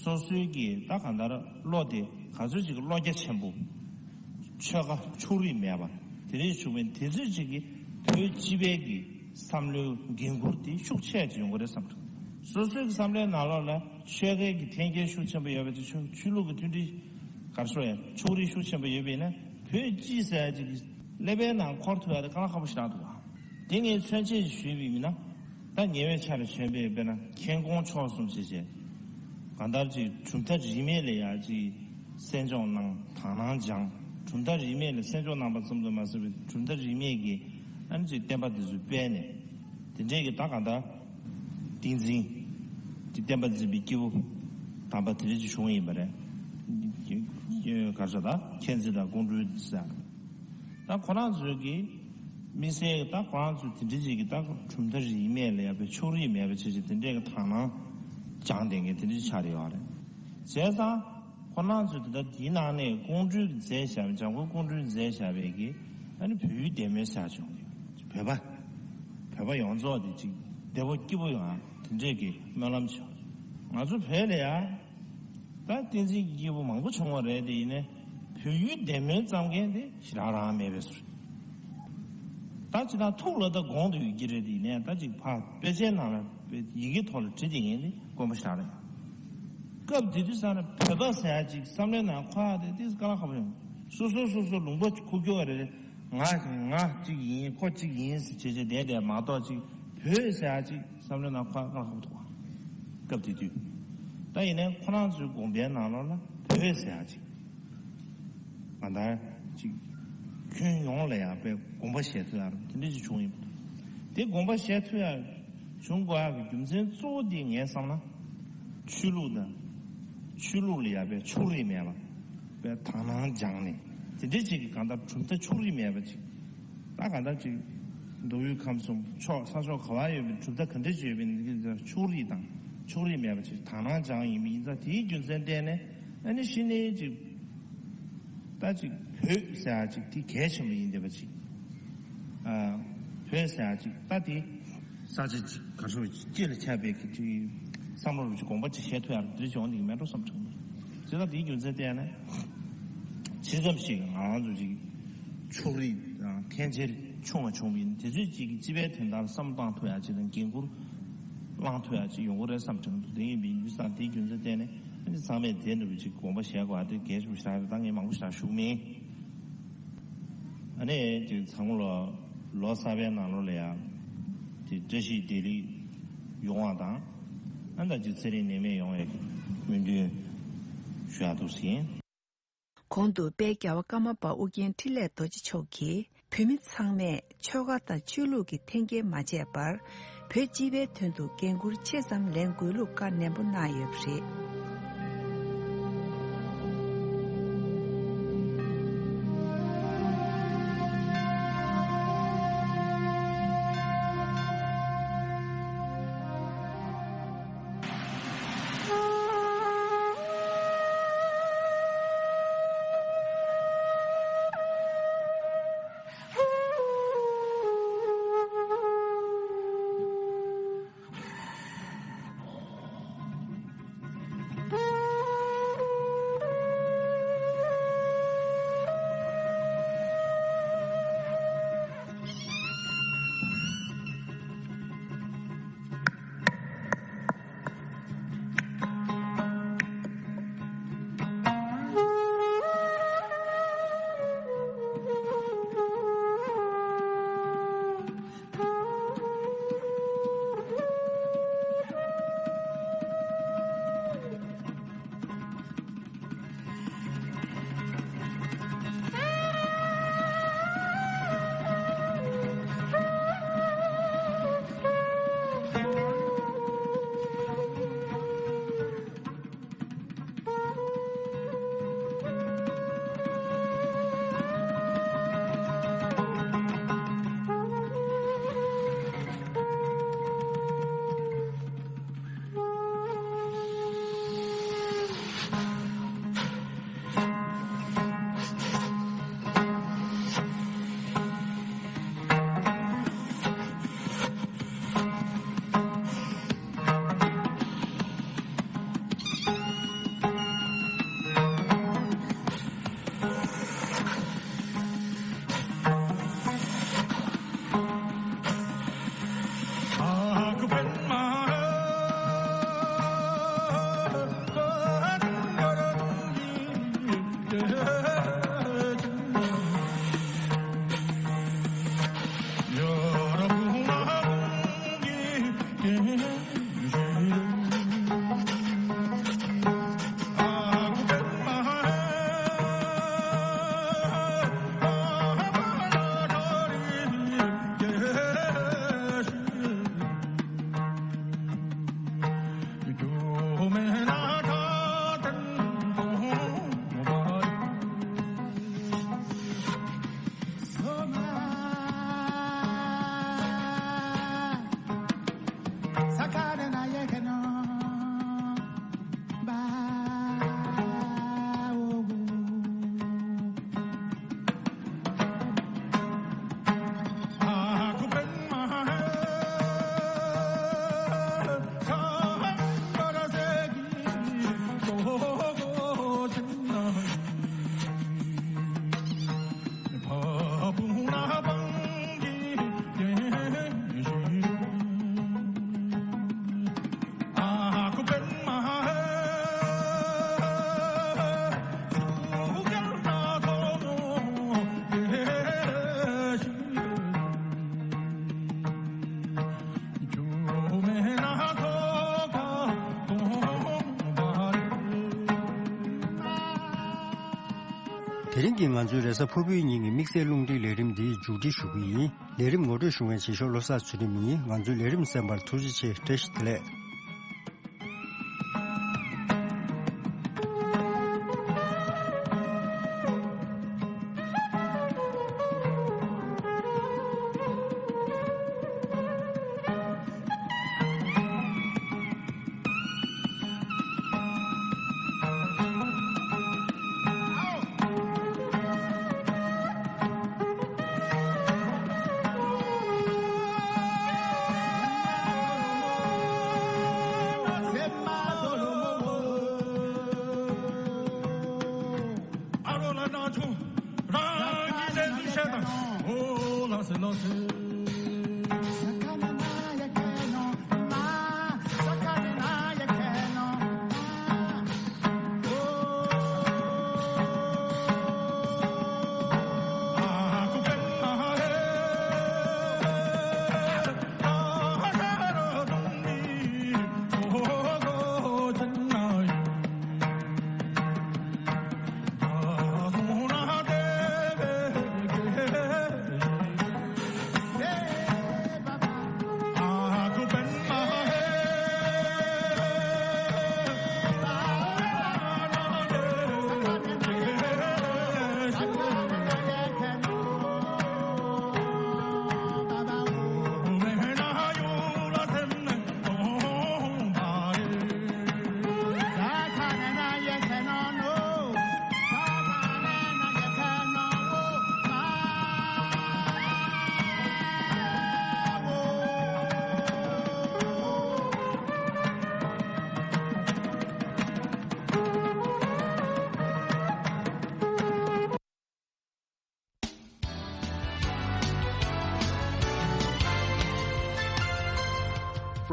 སོ་སོའི་གི་ད་གང་ལྟར་བློ་དེ་ག་ཚོད་ཅིག་གི་བློ་རྒྱ་ཆེན་པོ། ཆོལ་ཁ་ཕྱོགས་རིས་མེད་པ་དེ་རིགས་བྱུང་བའི་དེ་ཚོད་ཅིག་གིས་བོད་སྤྱི་པའི་གི་བསམ་བློའི་འགན་འཁུར་དེ་ཤུགས་ཆེ་ཅིག་ཡོང་གི་རེད་བསམ་འདུག་སོ་སོའི་གི་བསམ་བློའི་ནང་ལོགས་ལ་ཆོལ་ཁའི་གི་འཐེན་འཁྱེར་ཤུགས་ཆེན་པོ་ཡོད་པ་དེ། ཆོས་ཆོས་ལུགས་ཀྱི་མཐུན་སྒྲིལ་ག་རེ་ཟེར། ཕྱོགས་རིས་ཤུགས་ཆེན་པོ་ཡོད་པས་ན། བོད་སྤྱི་ཟེར་ཡག་ཅིག་གི་ཀླད་པའི་ནང་འཁོར་ཐུབ་ཡག་དེ་དཀའ་ལས་ཁག་པོ་ཞེ་དྲག་འདུག་བ། དེ་ངས་མཚོན་བྱེད་ཞུས་པ་ཡིན་ན། ད་ཉེ་བའི་ཆར་བྱོན་པའི་དཔེར་ན་མཁྱེན་ཀོང་མཆོག་གསུམ་ཞེས་བྱས། གང་ལྟར་ཅིག་གྲུབ་མཐའ་རིས་མེད་ལ་ཡ་ཅིག་གསན་སྦྱོང་གནང་། དག་སྣང་སྦྱངས། གྲུབ་མཐའ་རིས་མེད་ལ་གསན་སྦྱོང་གནང་པ་ཙམ་དུ་མ་ཟད་པའི་གྲུབ་མཐའ་རིས་མེད་ཀྱི་ཨ་ནི་ཅིག་བསྟན་པ་འདི་ཚོ་སྤེལ་ནས། དེ་འདྲའི་གི་ད་གང་ལྟར་ཏིང་འཛིན་གྱི་བསྟན་པ་འཛིན་པའི་སྐྱེས་བུ་དམ་པ་དེ་འདྲ་ཅིག་བྱུང་བ་ཡིན་པ་རེད། ག་རེ་ཟེར། ད་མཁྱེན་བརྩེ་དང་ཀོང་སྤྲུལ་ཟེར། ད་ཁོ་རང་ཚོའི་གི་དམིགས་བསལ་གྱི་ད་ཁོ་རང་ཚོ་དེ་འདྲ་ཅིག་གི་ད་གྲུབ་མཐའ་རིས་མེད་ལ་ཡ་བའི་ཕྱོགས་རིས་མེད་པ་བྱས་བྱས། དེ་འདྲའི་གི་དག་སྣང་སྦྱངས་བསྡད་མཁན་དེ་འདྲ་ཅིག་ཆགས་བསྡད་ཡོད་རེད། བྱས་ཙང་ཁོ་རང་ཚོས་དེ་ལྟར་དེའི་ནང་ནས་ཀོང་སྤྲུལ་གྱིས་མཛད་བཞག་པའི། འཇམ་མགོན་ཀོང་སྤྲུལ་གྱིས་མཛད་བཞག་པའི་གི་ཨ་ནི་བོད་ཡུལ་བདེ་སྨོན་ཟེར་ཡག་བྱུང་། བོད་པ་བོད་པ་ཡོངས་རྫོགས་དེ་ཅིག་བདེ་པོ་སྐྱིད་པོ་ཡོང་ཡག་དེ་འདྲའི་གི་སྨོན་ལམ་བྱུང་། ང་ཚོ་བོད་ལ་ཡ་ད་བསྟན་འཛིན་གྱི་སྐྱེས་བུ་མང་པོ་བྱུང་བ་རེད་དེ། ཡིན་ནའི་བོད་ཡུལ་བདེ་སྨོན་བརྩམས་མཁན་དེ་ཞེ་དྲག་རང་མེད་པའི་བཟོ་རེད། ད་ཅི་ད་ཐུགས་ལ་ད་དགོངས་ཏེ་ཡོད་ཀྱི་རེད་དེ། ཡིན་ནའི་ད་ཅིག་ཕར་དཔེ་ཆའི་ནང་ལ་ཡི་གེ་ཐོག་ལ་བྲིས་བསྡད་མཁན་དེ་དཀོན་པོ་ཞེ་དྲག་རེད། སྐབས་དེ་དུས་ཙམ་ལ་བོད་པ་ཟེར་ཡག་ཅིག་བསམ་བློའི་ནང་འཁོར་ཡག་དེ་ཏོག་ཙམ་དཀའ་ལས་ཁག་པོ་ཡོང་། སོ་སོ་སོ་སོ་ལུང་པ་འཁུར་རྒྱུ་བ་རེད། ང་ང་གཅིག་ཡིན། ཁོ་གཅིག་ཡིན་ཟེར་བྱས་བྱས་བསྡད་བསྡད་མ་གཏོགས། ཅིག་བོད་ཟེར་ཡག་ཅིག་བསམ་བློའི་ནང་འཁོར་ཡག་དཀའ་ལས་ཁག་པོ་འདུག་བ། སྐབས་དེ་དུས། ད་ཡིན་ནའི་ཁོ་རང་ཚོའི་དགོངས་པའི་ནང་ལོགས་ལ་བོད་ཟེར་ཡག་ཅིག་ང་ལྟར་ཅིག་ཁྱོན་ཡོངས་ལ་ཡ་བའི་དགོངས་པ་བཞེས་ཐུབ་ཡག་དེ་འདྲ་ཅིག་བྱུང་ཡིན་པ། དེ་དགོངས་པ་བཞེས་ཐུབ་ཡག་བྱུང་དགོས་ཡག་གི་རྒྱུ་མཚན་གཙོ་བོ་དེ་ངས་བསམ་ན། ཆོས་ལུགས་དང་ཆོས་ལུགས་ལ་ཡ་བའི་ཕྱོགས་རིས་མེད་པ་བའི་དག་སྣང་སྦྱངས་ནས། དེ་འདྲ་ཅིག་གི་གང་ལྟར་གྲུབ་མཐའ་ཕྱོགས་རིས་མེད་པ་ཅིག་ད་གང་ལྟར་ཅིག་མདོ་དབུས་ཁམས་གསུམ་ཕྱོགས་ས་ཕྱོགས་ག་བ་ཡོད་པའི་གྲུབ་མཐའ་ག་འདྲ་ཅིག་ཡོད་པའི་ཕྱོགས་རིས་དང་ཕྱོགས་རིས་མེད་པ་ཅིག་དག་སྣང་སྦྱངས་ཡིན་པ་ཡིན་ཙང་། དེའི་རྒྱུ་མཚན་བརྟེན་ནས་ཨ་ནི་གཞི་ནས་ཅིག་ད་ཅིག་བོད་ཟེར་ཡག་ཅིག་དེ་གལ་ཆེན་པོ་ཡིན་བསྡད་པ་ཅིག་ཨ། བོད་ཟེར་ཡག་ཅིག་ད་དེ་ས་ཆ་ཅིག་ག་རེ་ཟེར། སྤྱི་ལ་ཁྱབ་པའི་གི་ཅིག་བསམ་བློ་རུ་ཅིག་དགོངས་པ་ཅིག་བཞེས་ཐུབ་ཡག་དེ་འདྲ་ཅིག་ཡོང་བསྡད་ཀྱི་མེད་འགྲོ་བསམ་དྲན། བྱས་ཙང་དེའི་རྒྱུ་མཚན་བརྟེན་ནས་ཇི་ཙམ་ཞིག་ང་རང་ཚོ་ཅིག་ཕྱོགས་རིས་དང་འཐེན་འཁྱེར་ཆུང་བ་བྱུང་བ་ཡིན་ན། དེ་ཚོས་ཅིག་གི་སྤྱི་པའི་དོན་དག་ལ་བསམ་བློ་བཏང་ཐུབ་ཡག་ཅིག་དང་། འགན་འཁུར་བླངས་ཐུབ་ཡག་ཅིག་ཡོང་གི་རེད་བསམ་དྲན་འདུག་དེ་ཡིན་པའི་ཡུལ་སང་དེའི་རྒྱུ་མཚན་བརྟེན་ནས་ཨ་ནི་ཚང་མས་དེ་འདྲ་བའི་ཅིག་དགོངས་པ་བཞེས་དགོས་པ་དེ་གལ་ཆེན་པོ་ཞིག་རེད། ད་ངས་མང་པོ་ཞིག་ཞུ་གི་མིན། ཨ་ནི་ཅིག་ཚང་མ་ལོ་ལོ་གསར་པའི་ནང་ལོགས་ལ་ཡང་ཅིག་བཀྲ་ཤིས་བདེ་ལེགས་ཡོང་བ་དང་། ཨ་ནི་ད་ཅིག་ཚེ་རིང་ནད་མེད་ཡོང་བའི་སྨོན་འདུན་ཞུ་ཡག་འདུག་ཟེར། གོང་དུ་དཔལ་རྒྱལ་བ་ཀརྨ་པ་ཨོ་རྒྱན་འཕྲིན་ལས་རྡོ་རྗེ་མཆོག་གིས་བོད་མི་ཚང་མས་ཆོལ་ཁ་དང་ཆོས་ལུགས་ཀྱི་འཐེན་འཁྱེར་མ་བྱས་པར། བོད་སྤྱི་པའི་དོན་དུ་འགན་འཁུར་ཆེ་ཙམ་ལེན་དགོས་ལུགས་བཀའ་ནན་པོ་གནང་ཡོད་པ་རེད། དེ་རིང་གི་ང་ཚོའི་རེས་གཟའ་ཕུར་བུའི་ཉིན་གྱི་དམིགས་བསལ་རླུང་འཕྲིན་ལས་རིམ་འདི་མཇུག་སྒྲིལ་ཞུ་གི་ཡིན། ལས་རིམ་ངོ་སྤྲོད་ཞུ་མཁན་བྱེད་ཤོག་བློ་བཟང་ཚུལ་ཁྲིམས་ཡིན། ང་ཚོའི་ལས་རིམ་གསན་པར་ཐུགས་རྗེ་ཆེ། བཀྲ་ཤིས་བདེ་ལེགས།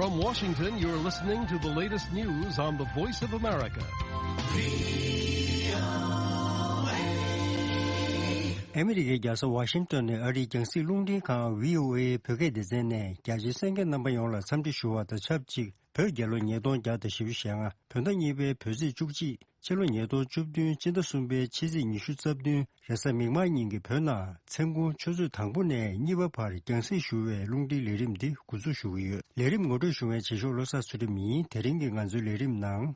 From Washington, you're listening to the latest news on the Voice of America. ཨ་མི་རི་ཀའི་རྒྱལ་ས་ཝ་ཤིང་ཏོན་ནས་ཨ་རིའི་རྒྱང་སྲིང་རླུང་འཕྲིན་ཁང་བྷི་ཨོ་ཨེ་བོད་སྐད་སྡེ་ཚན་ནས་རྒྱ་ཆེའི་གསན་མཁན་རྣམ་པ་ཡོངས་ལ་འཚམས་འདྲི་ཞུ་བ་དང་ཆབས་ཅིག་བོད་རྒྱལ་ལོ་ཉིས་སྟོང་བརྒྱ་དང་བཞི་བཅུ་ཞེ་ལྔ། བོད་ཟླ་གཉིས་པའི་བོད་ཚེས་བཅུ་གཅིག་ཕྱི་ལོ་ཉིས་སྟོང་བཅུ་བདུན་སྤྱི་ཟླ་གསུམ་པའི་ཕྱི་ཚེས་ཉི་ཤུ་རྩ་བདུན་རེས་གཟའ་མིག་དམར་ཉིན་གྱི་བོད་ནང་མཚན་གུང་ཆུ་ཚོད་དང་པོ་ནས་གཉིས་པ་བར་རྒྱང་སྲིང་ཞུ་བའི་རླུང་འཕྲིན་ལས་རིམ་འདི་འགོ་འཛུགས་ཞུ་གི་ཡོད། ལས་རིམ་ངོ་སྤྲོད་ཞུ་མཁན་བྱེད་ཤོག་བློ་བཟང་ཚུལ་ཁྲིམས་ཡིན། དེ་རིང་གི་ང་ཚོའི་ལས་རིམ་ནང་།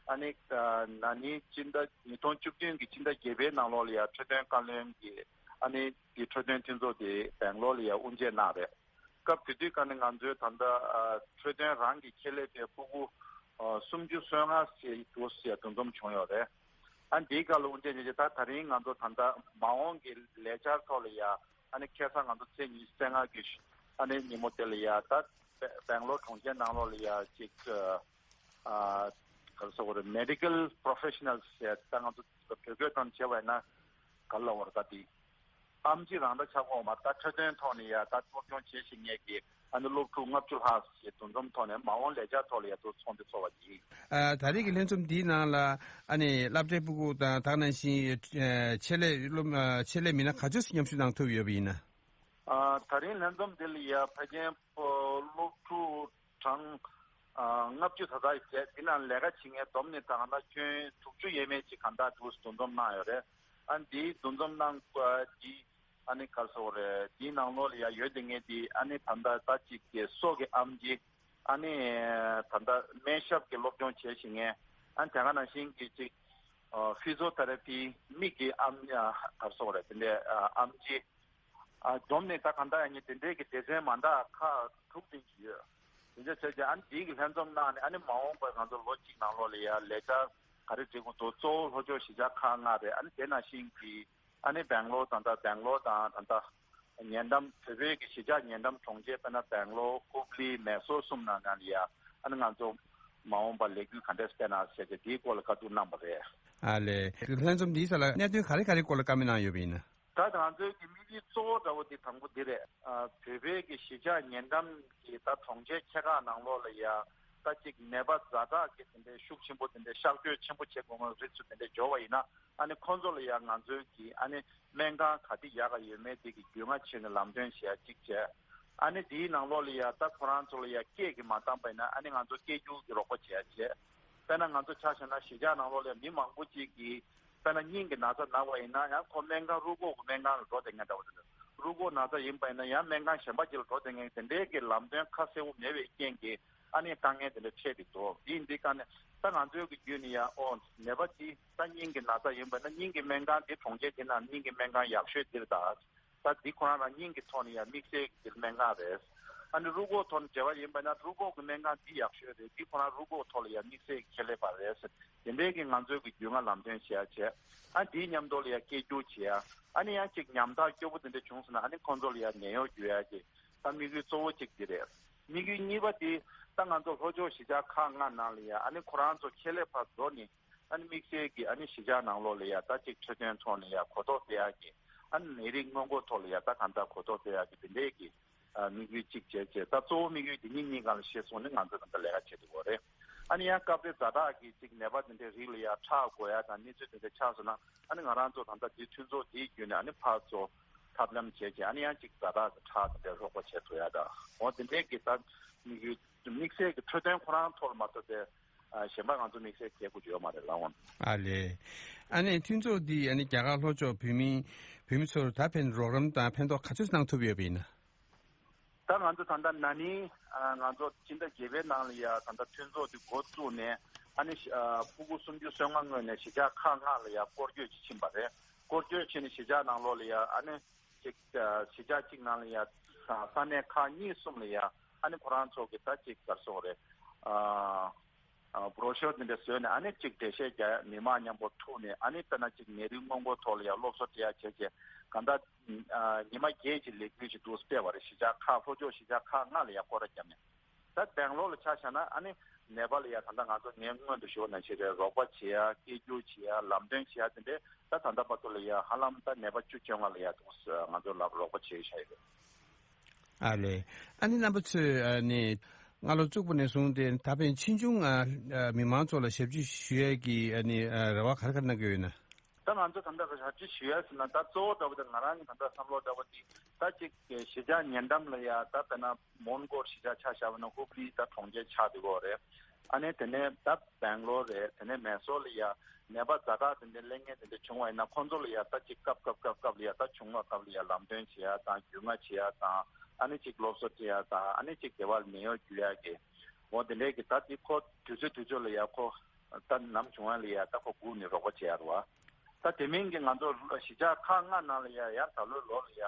ཨ་ནི་ཨ་ན་ནིང་སྤྱི་ཟླ་ཉིས་སྟོང་བཅུ་བདུན་གྱི་སྤྱི་ཟླ་བརྒྱད་པའི་ནང་ལོགས་ལ་ཡ་འཕྲོད་བསྟེན་བཀའ་བློན་གྱི་ཨ་ནི་དེ་འཕྲོད་བསྟེན་མཐུན་ཚོགས་དེ་སྦེང་ལོར་ལ་ཡ་དབུ་འབྱེད་གནང་རེད། སྐབས་དེ་དུས་ཀ་ནས་ང་ཚོའི་ད་ལྟ་ཨ་འཕྲོད་བསྟེན་རང་གི་ཆེད་ལས་པའི་ཕྲུ་གུ་ཨ་སུམ་ཅུ་སོ་ལྔ་ཞིག་འདུ་ཞིག་འདུ་འཛོམས་བྱུང་ཡོད་རེད། ཨ་འདིའི་སྐབས་ལ་དབུ་འབྱེད་བྱས་རྗེས་ད་ད་རིང་ང་ཚོ་ད་ལྟ་མ་འོངས་ཀྱི་ལས་འཆར་ཐོག་ལ་ཡ་ཨ་ནི་ཁ་སང་ང་ཚོ་ཚེས་ཉི་ཤུ་རྩ་ལྔ་གི་ཨ་ནི་ཉིན་མོ་དེ་ལ་ཡ་ད་སྦེང་ལོར་གྲོང་ཁྱེར་ནང་ལོགས་ལ་ཡ་ཅིག་ཨ་ག་རེ་ཟེར་དགོས་རེད། མེ་ཌི་ཀལ་པོ་རོ་ཕེ་ཤི་ནལ་ཟེར་ད་ང་ཚོ་བོད་སྐད་ཐོག་ནས་བྱས་པ་ཡིན་ན་ག་རེ་ལབ་དགོས་རེད། ད་དེ་ཨེམ་ཆི་རང་འདྲ་ཆགས་ཀྱི་ཡོད་མ་རེད། ད་འཕྲོད་བསྟེན་ཐོག་ནས་ཡ་ད་སློབ་སྦྱོང་བྱེད་བཞིན་མཁན་གྱི་ཨ་ནི་སློབ་ཕྲུག་ལྔ་བཅུ་ལྷག་ཞིག་འདུ་འཛོམས་ཐོག་ནས་མ་འོངས་ལས་འཆར་ཐོག་ལ་ཡ་ད་ཚོགས་འདུ་ཚོགས་པ་ཡིན། ཨ་ད་རེས་ཀྱི་ལྷན་འཛོམས་འདིའི་ནང་ལ་ཨ་ནི་སློབ་གྲྭའི་ཕྲུ་གུ་དང་དེ་ནང་བཞིན་ཨ་ཆེད་ལས་སློབ་ཨ་ཆེད་ལས་མི་སྣ་ག་ཚོད་ཅིག་མཉམ་ཞུགས་གནང་ཐུབ་ཡོད་པ་ཡིན་ན། ཨ་ད་རིང་ལྷན་འཛོམས་འདི་ལ་ཡ་ཕལ་ཆེར་སློབ་ཕྲུག་གྲངས་ཨ་ལྔ་བཅུ་ཙམ་ཙམ་ཡོད་རེད། འདི་ནང་ལས་ཀ་བྱེད་མཁན་བསྡོམས་ནས་ད་ག་ནང་ཁྱོན་དྲུག་ཅུ་ཡས་མས་ཅིག་གང་དག་འདུ་འདུ་འཛོམས་གནང་ཡོད་རེད། ཨ་འདིའི་འདུ་འཛོམས་གནང་བ་འདི་ཨ་ནི་ག་རེ་ཟེར་དགོས་རེད། འདིའི་ནང་ལོགས་ལ་ཡ་ཡོད་བསྡད་མཁན་འདི་ཨ་ནི་ད་ལྟ་ད་ཅིག་གི་སོ་གི་ཨེམ་ཆི། ཨ་ནི་ད་ལྟ་སྨན་ཞབས་ཀྱི་སློབ་སྦྱོང་བྱེད་བཞིན་མཁན། ཨ་ནི་དེ་ག་ནང་བཞིན་གྱི་ཅིག་ཨ་ཕི་ཟི་ཡོ་ཐེ་ར་པི་མིག་གི་ཨེམ་ཨ་ག་རེ་ཟེར་དགོས་རེད། དེ་འདྲའི་ཨ་ཨེམ་ཆི། ཨ་བསྡོམས་ནས་ད་གང་ལྟར་ཡང་ངས་དེ་འདྲའི་གི་སྡེ་ཚན་མ་འདྲ་ཁག་དྲུག་ཙམ་ཅིག་ཡོད། དེ་འདྲ་བྱས་ཙང་ཨ་ནི་དེའི་གི་ལྷན་འཛོམས་གནང་ནས་ཨ་ནི་མ་འོངས་པར་ང་ཚོ་ལོ་གཅིག་ནང་ལོགས་ལ་ཡ་ལས་འཆར་ག་རེ་སྒྲིག་དགོས་འདུག་གཙོ་བོ་ལྷོ་ཕྱོགས་གཞིས་ཆགས་ཁག་ལྔ་རེད། ཨ་ནི་དེ་ནང་བཞིན་གྱི་ཨ་ནི་སྦེང་ལོར་དང་ད་སྦེང་ལོར་དང་ད་ད་ཉེ་འགྲམ་བོད་པའི་གི་གཞིས་ཆགས་ཉེ་འགྲམ་གྲོང་ཁྱེར་དཔེར་ན་སྦེང་ལོར་ཧུབ་ལི་མེ་སོར་གསུམ་ནང་ནང་ལ་ཡ་ཨ་ནི་ང་ཚོ་མ་འོངས་པར་ལས་འགུལ་ག་འདྲས་སྤེལ་ན་ཟེར་ཏེ་དེའི་སྐོར་ལ་བཀའ་བསྡུར་གནང་བ་རེད། ཨ་ལས། ལྷན་འཛོམས་འདིའི་ས་ལ་གནད་དོན་ག་རེ་ག་རེའི་སྐོར་ལ་བཀའ་མོལ་གནང་ཡོད་པ་ཡིན་ན། ད་ང་ཚོའི་གི་དམིགས་ཡུལ་གཙོ་བོ་འདྲ་བོ་དེ་དང་པོ་འདི་རེད། ཨ་བོད་པའི་གི་གཞིས་ཆགས་ཉེ་འགྲམ་གི་ད་གྲོང་ཁྱེར་ཆེ་ཁག་ནང་ལོགས་ལ་ཡ་ད་ཅིག་ནད་པ་ཛ་དྲག་གི་དེ་འདྲའི་ཤུགས་ཆེན་པོ་དེ་འདྲའི་གཤག་བཅོས་ཆེན་པོ་བྱེད་དགོས་ངེས་རིགས་སུ་དེ་འདྲའི་འབྱོར་བ་ཡིན་ན་ཨ་ནི་ཁོང་ཚོ་ལ་ཡ་ང་ཚོའི་གི་ཨ་ནི་སྨན་ཁང་ག་དེ་ཡག་ག་ཡོད་མེད་དེ་གི་རྒྱུས་མངའ་བྱས་ནས་ལམ་སྟོན་བྱེད་ཡ་གཅིག་བྱས། ཨ་ནི་དེའི་ནང་ལོགས་ལ་ཡ་ད་ཁོ་རང་ཚོ་ལ་ཡ་སྐད་ཀྱིས་མ་བཏང་པ་ཡིན་ན་ཨ་ནི་ང་ཚོ་སྐད་སྒྱུར་གྱི་རོགས་པ་བྱེད་ཡ་བྱས། དཔེར་ན་ང་ཚོ་ཆ་བཞག་ན་གཞིས་ཆགས་ནང་ལོགས་ལ་མི་མང་པོ་ཅིག་གིས་དཔེར་ན་སྙིང་གི་ན་ཚ་ན་བ་ཡིན་ན་ཡང་ཁོ་སྨན་ཁང་རུས་ཁོག་གི་སྨན་ཁང་ལ་འགྲོ་བསྡད་མཁན་འདྲ་བོ་དེ་འདྲ། རུས་ཁོག་ན་ཚ་ཡིན་པ་ཡིན་ན་ཡང་སྨན་ཁང་གཞན་པ་ཅིག་ལ་འགྲོ་བསྡད་མཁན་དེ་འདྲའི་གི་ལམ་སྟོན་ཁ་གསལ་པོ་མེད་པའི་རྐྱེན་གྱིས་ཨ་ནི་དཀའ་ངལ་དེ་འདྲ་འཕྲད་ཀྱི་འདུག་དེ་ཡིན་དུས་ཀ་ནས་ད་ང་ཚོའི་གི་བརྒྱུད་ནས་ཡང་ཨོ་ནད་པ་དེ་ད་སྙིང་གི་ན་ཚ་ཡིན་པ་ན་སྙིང་གི་སྨན་ཁང་དེ་གྲོང་ཁྱེར་དེ་ནང་སྙིང་གི་སྨན་ཁང་ཡག་ཤོས་དེ་རེད་ད། ད་འདི་ཁོ་རང་རང་སྙིང་གི་ཐོག་ནས་ཡང་དམིགས་བསལ་གྱི་སྨན་ཁང་རེད། ཨ་ནི་རུས་ཁོག་ཐོག་ནས་འབྲེལ་བ་ཡིན་པ་ན་རུས་ཁོག་གི་སྨན་ཁང་འདི་ཡག་ཤོས་རེད། འདི་ཁོ་རང་རུས་ཁོག་ཐོག་ལ་ཡང་དམིགས་བསལ་གྱི་ཆེད་ལས་པ་རེད་ཟེར། དེ་འདྲའི་གི་ང་ཚོའི་གི་རྒྱུས་མངའ་ལམ་སྟོན་བྱེད་ཡ་བྱས། ཨ་འདིའི་མཉམ་དུ་ལ་ཡང་སྐད་སྒྱུར་བྱེད་ཡ། ཨ་ནི་ཡང་ཅིག་ཉམ་ཐག་སྐྱོ་པོ་དེ་འདྲ་བྱུང་སོང་ན་ཨ་ནི་ཁོང་ཚོ་ལ་ཡང་ནད་གཡོག་བརྒྱུད་ཡ་གི་ད་དམིགས་ཡུལ་གཙོ་བོ་གཅིག་འདི་རེད། དམིགས་ཡུལ་གཉིས་པ་དེ་ད་ང་ཚོ་ལྷོ་ཕྱོགས་གཞིས་ཆགས་ཁག་ལྔ་ནང་ལ་ཡང་ཨ་ནི་ཁོ་རང་ཚོ་ཁྱད་ལས་ཕར་འགྲོ་ནས། ཨ་ནི་དམིགས་བསལ་གྱི་ཨ་ནི་གཞིས་ཆགས་ནང་ལོགས་ལ་ཡ་ད་ཅིག་འཕྲོད་བསྟེན་ཐོག་ནས་ཡ་གོ་རྟོགས་སྤེལ་ཡག་གི་ཨ་ནི་ནད་རིགས་སྔོན་འགོག་ཐོག་ལ་ཡ་ད་གང་ལྟར་གོ་རྟོགས་སྤེལ་ཡག་གི་དེ་འདྲའི་གི་ཨ་དམིགས་ཡུལ་གཅིག་བྱས་བྱས་ད་གཙོ་བོ་དམིགས་ཡུལ་འདི་གཉིས་གཉིས་སྒང་ལ་གཞིགས་སོང་ནས་ང་ཚོས་ད་ལྟ་ལས་ཀ་བྱེད་ཐུབ་ཀྱི་ཡོད་རེད། ཨ་ནི་ཡང་སྐབས་རེ་ཛ་དྲག་གི་ཅིག་ནད་པ་དེ་འདྲའི་རིགས་ལ་ཡ་ཁྲག་དགོས་ཡ་དང་གནས་ཚུལ་དེ་འདྲ་ཆགས་སོང་ན་ཨ་ནི་ང་རང་ཚོ་ད་ལྟ་འདི་མཐུན་ཚོགས་འདིའི་བརྒྱུད་ནས་ཨ་ནི་ཕར་ཚུར་ཐབས་ལམ་བྱས་བྱས་ཨ་ནི་ཡང་ཅིག་ཛ་དྲག་གི་ཁྲག་དེ་འདྲ་རོགས་པ་བྱེད་ཐུབ་ཡ་ད་འོ་དེ་འདྲའི་གི་ད་དམིགས་ཡུལ་དམིགས་བསལ་གྱི་འཕྲོད་བསྟེན་ཁོ་རང་ཐོག་ལ་མ་གཏོགས་པའི། ཨ་གཞན་པ་ང་ཚོ་དམིགས་བསལ་གྱི་དགོས་ཀྱི་ཡོད་མ་རེད་ལགས་འོང་། ཨ་ལས། ཨ་ནི་མཐུན་ཚོགས་འདིས་ཨ་ནི་རྒྱ་གར་ལྷོ་ཕྱོགས་བོད་མི་བོད་མི་ཚོར་ད་ཕན་རོགས་རམ་དང་ཕན་ཐོགས་ག་ཚོད་གནང་ཐུབ་ཡོད་པ་ཡིན་ན། ད་ང་ཚོ་ད་ལྟ་ན་ནིང་ཨ་ང་ཚོ་སྤྱི་ཟླ་བརྒྱད་པའི་ནང་ལ་ཡ་ད་ལྟ་མཐུན་ཚོགས་འདི་འགོ་བཙུགས་ནས་ཨ་ནི་ཨ་ཕྲུ་གུ་སུམ་ཅུ་སོ་ལྔ་ངོས་ནས་གཞིས་ཆགས་ཁག་ལྔ་ལ་ཡ་སྐོར་སྐྱོད་ཅིག་ཕྱིན་པ་རེད། སྐོར་སྐྱོད་ཕྱིན་ནས་གཞིས་ཆགས་ནང་ལོགས་ལ་ཡ་ཨ་ནི་ཅིག་ཨ་གཞིས་ཆགས་གཅིག་ནང་ལ་ཡ་ས་ས་གནས་ཁག་གཉིས་གསུམ་ལ་ཡ་ཨ་ནི་ཁོ་རང་ཚོ་གི་ད་ཅིག་ག་རེ་ཟེར་དགོས་རེད། ཨ། ཨ་བྷྲོ་ཤོར་དེ་འདྲ་བཟོས་ནས་ཨ་ནི་གཅིག་འགྲེལ་བཤད་རྒྱག་ཡ་མི་མང་མཉམ་པོ་ཐུག་ནས་ཨ་ནི་དཔེར་ན་གཅིག་ནད་རིགས་སྔོན་འགོག་ཐོག་ལ་ཡང་སློབ་གསོ་སྤྲད་ཡ་བྱས་བྱས་གང་ལྟར་ཨ་ཉི་མ་བརྒྱད་ཅིག་ལས་འགུལ་ཞིག་འདུག་སྤེལ་བ་རེད། གཞིས་ཆགས་ཁག་ལྷོ་ཕྱོགས་གཞིས་ཆགས་ཁག་ལྔ་ལ་ཡང་སྐོར་ར་བརྒྱབ་ནས་ད་སྦེང་ལོར་ལ་ཆ་བཞག་ན་ཨ་ནི་ནད་པ་ལ་ཡང་ད་ལྟ་ང་ཚོ་ངས་སྔོན་དུ་ཞུས་པ་ནང་བཞིན་རེད། རོགས་པ་བྱེད་ཡ་སྐད་སྒྱུར་བྱེད་ཡ་ལམ་སྟོན་བྱེད་ཡ་དེ་འདྲའི་ད་ད་ལྟ་བར་དུ་ལ་ཡང་ཧ་ལམ་ད་ནད་པ་བཅུ་བཅོ་ལྔ་ལ་ཡང་འདུག་ང་ཚོ་ལ་རོགས་པ་བྱེད་བཞག་ཡོད་རེད། ཨ་ལས། ཨ་ནི་རྣམ་པ་ཚོས་ཨ་ནི་སྔ་ལོ་བཙུགས་པ་ནས་བཟུང་སྟེ་ད་ཕན་ཕྱིས་འབྱུང་ཨ་ཨ་མི་མང་ཚོ་ལ་ཞབས་ཕྱི་ཞུ་ཡས་ཀྱི་ཨ་ནི་ཨ་རེ་བ་ག་རེ་ག་རེ་གནང་གི་ཡོད་ན། ད་ང་ཚོ་ད་ལྟ་ཞབས་ཕྱི་ཞུ་ཡས་ཟེར་ན་ད་གཙོ་བོ་འདྲ་བོ་དེ་ང་རང་གི་ད་ལྟ་བསམ་བློ་འདྲ་བོ་དེ་ད་ཅིག་གཞིས་ཆགས་ཉེ་འགྲམ་ལ་ཡ་ད་དཔེར་ན་མོན་གྷོ་གཞིས་ཆགས་ཆ་བཞག་པ་ན་ཧུབ་ལི་ད་གྲོང་ཁྱེར་ཆགས་བསྡད་ཡོད་རེད། ཨ་ནི་དེ་ནས་ད་སྦེང་ལོར་རེད། དེ་ནས་མེ་སོར་ལ་ཡ་ནད་པ་ཛ་དྲག་དེ་འདྲ་སླེབས་མཁན་དེ་འདྲ་བྱུང་བ་ཡིན་ན་ཁོང་ཚོ་ལ་ཡ་ད་ཅིག་སྐབས་སྐབས་སྐབས་སྐབས་ལ་ཡ་ད་བྱུང་བ་སྐབས་ལ་ཡ་ལམ་སྟོན་བྱེད་ཡ་དང་རྒྱུས་མངའ་བྱེད་ཡ་དང་ཨ་ནི་ཅིག་སློབ་གསོ་སྤྲད་ཡ་དང་ཨ་ནི་ཅིག་སྡེ་བ་ལ་ནད་གཡོག་བརྒྱུད་ཡ་གི་འོ་དེ་འདྲའི་གི་ད་དེ་ཁོ་དུས་ཚོད་དུས་ཚོད་ལ་ཡ་ཁོ་ ད་ནམ་བྱུང་བ་ལ་ཡ་ད་ཁོ་སྒུག་ནས་རོགས་པ་བྱེད་ཡ་རེད་བ། ད་དེ་མིན་གྱི་ང་ཚོ་གཞིས་ཆགས་ཁག་ལྔ་ནང་ལ་ཡ་ཡར་ད་ལོའི་ལོ་ལ་ཡ་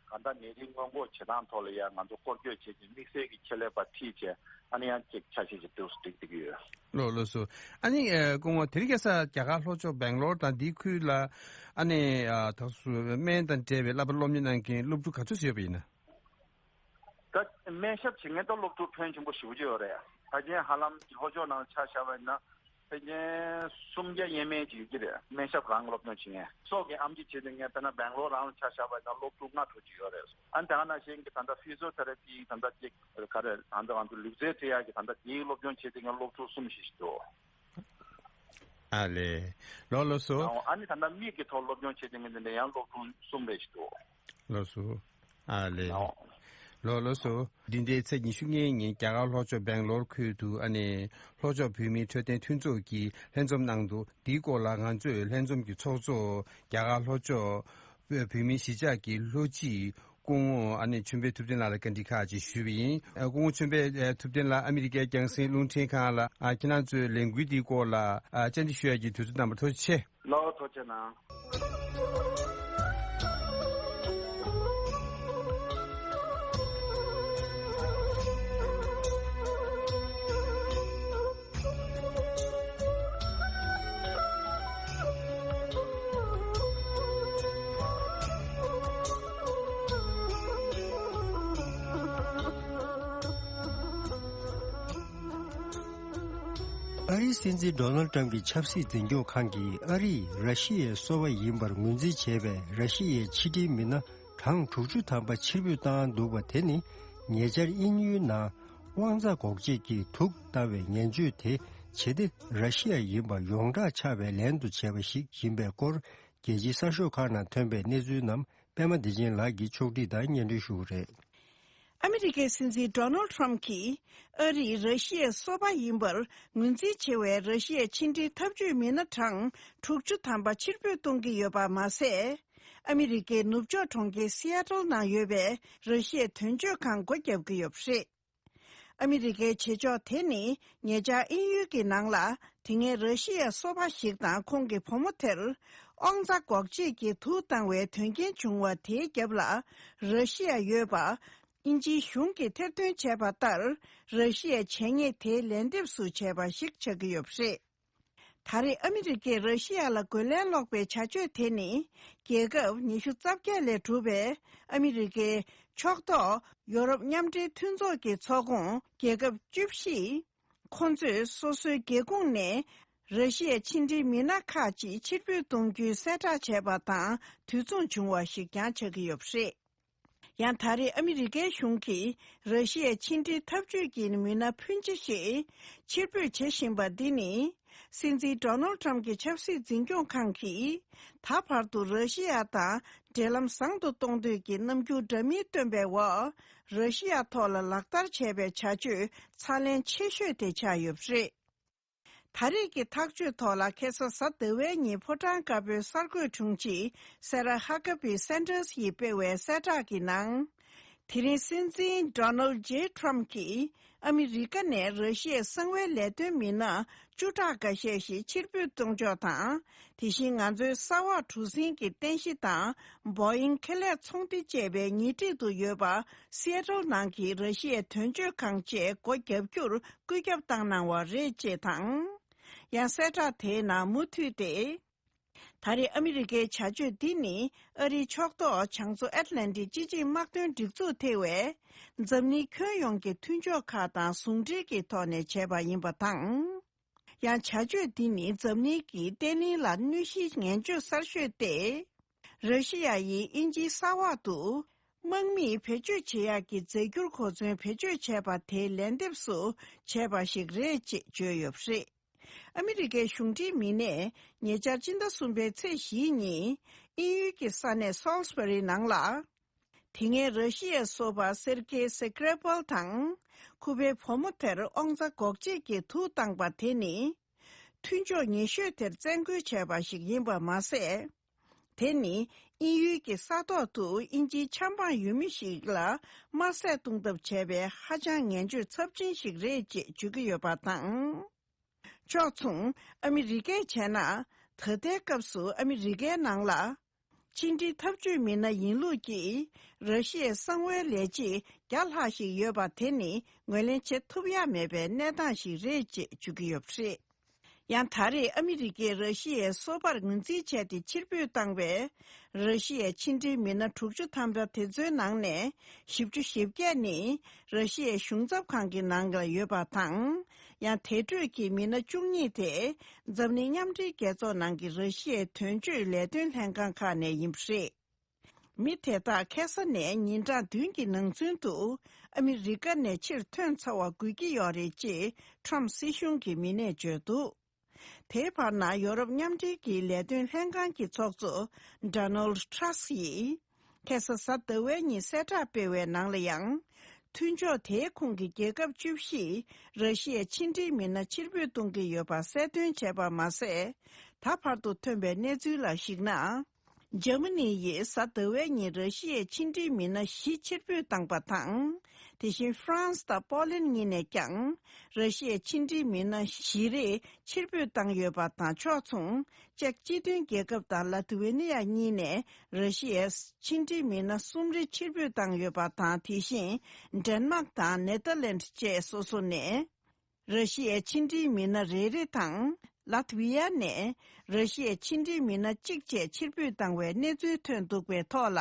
གང་ལྟར་ནད་རིགས་སྔོན་འགོག་བྱེད་སྟངས་ཐོག་ལ་ཡ་ང་ཚོ་སྐོར་སྐྱོད་བྱེད་ཀྱི་དམིགས་བསལ་གྱི་ཆེད་ལས་པ་ཁྲིད་བྱས་ཨ་ནི་ཡང་ཅིག་འཆར་གཞི་ཅིག་འདུག་སྒྲིག་བསྡད་ཀྱི་ཡོད། ལགས་ལགས་སོ། ཨ་ནི་ཨ་སྐུ་ངོ་དེ་རིང་ཁ་སང་རྒྱ་གར་ལྷོ་ཕྱོགས་སྦེང་ལོར་དང་འདིའི་ཁུལ་ལ་ཨ་ནི་ཨ་ད་སུ་སྨན་དང་འབྲེལ་བའི་བསླབ་པ་སློབ་གཉེར་གནང་མཁན་སློབ་ཕྲུག་ག་ཚོད་ཙམ་ཡོད་པ་ཡིན་ན། ད་སྨན་ཞབས་བྱེད་མཁན་ད་སློབ་ཕྲུག་ཕོན་ཆེན་པོ་ཞེ་པོ་ཅིག་ཡོད་རེད། ཕལ་ཆེར་ཧ་ལམ་ལྷོ་ཕྱོགས་ནང་ཆ་བཞག་པ་ཡིན་ན་ཕལ་ཆེར་སུམ་བརྒྱ་ཡས་མས་ཅིག་ཡོད་ཀྱི་རེད། སྨན་ཞབས་རང་སློབ་སྦྱོང་བྱེད་མཁན་སྲོག་གི་ཨེམ་ཆི་བྱེད་མཁན་དཔེར་ན་སྦེང་ལོར་རང་ལ་ཆ་བཞག་པ་ཡིན་ན་སློབ་ཕྲུག་ལྔ་དྲུག་ཅིག་ཡོད་རེད། ཨ་ནི་དེ་ག་ནང་བཞིན་གྱི་ད་ལྟ་ཕི་ཟི་ཡོ་ཐེ་ར་པི་ད་ལྟ་ཅིག་ག་རེ་ད་ལྟ་ང་ཚོ་ལུས་རྩལ་འཁྲིད་ཡག་གི་ད་ལྟ་དེའི་སློབ་སྦྱོང་བྱེད་མཁན་སློབ་ཕྲུག་གསུམ་བཞི་ཞིག་འདུག་ཨ་ལས། ལགས་ལགས་སོ། ཨ་ནི་ད་ལྟ་མིག་གི་ཐོག་སློབ་སྦྱོང་བྱེད་མཁན་དེ་འདྲ་ཡང་སློབ་ཕྲུག་གསུམ་རེ་ཞིག་འདུག་ལགས་སོ། ཨ་ལས། ལགས་ལགས་སོ། འདི་ཟླའི་ཚེས་ཉི་ཤུ་ལྔའི་ཉིན་རྒྱ་གར་ལྷོ་ཕྱོགས་སྦེང་ལོར་ཁུལ་དུ་ཨ་ནི་ལྷོ་ཕྱོགས་བོད་མིའི་འཕྲོད་བསྟེན་མཐུན་ཚོགས་ཀྱིས་ལྷན་འཛོམས་གནང་འདུག་འདིའི་སྐོར་ལ་ང་ཚོས་ལྷན་འཛོམས་ཀྱི་ཚོགས་གཙོ་རྒྱ་གར་ལྷོ་ཕྱོགས་བོད་མིའི་གཞིས་ཆགས་ཀྱི་ལྷོ་སྤྱི་སྐུ་ངོ་ཨ་ནི་ཆོས་འཕེལ་ཐུབ་བསྟན་ལགས་ལ་བཀའ་འདྲི་ཁག་ཅིག་ཞུས་པ་ཡིན། ཨ་སྐུ་ངོ་ཆོས་འཕེལ་ཨ་ཐུབ་བསྟན་ལགས་ཨ་མི་རི་ཀའི་རྒྱང་སྲིང་རླུང་འཕྲིན་ཁང་ལ་ཨ་ཁྱེད་རང་ཚོའི་ལས་འགུལ་འདིའི་སྐོར་ལ་ཨ་བཅར་འདྲི་ཞུ་ཡག་གི་དུས་ཚོད་གནང་བར་ཐུགས་རྗེ་ཆེ། ལགས་ཐུགས་རྗེ་གནང་། ཨ་རིའི་སྲིད་འཛིན་ཌོ་ནལ་ཊམ་གྱི་ཆབ་སྲིད་འཛིན་སྐྱོང་ཁང་གིས་ཨ་རིས་ར་ཤི་ཡའི་སོ་པ་ཡིན་པར་ངོས་འཛིན་བྱས་པའི་ར་ཤི་ཡའི་ཕྱི་འབྲེལ་མི་སྣ་གྲངས་དྲུག་ཅུ་ཐམ་པ་ཕྱིར་འབུད་བཏང་འདུག་པ་དེ་ནི་ཉེ་ཆར་དབྱིན་ཡུལ་ནང་དབང་རྩ་འགོག་བྱེད་ཀྱི་དུག་བཏང་བའི་ངན་སྤྱོད་དེ་ཇེ་བདེ་ར་ཤི་ཡ་ཡིན་པ་ཡོངས་གྲགས་ཆགས་པའི་ལན་དུ་བྱས་པ་ཞིག་ཡིན་པའི་སྐོར་རྒྱལ་སྤྱིའི་གསར་ཤོག་ཁག་ནང་ཐོན་པའི་གནས་ཚུལ་རྣམས་པད་མ་བདེ་ཆེན་ལགས་ཀྱིས་ཕྱོགས་སྒྲིག་དང་སྙན་སྒྲོན་ཞུ་གི་རེད། ཨ་མི་རི་ཀའི་སྲིད་འཛིན་ཌོ་ནལ་ཊམ་གྱིས་ཨ་རིས་ར་ཤི་ཡའི་སོ་པ་ཡིན་པར་ངོས་འཛིན་བྱེད་པའི་ར་ཤི་ཡའི་ཕྱི་འབྲེལ་འཐབ་ཇུས་མི་སྣ་གྲངས་དྲུག་ཅུ་ཐམ་པ་ཕྱིར་འབུད་གཏོང་གི་ཡོད་པ་མ་ཟད། ཨ་མི་རི་ཀའི་ནུབ་ཕྱོགས་གྲོང་ཁྱེར་སི་ཨ་ཏལ་ནང་ཡོད་པའི་ར་ཤི་ཡའི་དོན་གཅོད་ཁང་སྒོ་བརྒྱབ་ཀྱི་ཡོད་པ་རེད། ཨ་མི་རི་ཀའི་བྱེད་ཕྱོགས་དེ་ནི་ཉེ་ཆར་དབྱིན་ཡུལ་གྱི་ནང་ལ་དེ་སྔའི་ར་ཤི་ཡའི་སོ་པ་ཞིག་དང་ཁོང་གི་བུ་མོ་དེར་དབང་རྩ་འགོག་བྱེད་ཀྱི་དུག་བཏང་བའི་དོན་རྐྱེན་བྱུང་བ་དེའི་རྒྱབ་ལ་ར་ཤི་ཡ་ཡོད་པ་དབྱིན་ཇིའི་གཞུང་གིས་ཐེར་འདོན་བྱས་པ་ལྟར་ར་ཤི་ཡའི་བྱས་ཉེས་དེའི་ལན་འདེབས་སུ་བྱས་པ་ཞིག་ཆགས་ཀྱི་ཡོད་པ་རེད། ད་རེས་ཨ་མི་རི་ཀས་ར་ཤི་ཡ་ལ་རྒོལ་ལན་སློག་པའི་བྱ་སྤྱོད་དེ་ནི་རྒྱལ་ཁབ་ཉི་ཤུ་རྩ་བརྒྱད་ལས་གྲུབ་པའི་ཨ་མི་རི་ཀའི་ཕྱོགས་གཏོགས་ཡོ་རོབ་མཉམ་འབྲེལ་མཐུན་ཚོགས་ཀྱི་ཚོགས་ཁོངས་རྒྱལ་ཁབ་བཅུ་བཞི་ཁོང་ཚོས་སོ་སོའི་སྒེའུ་ཁུང་ནས་ར་ཤི་ཡའི་ཕྱི་འབྲེལ་མི་སྣ་ཁག་ཅིག་ཕྱིར་འབུད་གཏོང་རྒྱུའི་གསལ་བསྒྲགས་བྱས་པ་དང་དུས་མཚུངས་བྱུང་བ་ཞིག་ཀྱང་ཆགས་ཀྱི་ཡོད་པ་རེད། ཡང་ད་རེས་ཨ་མི་རི་ཀའི་གཞུང་གིས་ར་ཤི་ཡའི་ཕྱི་འབྲེལ་འཐབ་ཇུས་ཀྱི་མི་སྣ་ཕོན་ཆེ་ཞིག་ཕྱིར་འབུད་བྱེད་བཞིན་པ་འདི་ནི། སྲིད་འཛིན་ཌོ་ནལ་ཊམ་གྱི་ཆབ་སྲིད་འཛིན་སྐྱོང་ཁང་གིས་ད་བར་དུ་ར་ཤི་ཡ་དང་འབྲེལ་ལམ་བཟང་དུ་གཏོང་འདོད་ཀྱི་རྣམ་འགྱུར་འདྲ་མིན་སྟོན་པའི་འོག་ར་ཤི་ཡ་ཐོག་ལ་ལག་བསྟར་བྱས་པའི་བྱ་སྤྱོད་ཚ་ལན་ཆེ་ཤོས་དེ་ཆགས་ཡོད་པ་རེད། ད་རེས་ཀྱི་ཐག་གཅོད་ཐོག་ལ་ཁ་སང་གཟའ་ཟླ་བའི་ཉིན་ཕོ་བྲང་དཀར་པོའི་གསར་འགོད་དྲུང་ཆེ་སེ་ར་ཧ་ཀ་བི་སན་ཏར་སི་ཡིས་སྤེལ་བའི་གསལ་བསྒྲགས་ཀྱི་ནང་། དེ་རིང་སྲིད་འཛིན་ཌོ་ནལ་ཇེ་ཊམ་གྱིས་ཨ་མི་རི་ཀ་ནས་ར་ཤི་ཡའི་གསང་བའི་ལས་དོན་མི་སྣ་བཅུ་ཕྲག་འགའ་ཤས་ཤིག་ཕྱིར་འབུད་གཏོང་ཕྱོགས་དང་། དེ་བཞིན་ང་ཚོའི་ས་འོག་གྲུ་གཟིངས་ཀྱི་རྟེན་གཞི་དང་། བོ་ཨིང་ཁེ་ལས་ཚོང་སྡེ་བཅས་པའི་ཉེ་འཁྲིས་དུ་ཡོད་པ་སི་ཨེ་ཊལ་ནང་གི་ར་ཤི་ཡའི་དོན་གཅོད་ཁང་བཅས་སྒོ་བརྒྱབ་རྒྱུར་བཀོད་ཁྱབ་བཏང་གནང་བ་རེད་ཅེས་དང་། ཡང་གསལ་བསྒྲགས་དེའི་ནང་མུ་མཐུད་དེ། ད་རེས་ཨ་མི་རི་ཀའི་བྱ་སྤྱོད་འདི་ནི་ཨ་རིའི་ཕྱོགས་གཏོགས་བྱང་མཚོ་ཨེཊ་ལན་ཊིག་སྤྱི་ཆིངས་དམག་དོན་སྒྲིག་འཛུགས་ཐེ་བའི་འཛམ་གླིང་ཁྱོན་ཡོངས་ཀྱི་མཐུན་ཕྱོགས་ཁག་དང་ཟུང་འབྲེལ་གྱི་ཐོག་ནས་བྱས་པ་ཡིན་པ་དང་། ཡང་བྱ་སྤྱོད་འདི་ནི་འཛམ་གླིང་གི་བརྟན་ལྷིང་ལ་གནོད་གཞིའི་ངན་སྤྱོད་གསར་ཤོས་ཏེ། ར་ཤི་ཡ་ཡིས་དབྱིན་ཇིའི་ས་འོག་ཏུ་དམག་མི་བེད་སྤྱོད་བྱེད་ཡག་གི་རྫས་འགྱུར་གོ་མཚོན་བེད་སྤྱོད་བྱས་པ་དེའི་ལན་འདེབས་སུ་བྱས་པ་ཞིག་རེད་ཅེས་བརྗོད་ཡོད་པ་རེད། ཨ་མི་རི་ཀའི་གཞུང་འབྲེལ་མི་སྣས་ཉེ་ཆར་སྤྱི་ཟླ་གསུམ་པའི་ཚེས་བཞིའི་ཉིན་དབྱིན་ཡུལ་གྱི་ས་གནས་སོལ་སི་བྷ་རི་ནང་ལ། དེ་སྔའི་ར་ཤི་ཡའི་སོ་པ་སེར་ཀེ་སི་ཀྲེ་པལ་དང་ཁོ་པའི་བུ་མོ་དེར་དབང་རྩ་འགོག་བྱེད་ཀྱི་དུག་བཏང་པ་དེ་ནི། མཐུན་ཕྱོགས་ཉེ་ཤོས་དེར་བཙན་རྒོལ་བྱས་པ་ཞིག་ཡིན་པ་མ་ཟད། དེ་ནི་དབྱིན་ཡུལ་གྱི་ས་ཐོག་ཏུ་དབྱིན་ཇིའི་ཆབ་འབངས་ཡུལ་མི་ཞིག་ལ་དམར་ཟས་བཏུང་ཐབས་བྱས་པའི་ཧ་ཅང་ངན་སྤྱོད་ཚབས་ཆེན་ཞིག་རེད་ཅེས་བརྗོད་ཀྱི་ཡོད་པ་དང་། ཕྱོགས་མཚུངས་ཨ་མི་རི་ཀས་བྱས་ན། ད་ལྟའི་སྐབས་སུ་ཨ་མི་རི་ཀའི་ནང་ལ། ཕྱི་འབྲེལ་འཐབ་ཇུས་མི་སྣ་ཡིན་ལུགས་ཀྱིས་ར་ཤི་ཡའི་གསང་བའི་ལས་བྱེད་བརྒྱ་ལྷག་ཞིག་ཡོད་པ་དེ་ནི་ངོས་ལེན་བྱེད་ཐུབ་ཡ་མེད་པའི་གནས་སྟངས་ཤིག་རེད་ཅེས་བརྗོད་ཀྱི་ཡོད་པ་རེད། ཡང་ད་རེས་ཨ་མི་རི་ཀས་ར་ཤི་ཡའི་སོ་པར་ངོས་འཛིན་བྱས་ཏེ་ཕྱིར་འབུད་བཏང་བའི་ར་ཤི་ཡའི་ཕྱི་འབྲེལ་མི་སྣ་དྲུག་ཅུ་ཐམ་པ་དེ་ཚོའི་ནང་ནས་བཞི་བཅུ་ཞེ་བརྒྱད་ནི་ར་ཤི་ཡའི་གཞུང་ཚབ་ཁང་གི་ནང་ལ་ཡོད་པ་དང་། ཡང་དེ་འཕྲོས་ཀྱི་མི་སྣ་བཅུ་གཉིས་དེ་འཛམ་གླིང་མཉམ་འབྲེལ་རྒྱལ་ཚོགས་ནང་གི་ར་ཤི་ཡའི་དོན་གཅོད་ལས་དོན་ལྷན་ཁང་ཁག་ནས་ཡིན་པ་རེད། མི་དེ་དག་ཁ་ས་ནས་ཉིན་གྲངས་བདུན་གྱི་ནང་ཚུན་དུ་ཨ་མི་རི་ཀ་ནས་ཕྱིར་ཐོན་ཚར་བ་དགོས་ཀྱི་ཡོད་རེད་ཅེས་ཁྲོམ་སྲིད་གཞུང་གི་མི་སྣས་བརྗོད་འདུག་དེའི་བར་ན་ཡོ་རོབ་མཉམ་འབྲེལ་གྱི་ལས་དོན་ལྷན་ཁང་གི་ཚོགས་གཙོ་Donald Tusk ཡིས་ཁ་ས་གཟའ་ཟླ་བའི་ཉིན་གསལ་བསྒྲགས་སྤེལ་བའི་ནང་ལ་ཡང་། མཐུན་ཕྱོགས་དེའི་ཁོངས་ཀྱི་རྒྱལ་ཁབ་བཅུ་བཞིས་ར་ཤི་ཡའི་ཕྱི་འབྲེལ་མི་སྣ་ཕྱིར་འབུད་གཏོང་གི་ཡོད་པ་གསལ་སྟོན་བྱས་པ་མ་ཟད། ད་བར་དུ་ཐོན་པའི་གནས་ཚུལ་ལ་གཞིགས་ན། འཇར་མ་ནི་ཡིས་གཟའ་ཟླ་བའི་ཉིན་ར་ཤི་ཡའི་ཕྱི་འབྲེལ་མི་སྣ་བཞི་ཕྱིར་འབུད་བཏང་པ་དང་། དེ་བཞིན་ཧྥ་རན་སི་དང་པོ་ལན་གཉིས་ནས་ཀྱང་ར་ཤི་ཡའི་ཕྱི་འབྲེལ་མི་སྣ་བཞི་རེ་ཕྱིར་འབུད་བཏང་ཡོད་པ་དང་ཕྱོགས་མཚུངས། ཅེཀ་སྤྱི་མཐུན་རྒྱལ་ཁབ་དང་ལ་ཐི་ཝེ་ནི་ཡ་གཉིས་ནས་ར་ཤི་ཡའི་ཕྱི་འབྲེལ་མི་སྣ་གསུམ་རེ་ཕྱིར་འབུད་བཏང་ཡོད་པ་དང་། དེ་བཞིན་ཌེན་མཱག་དང་ནེ་ཐར་ལན་བཅས་སོ་སོ་ནས། ར་ཤི་ཡའི་ཕྱི་འབྲེལ་མི་སྣ་རེ་རེ་དང་། ལ་ཐི་ཝི་ཡ་ནས་ར་ཤི་ཡའི་ཕྱི་འབྲེལ་མི་སྣ་གཅིག་བཅས་ཕྱིར་འབུད་བཏང་བའི་གནས་ཚུལ་ཐོན་འདུག་པའི་ཐོག་ལ།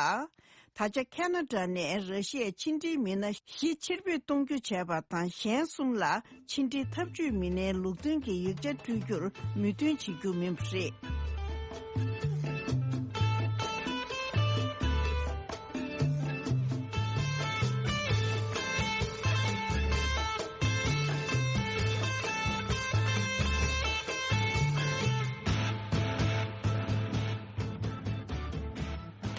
ད་ཆ་ཁ་ན་ཌ་ནས་ར་ཤི་ཡའི་ཕྱི་འབྲེལ་མི་སྣ་བཞི་ཕྱིར་འབུད་གཏོང་རྒྱུ་བྱས་པ་དང་། གཞན་གསུམ་ལ་ཕྱི་འབྲེལ་འཐབ་ཇུས་མི་སྣའི་ལུགས་མཐུན་གྱི་ཡིག་ཆ་སྤྲོད་རྒྱུར་མོས་མཐུན་བྱེད་རྒྱུ་མིན་པ་རེད།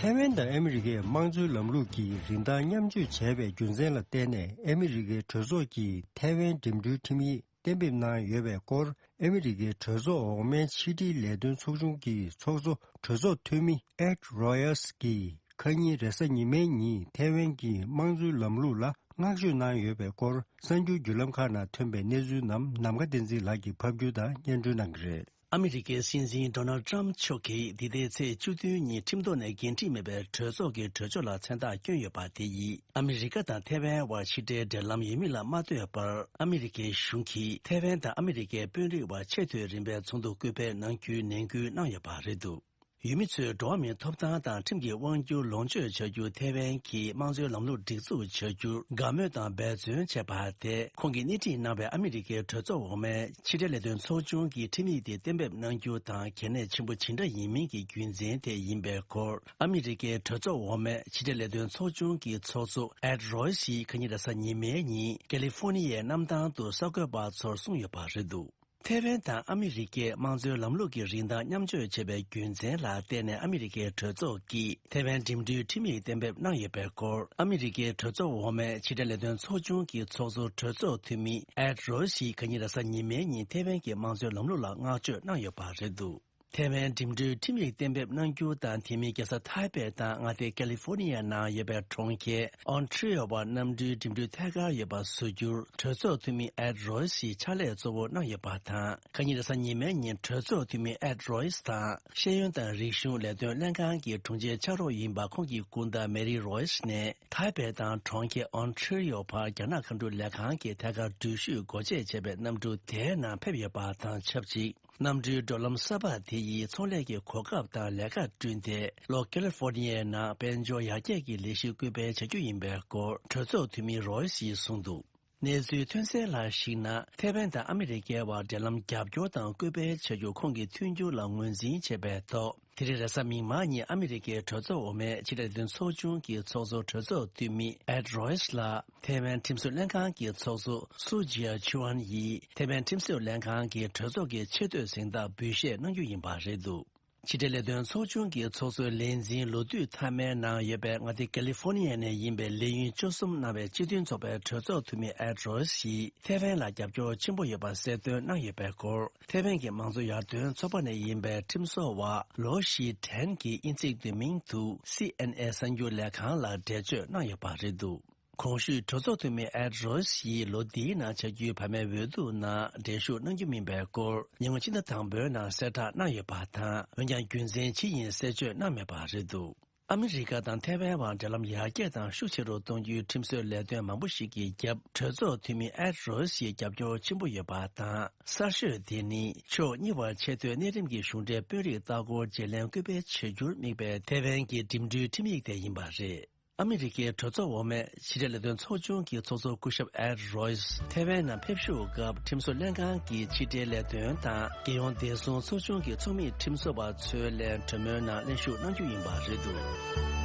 ཐའེ་ཝན་དང་ཨ་མི་རི་ཀས་དམངས་གཙོའི་ལམ་ལུགས་ཀྱི་རིན་ཐང་མཉམ་སྤྱོད་བྱས་པའི་རྒྱུ་མཚན་ལ་བརྟེན་ནས་ཨ་མི་རི་ཀའི་གྲོས་ཚོགས་ཀྱིས་ཐའེ་ཝན་འགྲིམ་འགྲུལ་ཁྲིམས་ཡིག་གཏན་འབེབས་གནང་ཡོད་པའི་སྐོར། ཨ་མི་རི་ཀའི་གྲོས་ཚོགས་འོག་མའི་ཕྱི་འབྲེལ་ལས་དོན་ཚོགས་ཆུང་གི་ཚོགས་གཙོ་གྲོས་ཚོགས་འཐུས་མི་Ed Royce གྱིས་ཁ་ཉིན་རེས་གཟའ་ཉི་མའི་ཉིན་ཐའེ་ཝན་གྱི་དམངས་གཙོའི་ལམ་ལུགས་ལ་བསྔགས་བརྗོད་གནང་ཡོད་པའི་སྐོར། གསར་འགྱུར་བརྒྱུད་ལམ་ཁག་ནང་ཐོན་པའི་གནས་ཚུལ་རྣམས་ནམ་མཁའ་བསྟན་འཛིན་ལགས་ཀྱིས་ཕབ་སྒྱུར་དང་སྙན་སྒྲོན་གནང་གི་རེད། ཨ་མི་རི་ཀའི་སྲིད་འཛིན་ཌོ་ནལ་ཌི་ཊརམ་ཕྱོགས་ཀྱིས་འདི་ཟླའི་ཚེས་བཅུ་བདུན་ཉིན་ཁྲིམས་ཐོག་ནས་འགན་འཁྲི་མེད་པའི་གྲོས་ཚོགས་ཀྱི་གྲོས་ཆོད་ལ་མཚན་རྟགས་བསྐྱོན་ཡོད་པ་དེ་ཡིས། ཨ་མི་རི་ཀ་དང་ཐའེ་ཝན་བར་ཕྱི་འབྲེལ་འབྲེལ་ལམ་ཡོད་མེད་ལ་མ་ལྟོས་པར། ཨ་མི་རི་ཀའི་གཞུང་གིས་ཐའེ་ཝན་དང་ཨ་མི་རི་ཀའི་དཔོན་རིགས་བར་ཆེས་མཐོའི་རིམ་པའི་ཚོགས་འདུ་སྐུལ་སྤེལ་གནང་རྒྱུའི་ནན་སྐུལ་གནང་ཡོད་པ་རེད་འདུག་ཡུལ་མི་ཚོས་འགྲོ་བ་མིའི་ཐོབ་ཐང་དང་ཁྲིམས་ཀྱི་དབང་སྒྱུར་ལོངས་སྤྱོད་བྱ་རྒྱུ། ཐའེ་ཝན་གྱི་དམངས་གཙོའི་ལམ་ལུགས་སྒྲིག་འཛུགས་བྱ་རྒྱུར་དགའ་མོས་དང་འབད་བརྩོན་བྱས་པ་དེ། ཁོང་གིས་སྣེ་ཁྲིད་གནང་བའི་ཨ་མི་རི་ཀའི་གྲོས་ཚོགས་འོག་མའི་ཕྱི་འབྲེལ་ལས་དོན་ཚོགས་ཆུང་གིས་ཁྲིམས་ཡིག་དེ་གཏན་འབེབས་གནང་རྒྱུ་དང་གལ་གནད་ཆེན་པོ་ཇི་འདྲ་ཡིན་མིན་གྱི་རྒྱུ་མཚན་དེ་ཡིན་པའི་སྐོར། ཨ་མི་རི་ཀའི་གྲོས་ཚོགས་འོག་མའི་ཕྱི་འབྲེལ་ལས་དོན་ཚོགས་ཆུང་གི་ཚོགས་གཙོ་Ed Royce ཡིས་ཁ་ཉིན་རེས་གཟའ་ཉི་མའི་ཉིན་ཀེ་ལི་ཧྥོ་ནི་ཡའི་གནམ་ཐང་དུ་གསར་འགོད་པ་ཚོར་གསུངས་ཡོད་པ་རེད་འདུག་ཐའེ་ཝན་དང་ཨ་མི་རི་ཀས་དམངས་གཙོའི་ལམ་ལུགས་ཀྱི་རིན་ཐང་མཉམ་སྤྱོད་བྱས་པའི་རྒྱུ་མཚན་ལ་བརྟེན་ནས། ཨ་མི་རི་ཀའི་གྲོས་ཚོགས་ཀྱིས་ཐའེ་ཝན་འགྲིམ་འགྲུལ་ཁྲིམས་ཡིག་གཏན་འབེབས་གནང་ཡོད་པའི་སྐོར། ཨ་མི་རི་ཀའི་གྲོས་ཚོགས་འོག་མའི་ཕྱི་འབྲེལ་ལས་དོན་ཚོགས་ཆུང་གི་ཚོགས་གཙོ་གྲོས་ཚོགས་འཐུས་མི་Ed Royce ཡིས་ཁ་ཉིན་རེས་གཟའ་ཉི་མའི་ཉིན་ཐའེ་ཝན་གྱི་དམངས་གཙོའི་ལམ་ལུགས་ལ་བསྔགས་བརྗོད་གནང་ཡོད་པ་རེད་འདུག་ཐའེ་ཝན་འགྲིམ་འགྲུལ་ཁྲིམས་ཡིག་གཏན་འབེབས་གནང་རྒྱུ་དང་། དེ་མིན་རྒྱལ་ས་ཐའེ་པེ་དང་མངའ་སྡེ་ཀ་ལི་ཧྥོ་ནི་ཡའི་ནང་ཡོད་པའི་གྲོང་ཁྱེར་ཨོན་ཊ་རི་ཡོ་བར་གནམ་གྲུའི་འགྲིམ་འགྲུལ་ཐད་ཀར་ཡོད་པ་བཟོ་རྒྱུར་གྲོས་ཚོགས་འཐུས་མི་Ed Royce ཡིས་ཕྱག་ལས་གཙོ་བོ་གནང་ཡོད་པ་དང་། ཁ་ཉིན་རེས་གཟའ་ཉི་མའི་ཉིན་གྲོས་ཚོགས་འཐུས་མི་Ed Royce དང་ཤེས་ཡོན་དང་རིག་གཞུང་ལས་དོན་ལྷན་ཁང་གི་དྲུང་ཆེ་ཕྱག་རོགས་ཡིན་པ། ཁོང་གི་སྐུ་ཟླ་Mary Royce ནས་ཐའེ་པེ་དང་གྲོང་ཁྱེར་ཨོན་ཊ་རི་ཡོ་བར་རྒྱ་ནག་མཁའ་འགྲུལ་ལས་ཁང་གི་ཐད་ཀར་འགྲུལ་བཞུད་སྒོ་འབྱེད་བྱས་པའི་གནམ་གྲུ་དེའི་ནང་ཕེབས་ཡོད་པ་དང་ཆབས་ཅིག་གནམ་གྲུའི་འགྲོ་ལམ་གསར་པ་དེ་ཡིས་ཚོང་ལས་ཀྱི་གོ་སྐབས་དང་ལས་ཀ་བསྐྲུན་ཏེ། ལྷོ་ཀ་ལི་ཧྥོ་ནི་ཡའི་ནང་དཔལ་འབྱོར་ཡར་རྒྱས་ཀྱི་ལས་གཞི་སྐུལ་སྤེལ་བྱ་རྒྱུ་ཡིན་པའི་སྐོར་གྲོས་ཚོགས་འཐུས་མི་རོ་ཡི་སི་ཡིས་གསུངས་འདུག་གནས་ཚུལ་ཐོན་གསལ་ལ་གཞིགས་ན། ཐའེ་ཝན་དང་ཨ་མི་རི་ཀའི་བར་འབྲེལ་ལམ་རྒྱབ་སྐྱོར་དང་སྐུལ་སྤེལ་བྱ་རྒྱུ་ཁོང་གི་མཐུན་འགྱུར་ལ་ངོས་འཛིན་བྱས་པའི་ཐོག་དེ་རིང་རེས་གཟའ་མིག་དམར་ཉིན་ཨ་མི་རི་ཀའི་གྲོས་ཚོགས་འོག་མའི་ཕྱི་འབྲེལ་ལས་དོན་ཚོགས་ཆུང་གི་ཚོགས་གཙོ་གྲོས་ཚོགས་འཐུས་མི་Ed Royce ལ་ཐའེ་ཝན་ཁྲིམས་བཟོ་ལྷན་ཁང་གི་ཚོགས་གཙོ་སུའུ་ཇི་ཡ་ཆུ་ཨན་ཡིས་ཐའེ་ཝན་ཁྲིམས་བཟོ་ལྷན་ཁང་གི་གྲོས་ཚོགས་ཀྱི་ཆེས་མཐོའི་གཟེངས་རྟགས་འབུལ་བཞེས་གནང་རྒྱུ་ཡིན་པ་རེད་འདུག་ཕྱི་འབྲེལ་ལས་དོན་ཚོགས་ཆུང་གི་ཚོགས་གཙོའི་ལས་འཛིན་ལོ་དུས་མཐའ་མའི་ནང་ཡོད་པའི་མངའ་སྡེ་ཀ་ལི་ཧྥོ་ནི་ཡ་ནས་ཡིན་པའི་ལས་ཡུན་བཅུ་གསུམ་གནང་བའི་སྤྱི་མཐུན་ཚོགས་པའི་གྲོས་ཚོགས་འཐུས་མི་Ed Royce ཡིས་ཐའེ་ཝན་ལ་རྒྱབ་སྐྱོར་ཆེན་པོ་ཡོད་པ་གསལ་སྟོན་གནང་ཡོད་པའི་སྐོར། ཐའེ་ཝན་གྱི་དམངས་གཙོ་ཡར་ཐོན་ཚོགས་པ་ནས་ཡིན་པའི་ཁྲིམས་བཟོ་བ་ལོ་ཞི་ཁྲེན་གྱིས་དབྱིན་ཚིག་བསྡུས་མིང་དུ་སི་ཨེན་ཨེ་གསར་འགྱུར་ལས་ཁང་ལ་འགྲེལ་བརྗོད་གནང་ཡོད་པ་རེད་འདུག་གོང་ཞུས་གྲོས་ཚོགས་འཐུས་མི་ཨེད་རོས་ཡིས་ལོ་འདིའི་ནང་བྱ་རྒྱུའི་བར་མའི་འོས་བསྡུ་ནང་འགྲན་ཞུགས་གནང་རྒྱུ་མིན་པའི་སྐོར་ཉེ་སྔོན་ཕྱི་ཟླ་དང་པོའི་ནང་གསལ་བསྒྲགས་གནང་ཡོད་པ་དང་། འོན་ཀྱང་རྒྱུ་མཚན་ཇི་ཡིན་གསལ་བརྗོད་གནང་མེད་པ་རེད་འདུག་ཨ་མི་རི་ཀ་དང་ཐའེ་ཝན་བར་འབྲེལ་ལམ་ཡར་རྒྱས་དང་ཤུགས་ཆེ་རུ་གཏོང་རྒྱུའི་ཁྲིམས་བཟོའི་ལས་དོན་མང་པོ་ཞིག་གི་རྒྱབ་གྲོས་ཚོགས་འཐུས་མི་ཨེད་རོས་ཡི་རྒྱབ་སྐྱོར་ཆེན་པོ་ཡོད་པ་དང་། གསར་ཤོས་དེ་ནི་ཕྱོགས་གཉིས་བར་ཆེས་མཐོའི་གནས་རིམ་གྱི་གཞུང་འབྲེལ་དཔོན་རིགས་ལྟ་སྐོར་བརྗེ་ལེན་སྐུལ་སྤེལ་བྱ་རྒྱུར་དམིགས་པའི་ཐའེ་ཝན་གྱི་འགྲིམ་འགྲུལ་ཁྲིམས་ཡིག་དེ་ཡིན་པ་རེད། ཨ་མི་རི་ཀའི་གྲོས་ཚོགས་འོག་མའི་ཕྱི་དྲིལ་ལས་དོན་ཚོགས་ཆུང་གི་ཚོགས་གཙོ་སྐུ་ཞབས་ཨེད་རོས་ཐའེ་ཝན་ནང་ཕེབས་བཞུགས་སྐབས་ཁྲིམས་བཟོ་ལྷན་ཁང་གི་ཕྱི་དྲིལ་ལས་དོན་དང་རྒྱལ་ཡོངས་བདེ་སྲུང་ཚོགས་ཆུང་གི་ཚོགས་མི་ཁྲིམས་བཟོ་བ་ཚོའི་ལས་གྲོས་མོལ་ནང་ལྷན་ཞུགས་གནང་རྒྱུ་ཡིན་པ་རེད་འདུག་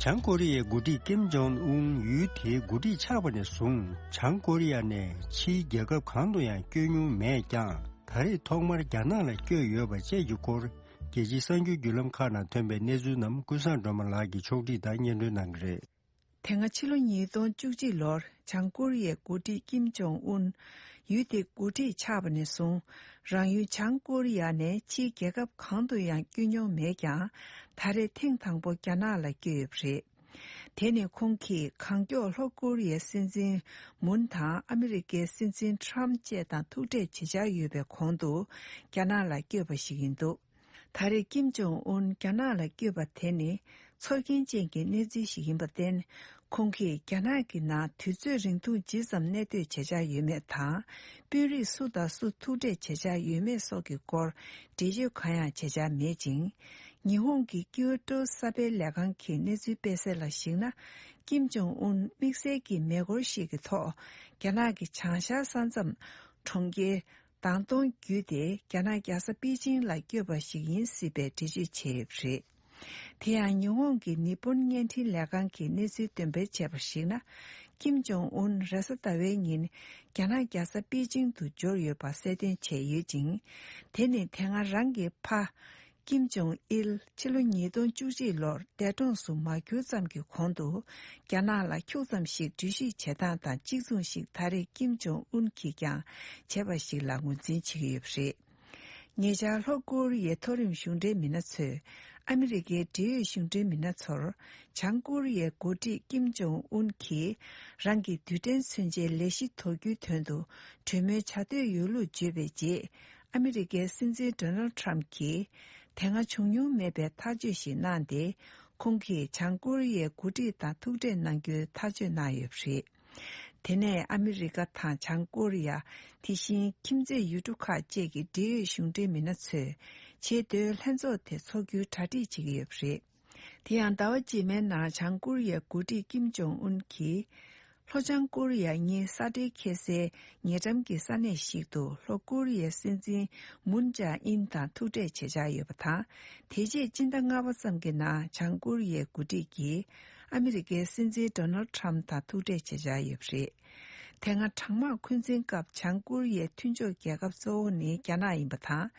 བྱང་ཀོ་རི་ཡའི་འགོ་ཁྲིད་ཀིམ་ཇོང་ཨུན་ཡུལ་དེའི་འགོ་ཁྲིད་ཆགས་པ་ནས་བཟུང་བྱང་ཀོ་རི་ཡ་ནས་ཕྱིའི་རྒྱལ་ཁབ་གང་དུ་ཡང་བསྐྱོད་མྱོང་མེད་ཀྱང་། ད་རེས་ཐོག་མར་རྒྱ་ནག་ལ་བསྐྱོད་ཡོད་པ་བཅས་ཀྱི་སྐོར་རྒྱལ་སྤྱིའི་གསར་འགྱུར་བརྒྱུད་ལམ་ཁག་ནང་ཐོན་པའི་གནས་ཚུལ་རྣམས་ཀུན་བཟང་སྒྲོལ་མ་ལགས་ཀྱིས་ཕྱོགས་སྒྲིག་དང་སྙན་སྒྲོན་གནང་གི་རེད། དེ་སྔ་ཕྱི་ལོ་ཉིས་སྟོང་བཅུ་གཅིག་ལོར་བྱང་ཀོ་རི་ཡའི་འགོ་ཁྲིད་ཀིམ་ཇོང་ཨུན་ཡུལ་དེའི་འགོ་ཁྲིད་ཆགས་པ་ནས་བཟུང་རང་ཡུལ་བྱང་ཀོ་རི་ཡ་ནས་ཕྱིའི་རྒྱལ་ཁབ་གང་དུ་ཡང་བསྐྱོད་མྱོང་མེད་ཀྱང་། ད་རེས་ཐེངས་དང་པོ་རྒྱ་ནག་ལ་བསྐྱོད་ཡོད་པ་རེད། དེ་ནི་ཁོང་གིས་གང་མགྱོགས་ལྷོ་ཀོ་རི་ཡའི་སྲིད་འཛིན་མུན་དང་ཨ་མི་རི་ཀའི་སྲིད་འཛིན་ཁྲམ་བཅས་དང་ཐུག་འཕྲད་བྱེད་འཆར་ཡོད་པའི་གོང་དུ་རྒྱ་ནག་ལ་བསྐྱོད་པ་ཞིག་ཡིན་འདུག་ད་རེས་ཀིམ་ཇོང་ཨུན་རྒྱ་ནག་ལ་བསྐྱོད་པ་དེ་ནི་ཚོར་སྐྱེན་ཅན་གྱི་གནས་ཚུལ་ཞིག་ཡིན་པར་བརྟེན། ཁོང་གིས་རྒྱ་ནག་གི་ནང་དུས་ཚོད་རིང་ཐུང་ཇི་ཙམ་གནས་སྡོད་བྱེད་འཆར་ཡོད་མེད་དང་། དཔོན་རིགས་སུ་དང་སུ་ཐུག་འཕྲད་བྱེད་འཆར་ཡོད་མེད་སོགས་ཀྱི་སྐོར་འགྲེལ་བརྗོད་གང་ཡང་བྱེད་འཆར་མེད་ཅིང་། ཉི་ཧོང་གི་ཀིའུ་ཏོ་གསར་སྤེལ་ལས་ཁང་གི་གནས་ཚུལ་སྤེལ་གསལ་ལ་གཞིགས་ན། ཀིམ་ཇོང་ཨུན་དམིགས་བསལ་གྱི་མེ་འཁོར་ཞིག་གི་ཐོག་རྒྱ་ནག་གི་བྱང་ཤར་ས་མཚམས་གྲོང་ཁྱེར། མདང་སྟོང་བརྒྱུད་དེ་རྒྱ་ནག་རྒྱལ་ས་པེ་ཅིང་ལ་བསྐྱོད་པ་ཞིག་ཡིན་སྲིད་པའི་འགྲེལ་བརྗོད་བྱས་ཡོད་པ་རེད། དེ་ཡང་ཉི་ཧོང་གི་ནི་པོན་བརྙན་འཕྲིན་ལས་ཁང་གིས་གནས་ཚུལ་འདོན་སྤེལ་བྱས་པར་གཞིགས་ན། ཀིམ་ཇོང་ཨུན་རེས་གཟའ་ཟླ་བའི་ཉིན་རྒྱ་ནག་རྒྱལ་ས་པེ་ཅིང་དུ་འབྱོར་ཡོད་པ་གསལ་སྟོན་བྱས་ཡོད་ཅིང་། དེ་ནི་དེ་སྔ་རང་གི་ཕ། ཀིམ་ཇོང་ཨིལ་ཕྱི་ལོ་ཉིས་སྟོང་བཅུ་གཅིག་ལོར་འདས་གྲོངས་སུ་མ་གྱུར་ཙམ་གྱི་གོང་དུ། རྒྱ་ནག་ལ་ཁྱུག་ཙམ་ཞིག་འགྲུལ་བཞུད་བྱེད་སྟངས་དང་གཅིག་མཚུངས་ཤིག་ད་རེས་ཀིམ་ཇོང་ཨུན་གྱིས་ཀྱང་བྱས་པ་ཞིག་ལ་ངོས་འཛིན་བྱེད་ཀྱི་ཡོད་པ་རེད། ཉེ་ཆར་ལྷོ་ཀོ་རི་ཡའི་མཐོ་རིམ་གཞུང་འབྲེལ་མི་སྣ་ཚོས་ཨ་མི་རི་ཀའི་འབྲེལ་ཡོད་གཞུང་འབྲེལ་མི་སྣ་ཚོར་བྱང་ཀོ་རི་ཡའི་འགོ་ཁྲིད་ཀིམ་ཇོང་ཨུན་གྱིས་རང་གི་རྡུལ་ཕྲན་མཚོན་ཆའི་ལས་གཞི་དོར་རྒྱུའི་དོན་དུ་གྲོས་མོལ་བྱ་འདོད་ཡོད་ལུགས་བརྗོད་པའི་རྗེས། ཨ་མི་རི་ཀའི་སྲིད་འཛིན་ཌོ་ནལ་ཁྲམ་གྱིས་དེ་སྔ་བྱུང་མྱོང་མེད་པའི་ཐག་གཅོད་ཞིག་གནང་སྟེ། ཁོང་གིས་བྱང་ཀོ་རི་ཡའི་འགོ་ཁྲིད་དང་ཐུག་འཕྲད་གནང་རྒྱུའི་ཐག་གཅོད་གནང་ཡོད་པ་རེད། དེ་ནས་ཨ་མི་རི་ཀ་དང་བྱང་ཀོ་རི་ཡ། དེ་བཞིན་ཁྱིམ་མཚེས་ཡུལ་གྲུ་ཁག་བཅས་ཀྱི་འབྲེལ་ཡོད་གཞུང་འབྲེལ་མི་སྣ་ཚོས་ཆེས་མཐོའི་ལྷན་ཚོགས་དེ་འཚོགས་རྒྱུའི་གྲ་སྒྲིག་བྱེད་ཀྱི་ཡོད་པ་རེད། དེ་ཡང་ཟླ་བ་རྗེས་མའི་ནང་བྱང་ཀོ་རི་ཡའི་འགོ་ཁྲིད་ཀིམ་ཇོང་ཨུན་གྱིས། ལྷོ་བྱང་ཀོ་རི་ཡ་གཉིས་ས་འབྲེལ་འཁེལ་སའི་ཉེ་འགྲམ་གྱི་ས་གནས་ཤིག་ཏུ་ལྷོ་ཀོ་རི་ཡའི་སྲིད་འཛིན་མུན་ཇཱ་ཨིན་དང་ཐུག་འཕྲད་བྱེད་འཆར་ཡོད་པ་དང་། དེ་རྗེས་སྤྱི་ཟླ་ལྔ་པ་ཙམ་གྱི་ནང་བྱང་ཀོ་རི་ཡའི་འགོ་ཁྲིད་ཀྱིས་ཨ་མི་རི་ཀའི་སྲིད་འཛིན་ཌོ་ནལ་ཁྲམ་དང་ཐུག་འཕྲད་བྱེད་འཆར་ཡོད་པ་རེད། དེ་སྔ་གྲང་དམག་འཁོན་འཛིན་སྐབས་བྱང་ཀོ་རི་ཡའི་མཐུན་ཕྱོགས་རྒྱལ་ཁབ་གཙོ་བོ་ནི་རྒྱ་ནག་ཡིན་པ་དང་།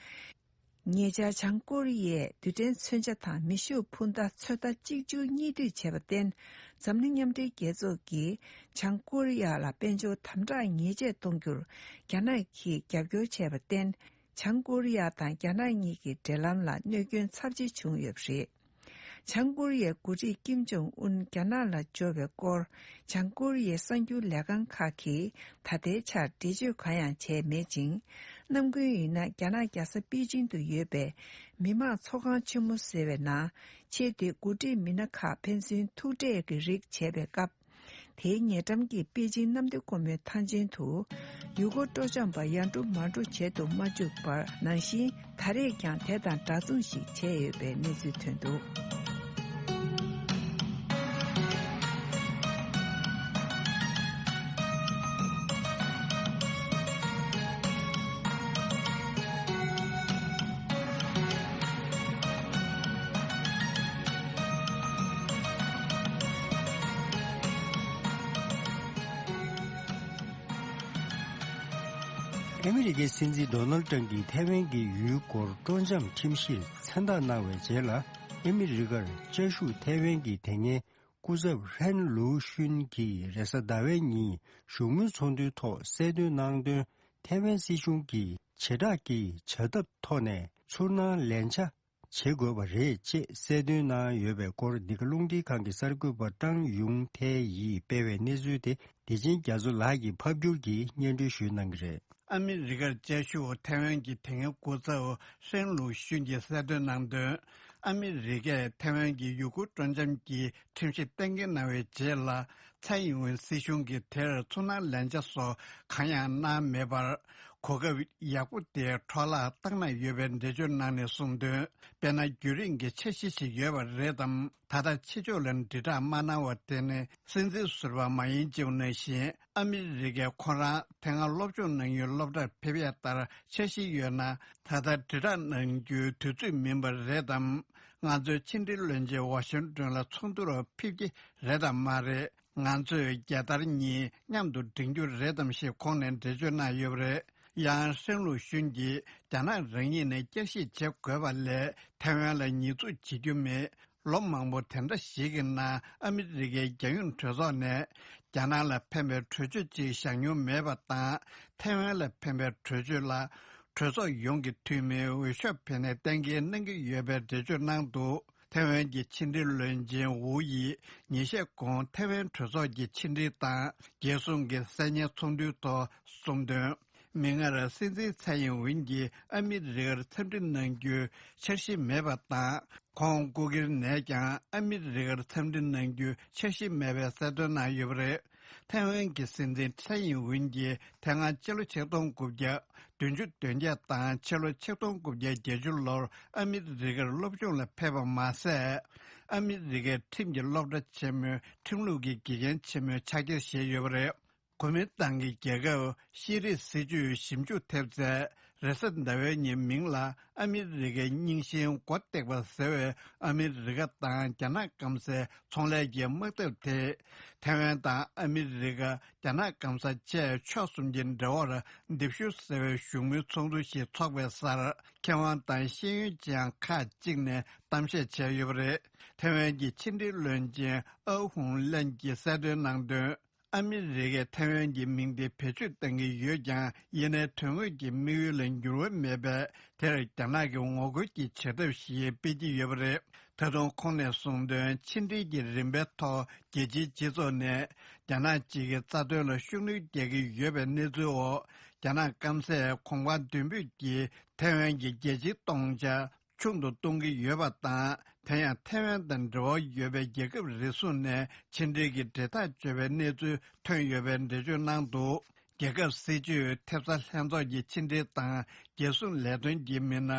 ཉེ་ཆར་བྱང་ཀོ་རི་ཡས་རྡུལ་ཕྲན་མཚོན་ཆ་དང་མེ་ཤུགས་འཕུར་མདའ་ཚོད་ལྟ་གཅིག་མཇུག་གཉིས་མཐུད་བྱས་པར་བརྟེན། འཛམ་གླིང་མཉམ་འབྲེལ་རྒྱལ་ཚོགས་ཀྱིས་བྱང་ཀོ་རི་ཡ་ལ་དཔལ་འབྱོར་དམ་དྲག་ཉེས་ཆད་གཏོང་རྒྱུར་རྒྱ་ནག་གིས་རྒྱབ་སྐྱོར་བྱས་པར་བརྟེན། བྱང་ཀོ་རི་ཡ་དང་རྒྱ་ནག་གཉིས་ཀྱི་འབྲེལ་ལམ་ལ་གནོད་སྐྱོན་ཚབས་ཆེ་བྱུང་ཡོད་པ་རེད། བྱང་ཀོ་རི་ཡའི་འགོ་ཁྲིད་ཀིམ་ཇོང་ཨུན་རྒྱ་ནག་ལ་འབྱོར་བའི་སྐོར། བྱང་ཀོ་རི་ཡའི་གསར་འགྱུར་ལས་ཁང་ཁག་གིས་ད་ལྟའི་ཆར་འགྲེལ་བརྗོད་གང་ཡང་བྱས་མེད་ཅིང་། ནམ་རྒྱུན་ཡིན་ན་རྒྱ་ནག་རྒྱལ་ས་པེ་ཅིང་དུ་ཡོད་པའི་མི་དམངས་ཚོགས་ཁང་ཆེན་མོ་ཟེར་བའི་ནང་ཆེས་མཐོའི་འགོ་ཁྲིད་མི་སྣ་ཁག་ཕན་ཚུན་ཐུག་འཕྲད་ཀྱི་རིགས་བྱས་པའི་སྐབས། དེའི་ཉེ་འགྲམ་གྱི་པེ་ཅིང་གནམ་བདེ་སྒོ་མོའི་ཐང་ཆེན་དུ་ཡུལ་སྐོར་སྤྲོ་འཆམ་པ་ཡར་འགྲོ་མར་འགྲོ་བྱེད་དུ་མ་བཅུག་པར་ནང་བཞིན། ད་རེས་ཀྱང་དེ་དང་འདྲ་མཚུངས་ཤིག་བྱས་ཡོད་པའི་གནས་ཚུལ་ཐོན་འདུག་ཨ་མི་རི་ཀའི་སྲིད་འཛིན་ཌོ་ནལ་ཏྲམ་གྱིས་ཐའེ་ཝན་གྱི་ཡུལ་སྐོར་སྤྲོ་འཆམ་ཁྲིམས་གཞིར་མཚན་རྟགས་གནང་བའི་རྗེས་ལ། ཨ་མི་རི་ཀར་བཅའ་བཞུགས་ཐའེ་ཝན་གྱི་དེ་སྔའི་སྐུ་ཚབ་ཧྲན་ལུའུ་ཤུན་གྱིས་རེས་གཟའ་ཟླ་བའི་ཉིན་བཞུགས་མོལ་ཚོགས་འདུའི་ཐོག་གསལ་སྟོན་གནང་དོན། ཐའེ་ཝན་སྲིད་གཞུང་གིས་བྱེ་བྲག་གི་བྱ་ཐབས་ཐོག་ནས་ཚུར་སྣང་ལན་ཆགས་བྱེད་དགོས་པ་རེད་ཅེས་གསལ་སྟོན་གནང་ཡོད་པའི་སྐོར། འདི་ག་རླུང་འཕྲིན་ཁང་གི་གསར་འགོད་པ་ཀྲང་ཡུང་ཐའེ་ཡིས་སྤེལ་བའི་གནས་ཚུལ་དེ། བདེ་ཆེན་རྒྱ་མཚོ་ལགས་ཀྱིས་ཕབ་བསྒྱུར་གྱིས་སྙན་སྒྲོན་ཞུས་གནང་གི་རེད། ཨ་མི་རི་ཀར་བཅའ་བཞུགས་ཐའེ་ཝན་གྱི་དེ་སྔའི་སྐུ་ཚབ་ཧྲེན་ལུའུ་ཤུན་གྱིས་གསལ་སྟོན་གནང་དོན། ཨ་མི་རི་ཀས་ཐའེ་ཝན་གྱི་ཡུལ་སྐོར་སྤྲོ་འཆམ་གྱི་ཁྲིམས་གཞི་གཏན་འཁེལ་གནང་བའི་རྗེས་ལ། ཚའེ་ཡིན་ཝེན་སྲིད་གཞུང་གིས་དེར་ཚུར་སྣང་ལན་ཆགས་སོགས་གང་ཡང་གནང་མེད་པར། གོ་སྐབས་ཡག་པོ་དེ་འཕྲོ་བརླག་བཏང་གནང་ཡོད་པའི་འགྲེལ་བརྗོད་གནང་ནས་གསུངས་དོན། དཔེར་ན། རྒྱུན་རིང་གི་འཆར་གཞི་ཞིག་ཡོད་པ་རེད་དམ། ད་ལྟ་ཕྱི་ཕྱོགས་ལ་དྲིལ་བསྒྲགས་མ་གནང་བ་དེ་ནི་སྲིད་འཛིན་ཟུར་པ་མ་ཡིན་ཅིའུ་ནང་བཞིན། ཨ་མི་རི་ཀས་ཁོ་རང་དེ་སྔ་སློབ་སྦྱོང་གནང་ཡུལ་སློབ་གྲྭར་ཕེབས་ཡ་ལྟར་འཆར་གཞི་ཡོད་ན། ད་ལྟ་དྲིལ་བསྒྲགས་གནང་རྒྱུའི་དུས་ཚོད་མིན་པ་རེད་དམ། ང་ཚོའི་ཕྱི་འབྲེལ་བློན་ཆེན་ཝ་ཤིང་ཏོན་ལ་ཚོགས་འདུར་ཕེབས་ཀྱི་རེད་དམ་མ་རེད། ང་ཚོས་རྒྱལ་དར་གཉིས་མཉམ་དུ་སྒྲེང་རྒྱུ་རེད་དམ་ཞེས་ཁོང་ནས་འགྲེལ་བརྗོད་གནང་ཡོད་པ་རེད། ཡང་ཧྲེན་ལུའུ་ཤུན་གྱིས། རྒྱ་ནག་རང་ཉིད་ནས་བསྐྱར་ཞིབ་བྱེད་དགོས་པ་ལས། ཐའེ་ཝན་ལ་ཉེས་འཛུགས་བྱེད་རྒྱུ་མེད། ལོ་མང་པོ་དེ་འདྲ་ཞིག་གི་ནང་ཨ་མི་རི་ཀའི་རྒྱལ་ཡོངས་གྲོས་ཚོགས་ནས། རྒྱ་ནག་ལ་ཕན་པའི་གྲོས་ཆོད་ཅིག་བཞག་མྱོང་མེད་པ་དང་། ཐའེ་ཝན་ལ་ཕན་པའི་གྲོས་ཆོད་ལ། གྲོས་ཚོགས་ཡོངས་ཀྱི་འཐུས་མིའི་འོས་ཤོག་ཕུལ་ནས་གཏན་འཁེལ་གནང་གི་ཡོད་པའི་འགྲེལ་བརྗོད་གནང་འདུག་ཐའེ་ཝན་གྱི་ཕྱི་འབྲེལ་བློན་ཆེན་ཝུའུ་ཡིས་ཉིན་ཤས་གོང་ཐའེ་ཝན་གྲོས་ཚོགས་ཀྱི་ཕྱི་འབྲེལ་དང་རྒྱལ་སྲུང་གི་གསར་རྙིང་ཚོགས་འདུའི་ཐོག་གསུངས་དོན། མིག་སྔར། སྲིད་འཛིན་ཚའེ་ཡིན་ཝིན་གྱིས་ཨ་མི་རི་ཀར་འཚམས་འདྲི་གནང་རྒྱུའི་འཆར་གཞི་མེད་པ་དང་། ཁོང་སྐུ་སྒེར་ནས་ཀྱང་ཨ་མི་རི་ཀར་འཚམས་འདྲི་གནང་རྒྱུའི་འཆར་གཞི་མེད་པའི་གསལ་སྟོན་གནང་ཡོད་པ་རེད། ཐའེ་ཝན་གྱི་སྲིད་འཛིན་ཚའེ་ཡིན་ཝིན་གྱིས་དེ་སྔ་ཕྱི་ལོ་ཆིག་སྟོང་དགུ་བརྒྱ་བདུན་ཅུ་དོན་བརྒྱད་དང་ཕྱི་ལོ་ཆིག་སྟོང་དགུ་བརྒྱ་བརྒྱད་ཅུ་ལོར་ཨ་མི་རི་ཀར་སློབ་སྦྱོང་ལ་ཕེབས་པ་མ་ཟད། ཨ་མི་རི་ཀའི་ཁྲིམས་ཀྱི་སློབ་གྲྭ་ཆེན་མོའི་ཁྲིམས་ལུགས་ཀྱི་དགེ་རྒན་ཆེན་མོའི་ཕྱག་འཁྱེར་བཞེས་ཡོད་པ་རེད། གོ་མིན་ཏང་གི་རྒྱལ་ཁབ་ཤེས་རིག་སྲིད་ཇུས་ཞིབ་འཇུག་ཐེབས་རྩས་རེས་གཟའ་ཟླ་བའི་ཉིན་མིང་ལ་ཨ་མི་རི་ཀའི་རྙིང་ཞེན་མགོ་བཏེགས་པ་ཟེར་བའི་ཨ་མི་རི་ཀ་དང་རྒྱ་ནག་སྐམ་སའི་ཚོང་ལས་ཀྱི་དམག་འཐབ་དེས། ཐའེ་ཝན་དང་ཨ་མི་རི་ཀ། རྒྱ་ནག་སྐམ་ས་བཅས་ཕྱོགས་གསུམ་གྱི་འབྲེལ་བར་ལྡེབས་བཤུ་ཟེར་བའི་བཞུགས་མོལ་ཚོགས་འདུ་ཞིག་འཚོགས་པའི་སར། མཁས་དབང་དང་ཤེས་ཡོན་ཅན་ཁག་ཅིག་ནས་གཏམ་བཤད་བྱས་ཡོད་པ་རེད། ཐའེ་ཝན་གྱི་ཕྱི་འབྲེལ་བློན་ཆེན་ཨའོ་ཧུང་ལན་གྱིས་གསལ་སྟོན་གནང་དོན། ཨ་མི་རི་ཀས་ཐའེ་ཝན་གྱི་མིང་དེ་བེད་སྤྱོད་གཏང་གི་ཡོད་ཀྱང་། ཡིན་ནའི་དོན་དངོས་ཀྱི་དམིགས་ཡུལ་ལ་འགྱུར་བ་མེད་པས། དེར་རྒྱ་ནག་གི་ངོ་རྒོལ་གྱི་བྱེད་ཐབས་ཤིག་སྤེལ་གྱི་ཡོད་པ་རེད། ད་དུང་ཁོང་ནས་གསུངས་དོན། ཕྱི་འབྲེལ་གྱི་རིམ་པའི་ཐོག་རྒྱལ་སྤྱིའི་སྤྱི་ཚོགས་ནས་རྒྱ་ནག་གཅིག་གི་རྩ་དོན་ལ་ཤུགས་སྣོན་རྒྱག་གི་ཡོད་པའི་གནས་ཚུལ་འོག་རྒྱ་ནག་སྐམ་སས་གོང་འཕང་མདུན་སྤོས་ཀྱིས་ཐའེ་ཝན་གྱི་རྒྱལ་སྤྱིའི་སྟོང་ཆ་ཆུང་དུ་གཏོང་གི་ཡོད་པ་དང་། དེ་ཡང་ཐའེ་ཝན་དང་འབྲེལ་བ་ཡོད་པའི་རྒྱལ་ཁབ་རེ་ཟུང་ནས་ཕྱི་འབྲེལ་གྱི་འབྲེལ་ཐག་གཅོད་པའི་གནས་ཚུལ་ཐོན་ཡོད་པའི་འགྲེལ་བརྗོད་གནང་འདུག་རྒྱལ་ཁབ་སྲིད་ཇུས་ཐེབས་རྩ་ལྷན་ཚོགས་ཀྱི་ཕྱི་འབྲེལ་དང་རྒྱལ་སྲུང་ལས་དོན་གྱི་མི་སྣ་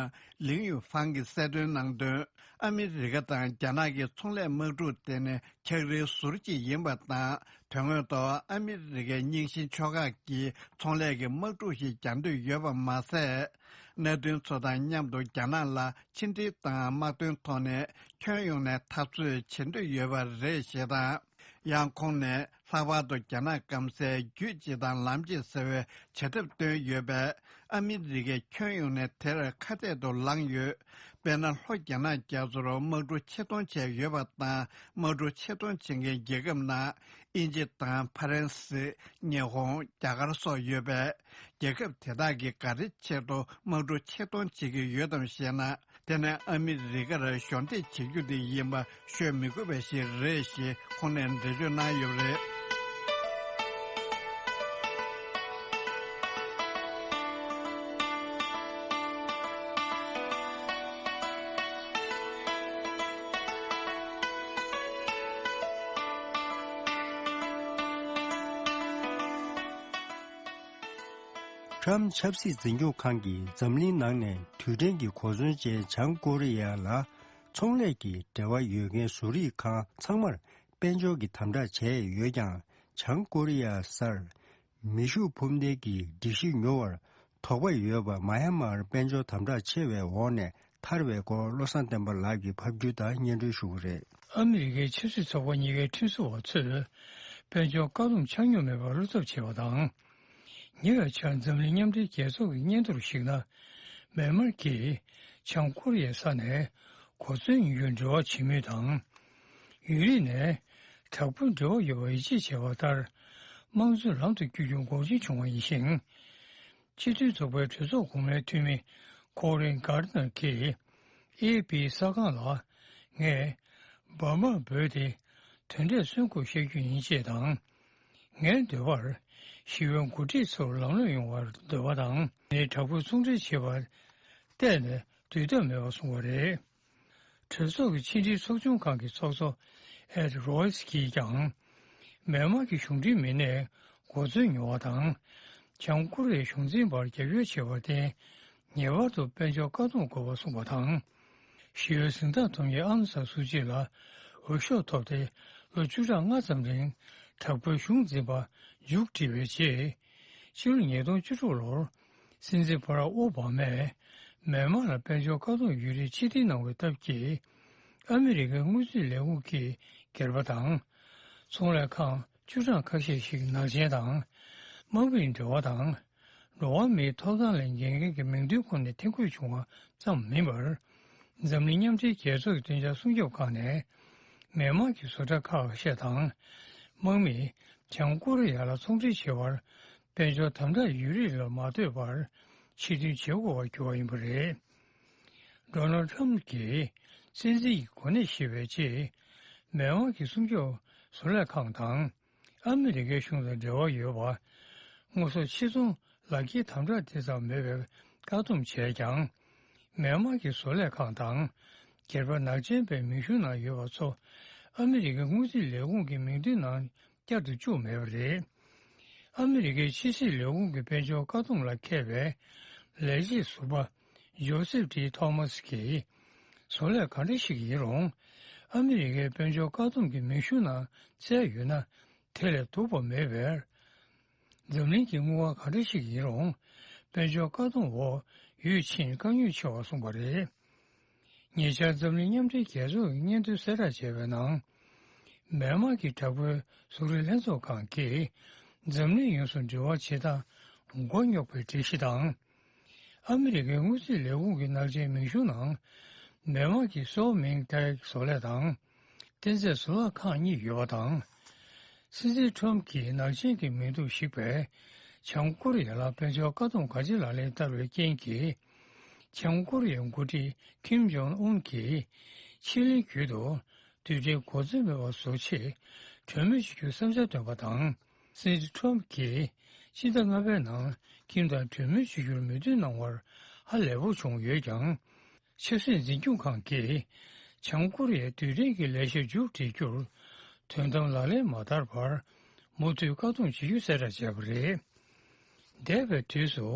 ལིང་ཡུ་ཧྥང་གིས་གསལ་སྟོན་གནང་དོན། ཨ་མི་རི་ཀ་དང་རྒྱ་ནག་གི་ཚོང་ལས་དམག་འཁྲུག་དེ་ནི་འཁྱགས་རིའི་ཟུར་གཅིག་ཡིན་པ་དང་། དོན་དངོས་ཐོག་ཨ་མི་རི་ཀའི་རྙིང་ཞེན་ཕྱོགས་ཁག་གིས་ཚོང་ལས་ཀྱི་དམག་འཁྲུག་ཞིག་རྒྱག་འདོད་ཡོད་པ་མ་ཟད། གནད་དོན་ཚོ་དང་མཉམ་དུ་རྒྱ་ནག་ལ་ཕྱི་འབྲེལ་དང་དམག་དོན་ཐོག་ནས་ཁྱོན་ཡོངས་ནས་འཐབ་རྩོད་བྱེད་འདོད་ཡོད་པ་རེད་ཞེས་དང་། ཡང་ཁོང་ནས་ལྷག་པར་དུ་རྒྱ་ནག་སྐམ་སའི་རྒྱུད་སྤྱི་དང་ལམ་སྤྱི་ཟེར་བའི་བྱ་ཐབས་བཏོན་ཡོད་པས། ཨ་མི་རི་ཀས་ཁྱོན་ཡོངས་ནས་དེར་ཁ་གཏད་དུ་ལངས་ཡོད། དཔེར་ན། ལྷོ་རྒྱ་ནག་རྒྱ་མཚོར་དམག་གྲུ་ཆེད་གཏོང་བྱས་ཡོད་པ་དང་། དམག་གྲུ་ཆེད་གཏོང་བྱེད་མཁན་རྒྱལ་ཁབ་ནང་དབྱིན་ཇི་དང་ཕ་རན་སི། ཉི་ཧོང་། རྒྱ་གར་སོགས་ཡོད་པས། རྒྱལ་ཁབ་དེ་དག་གིས་ག་རེ་ཆེད་དུ་དམག་གྲུ་ཆེད་གཏོང་བྱེད་ཀྱི་ཡོད་དམ་ཞེ་ན། དེ་ནི་ཨ་མི་རི་ཀར་གཞོགས་འདེགས་བྱེད་རྒྱུ་དེ་ཡིན་པ་ཤོད་མི་དགོས་པ་ཞིག་རེད་ཞེས་ཁོང་ནས་འགྲེལ་བརྗོད་གནང་ཡོད་པ་རེད། ཁྲམ་ཆབ་སྲིད་འཛིན་སྐྱོང་ཁང་གིས་འཛམ་གླིང་ནང་ནས་དུས་དྲན་གྱི་གོ་མཚོན་ཅན་བྱང་ཀོ་རི་ཡ་ལ་ཚོང་ལས་ཀྱི་འབྲེལ་བ་ཡོད་མཁན་བཟོ་རིག་ཁང་ཚང་མར་དཔལ་འབྱོར་གྱི་དམ་དྲག་བྱས་ཡོད་ཀྱང་། བྱང་ཀོ་རི་ཡ་སར་མེ་ཤུགས་འཕུར་མདེལ་གྱི་སྒྲིག་གཞི་ཉོ་བར་དོགས་པ་ཡོད་པ་མ་ཡ་མར་དཔལ་འབྱོར་དམ་དྲག་ཆེ་བའི་འོག་ནས་ཐར་བའི་སྐོར། བློ་བཟང་བསྟན་པ་ལགས་ཀྱིས་ཕབ་སྒྱུར་དང་སྙན་སྒྲོན་ཞུ་གི་རེད། ཨ་མི་རི་ཀའི་ཆབ་སྲིད་ཚོགས་པ་གཉིས་ཀའི་ཁྲིམས་བཟོ་བ་ཚོས་དཔལ་འབྱོར་བཀག་སྡོམ་ཆགས་མྱོང་མེད་པར་བློ་འཚབ་བྱས་པ་དང་། ཉེ་བའི་ཆར་འཛམ་གླིང་མཉམ་འབྲེལ་རྒྱལ་ཚོགས་ཀྱི་སྙན་ཐོར་ཞིག་ན། མེན་མར་གྱིས་བྱང་ཀོ་རི་ཡའི་ས་ནས་གོ་མཚོན་ཉོ་རྒྱུར་འབྲེལ་བ་བྱེད་མུས་དང་། ཡུན་རིང་ནས་དྲག་པོའི་འབྲེལ་བ་ཡོད་པར་ཡིད་ཆེས་བྱས་པ་ལྟར། དམངས་གཙོའི་ལམ་དུ་བསྐྱོད་རྒྱུར་འགོག་རྐྱེན་བྱུང་བ་ཡིན་ཞིང་། སྤྱི་མཐུན་ཚོགས་པའི་གྲོས་ཚོགས་གོང་མའི་འཐུས་མི་ཀོ་རིན་གྷར་ནར་གྱིས་ཨེ་ཨེ་ཕི་གསར་ཁང་ལ། ངས་འབར་མར་འབོད་དེ་དོན་འབྲས་སོན་དགོས་བཤད་རྒྱུ་ཡིན་ཅེས་དང་། ངའི་འདོད་པར་ཞི་བའི་འགོ་ཁྲིད་ཚོར་ལམ་ལྷོང་ཡོང་བར་འདོད་པ་དང་། ནས་དྲག་པོའི་ཚོང་འབྲེལ་བྱེད་པར་གཏན་ནས་འདོད་འདོད་མེད་པར་གསུངས་པ་རེད། གྲོས་ཚོགས་ཀྱི་ཕྱི་འབྲེལ་ཚོགས་ཆུང་ཁང་གི་ཚོགས་གཙོ་ཨེད་རོ་ཡིས་ཀྱིས་ཀྱང་། མེན་མར་གྱི་གཞུང་འབྲེལ་མི་སྣས་གོ་མཚོན་ཉོ་བ་དང་། བྱང་ཀོ་རི་ཡའི་གཞུང་འཛིན་པར་རྒྱབ་སྐྱོར་བྱས་པར་བརྟེན། ངེས་པར་དུ་དཔལ་འབྱོར་བཀག་སྡོམ་དགོས་པ་གསུངས་པ་དང་། ཞི་བའི་གཟེངས་རྟགས་ཐོབ་མཁན་ཨང་སང་སུ་ཅི་ལ་འོས་ཤོག་ཐོབ་སྟེ། ལོ་བཅུ་ཕྲག་ལྔ་ཙམ་རིང་དྲག་པོའི་གཞུང་འཛིན་པ་མཇུག་བསྒྲིལ་བའི་རྗེས། ཕྱི་ལོ་ཉིས་སྟོང་བཅུ་དྲུག་ལོར་སྲིད་འཛིན་བྷ་རག་ཨོ་བྷ་མས་མེན་མར་ལ་དཔལ་འབྱོར་བཀག་སྡོམ་ཡུན་རིང་ཕྱིར་འཐེན་གནང་བའི་སྟབས་ཀྱིས། ཨ་མི་རི་ཀའི་དངུལ་རྩིས་ལས་ཁུངས་ཀྱི་སྒེར་པ་དང་། ཚོང་ལས་ཁང་བཅུ་གྲངས་ཁ་ཤས་ཤིག་ནག་ཅན་དང་། དམག་མིའི་འབྲེལ་བ་དང་། འགྲོ་བ་མིའི་ཐོབ་ཐང་ལ་འགན་འཁྱེར་མཁན་གྱི་མིང་ཐོའི་ཁོངས་ནས་འཐེན་འཁུར་བྱུང་བ་ཙམ་མིན་པར། འཛམ་གླིང་མཉམ་འབྲེལ་རྒྱལ་ཚོགས་ཀྱི་བདེ་འཇགས་སྲུང་སྐྱོབ་ཁང་ནས་མེན་མར་གྱི་བཟོ་གྲྭ་ཁག་ཤས་དང་། དམག་མིས་བྱང་ཀོ་རི་ཡ་ལ་ཚོང་འབྲེལ་བྱེད་པར་དཔལ་འབྱོར་དམ་དྲག་ཡུན་རིང་ལ་མ་ལྟོས་པར་ཕྱིར་འཐེན་བྱེད་དགོས་པར་གྱུར་བ་ཡིན་པ་རེད། ཌོ་ནལ་ཌི་ཊརམ་ཕི་གྱིས་སྲིད་འཛིན་གྱི་གོ་གནས་བཞེས་པའི་རྗེས། མེན་མར་གྱི་སྲུང་སྐྱོབ་བཟོ་ལས་ཁང་དང་ཨ་མི་རི་ཀའི་གཞུང་དང་འབྲེལ་བ་ཡོད་པ། དངོས་ཟོག་ཕྱིར་ཚོང་ལག་འཁྱེར་དམ་དྲག་དེ་ཙམ་མེད་པའི་བཀག་སྡོམ་བྱས་ཀྱང་། མེན་མར་གྱི་བཟོ་ལས་ཁང་དང་སྒེར་པ་ནག་ཅན་པའི་མིང་གཞུང་ནང་ཡོད་པ་ཚོ་ཨ་མི་རི་ཀའི་དངུལ་རྩིས་ལས་ཁུངས་ཀྱི་མིང་ཐོའི་ནང་བསྐྱར་དུ་བཅུག་མེད་པ་རེད། ཨ་མི་རི་ཀའི་ཕྱི་སྲིད་ལས་ཁུངས་ཀྱི་དཔལ་འབྱོར་བཀག་སྡོམ་ལ་མཁས་པའི་ལས་བྱེད་ཟུར་པ་ཇོ་སེབ་ཌི་ཐོ་མཱ་སི་གིས། བཟོ་ལས་གང་འདྲ་ཞིག་ཡིན་རུང་། ཨ་མི་རི་ཀའི་དཔལ་འབྱོར་བཀག་སྡོམ་གྱི་མིང་གཞུང་ནང་བཙལ་ཡོད་ན། དེ་ལས་སྡུག་པ་མེད་པས། འཛམ་གླིང་གི་དངུལ་ཁང་གང་འདྲ་ཞིག་ཡིན་རུང་། དཔལ་འབྱོར་བཀག་སྡོམ་འོག་ཡོད་ཕྱིན་དཀའ་ངལ་ཆེ་བར་གསུངས་པ་རེད། ཉེ་ཆར་འཛམ་གླིང་མཉམ་འབྲེལ་རྒྱལ་ཚོགས་ཀྱི་སྙན་ཐོའི་གསལ་བསྒྲགས་བྱས་པའི་ནང་། མེན་མར་གྱི་དྲག་པོའི་གཟུགས་རིས་ལྷན་ཚོགས་ཁང་གིས་འཛམ་གླིང་ཡོངས་སུ་འབྲེལ་བ་བྱེད་སྟངས་མགོ་རྙོག་པའི་སྒྲིག་གཞི་དང་། ཨ་མི་རི་ཀའི་དངུལ་རྩིས་ལས་ཁུངས་ཀྱི་ནག་ཅན་མིང་གཞུང་ནང་། མེན་མར་གྱི་སོའོ་མིང་ཏེག་བཟོ་ལས་དང་། རྟེན་རྫས་བཟོ་ལག་ཁག་གཉིས་ཡོད་པ་དང་། སྲིད་འཛིན་ཊརམ་ཕི་གྱིས་ནག་ཅན་གྱི་མིང་ཐོ་ཞིག་པས། བྱང་ཀོ་རི་ཡ་ལ་དཔལ་འབྱོར་བཀག་སྡོམ་ག་ཅི་ལག་ལེན་བསྟར་བའི་རྐྱེན་གྱིས། བྱང་ཀོ་རི་ཡའི་འགོ་ཁྲིད་ཁིམ་ཇོང་ཨུན་གྱིས་ཕྱི་གླིང་ཁུལ་དུ་རྡུལ་ཕྲན་གོ་མཚོན་མེད་པ་བཟོ་ཆེད་གྲོས་མོལ་བྱེད་རྒྱུའི་བསམ་འཆར་བཏོན་པ་དང་། སྲིད་འཛིན་ཊརམ་ཕི་གྱིས་སྤྱི་ཟླ་ལྔ་པའི་ནང་ཁིམ་དང་གྲོས་མོལ་བྱེད་རྒྱུར་མོས་མཐུན་གནང་བར་ཧ་ལས་པོ་བྱུང་ཡོད་ཀྱང་། ཆབ་སྲིད་འཛིན་སྐྱོང་ཁང་གིས་བྱང་ཀོ་རི་ཡའི་རྡུལ་ཕྲན་གྱི་ལས་གཞི་མཇུག་སྒྲིལ་རྒྱུར་དོན་དམ་ལག་ལེན་མ་བསྟར་བར་མུ་མཐུད་བཀག་སྡོམ་བྱེད་རྒྱུའི་གསལ་བསྒྲགས་བྱས་པ་རེད། འདས་པའི་དུས་སུ་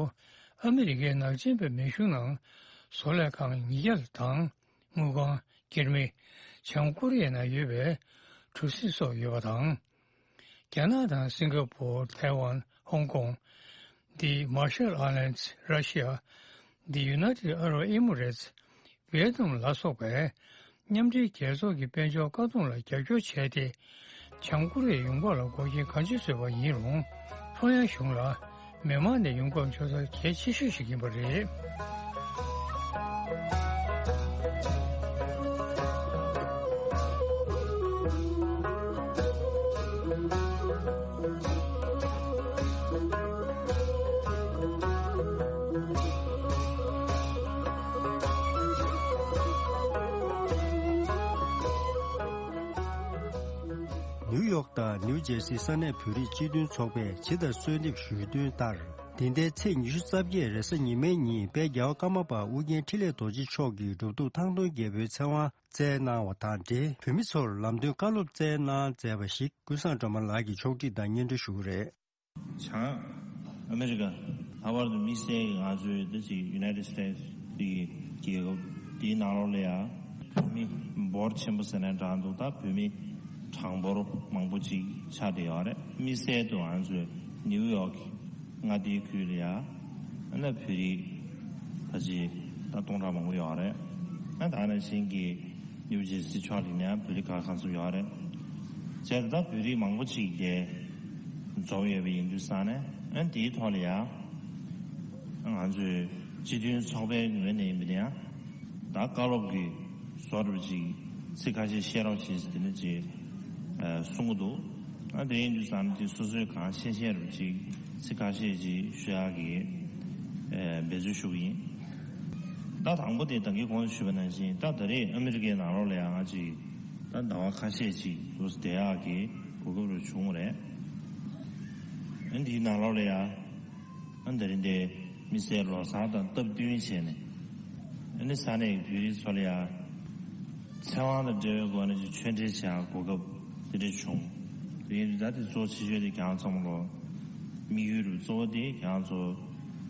ཨ་མི་རི་ཀའི་ནག་ཅན་པའི་མིང་གཞུང་ནང་བཟོ་ལས་ཁང་ཉིས་བརྒྱ་དང་དངུལ་ཁང་། སྐྱེར་མིག་བྱང་ཀོ་རི་ཡའི་ནང་ཡོད་པའི་གྲུ་གཟིངས་སོགས་ཡོད་པ་དང་། རྒྱ་ནག་དང་སིང་ག་པོར། ཐའེ་ཝན། ཧོང་ཀོང་། The Marshall Islands, Russia, The United Arab Emirates, Vietnam ལ་སོགས་པའི་མཉམ་འབྲེལ་རྒྱལ་ཚོགས་ཀྱི་དཔལ་འབྱོར་བཀག་སྡོམ་ལ་རྒྱབ་སྐྱོར་བྱས་ཏེ། བྱང་ཀོ་རི་ཡའི་ཡོང་འབབ་ལ་འགོག་རྐྱེན་གང་ཅི་བཟོས་པ་ཡིན་རུང་། ཕྱོགས་ཡང་གཞུང་ལ་མི་མང་ནས་ཡོང་འབབ་འབྱོར་ས་གལ་ཆེ་ཤོས་ཤིག་ཡིན་པ་རེད། ནིའུ་ཡོག་དང་ནིའུ་ཇེར་སིའི་ས་གནས་བོད་རིགས་སྤྱི་མཐུན་ཚོགས་པས་ཇི་ལྟར་གསོལ་འདེབས་ཞུས་དོན་ལྟར། འདི་ཟླའི་ཚེས་ཉི་ཤུ་རྩ་བརྒྱད་རེས་གཟའ་ཉི་མའི་ཉིན་དཔལ་རྒྱལ་བ་ཀརྨ་པ་ཨུ་རྒྱན་འཕྲིན་ལས་རྡོ་རྗེ་མཆོག་གིས་འབྲུག་ཐོག་ཐང་སྟོང་རྒྱལ་པོའི་ཚེ་དབང་བསྩལ་གནང་བ་དང་འབྲེལ། བོད་མི་ཚོར་ལམ་སྟོན་བཀའ་སློབ་སྩལ་གནང་མཛད་པ་ཞིག་ཀུན་བཟང་སྒྲོལ་མ་ལགས་ཀྱིས་ཕྱོགས་སྒྲིག་དང་སྙན་སྒྲོན་ཞུ་གི་རེད། བྱང་ཨ་མི་རི་ཀ། ལྷག་པར་དུ་དམིགས་བསལ་གྱི་ང་ཚོའི་འདི་ཅིག་United States་གི་རྒྱལ་ཁབ་འདིའི་ནང་ལོགས་ལ་ཡང་བོད་མི་འབོར་ཆེན་པོ་ཟེར་ན་འདྲ་འདུག་ད་བོད་མི་གྲངས་འབོར་མང་པོ་ཅིག་ཆགས་བསྡད་ཡོད་རེད། དམིགས་བསལ་དུ་ང་ཚོའི་ནིའུ་ཡོག་གི་མངའ་སྡེའི་ཁུལ་ལ་ཡང་ཨ་ནི་བོད་རིགས་ད་ཅིག་ད་སྟོང་ཕྲག་མང་པོ་ཡོད་རེད། ཨ་ད་ནང་བཞིན་གྱི་ནིའུ་ཇེར་སི་ཕྱོགས་ལ་ཡིན་ན་བོད་རིགས་ག་གང་འཚམ་ཡོད་རེད། བྱས་ཙང་ད་བོད་རིགས་མང་པོ་ཅིག་གིས་འཛོམས་ཡོད་པ་ཡིན་དུས་ཙང་ནས་ ཨ་འདིའི་ཐོག་ལ་ཡང་ང་ཚོས་སྤྱི་མཐུན་ཚོགས་པའི་ངོས་ནས་ཡིན་པ་ཡིན་ན་ད་བཀའ་སློབ་ཀྱི་བཟོ་འདྲ་ཅིག་ཚིག་ཁ་ཤས་བཤད་རོགས་བྱེད་ཟེར་དེ་འདྲ་ཅིག་གསུང་གི་འདུག་ཨ་དེ་ཡིན་དུས་ཙམ་དེ་སོ་སོའི་གང་ཤེས་ཤེས་རུ་ཅིག་ཚིག་ཁ་ཤས་ཅིག་ཞུ་ཡག་གི་འབད་རྩོལ་ཞུ་གི་ཡིན། ད་དང་པོ་དེ་ད་གིན་གོང་དུ་ཞུས་པ་ནང་བཞིན་ད་ད་རེས་ཨ་མི་རི་ཀའི་ནང་ལོགས་ལ་ཡང་ང་ཅིག་ད་ཟླ་བ་ཁ་ཤས་ཅིག་འདུག་སེ་བསྡད་ཡག་གི་གོ་སྐབས་རུ་བྱུང་བ་རེད། ཨ་འདིའི་ནང་ལོགས་ལ་ཡང་ཨ་ད་རིང་འདི་མི་སེར་ལོ་གསར་དང་སྟབས་བསྟུན་བྱས་ནས་ཨ་ནི་ས་གནས་ཀྱི་བོད་རིགས་ཚོ་ལ་ཡང་ཚེ་དབང་དང་འབྲེལ་བའི་སྒོ་ནས་ཅིག་ཆོས་འབྲེལ་བྱེད་ཡག་གོ་སྐབས་དེ་འདྲ་བྱུང་། དེ་ཡིན་དུས་ད་དེ་གཙོ་ཆེ་ཤོས་དེ་ཁྱེད་རང་ཚང་མ་ལོ་དམིགས་ཡུལ་རུ་གཙོ་བོ་དེ་ཁྱེད་རང་ཚོ་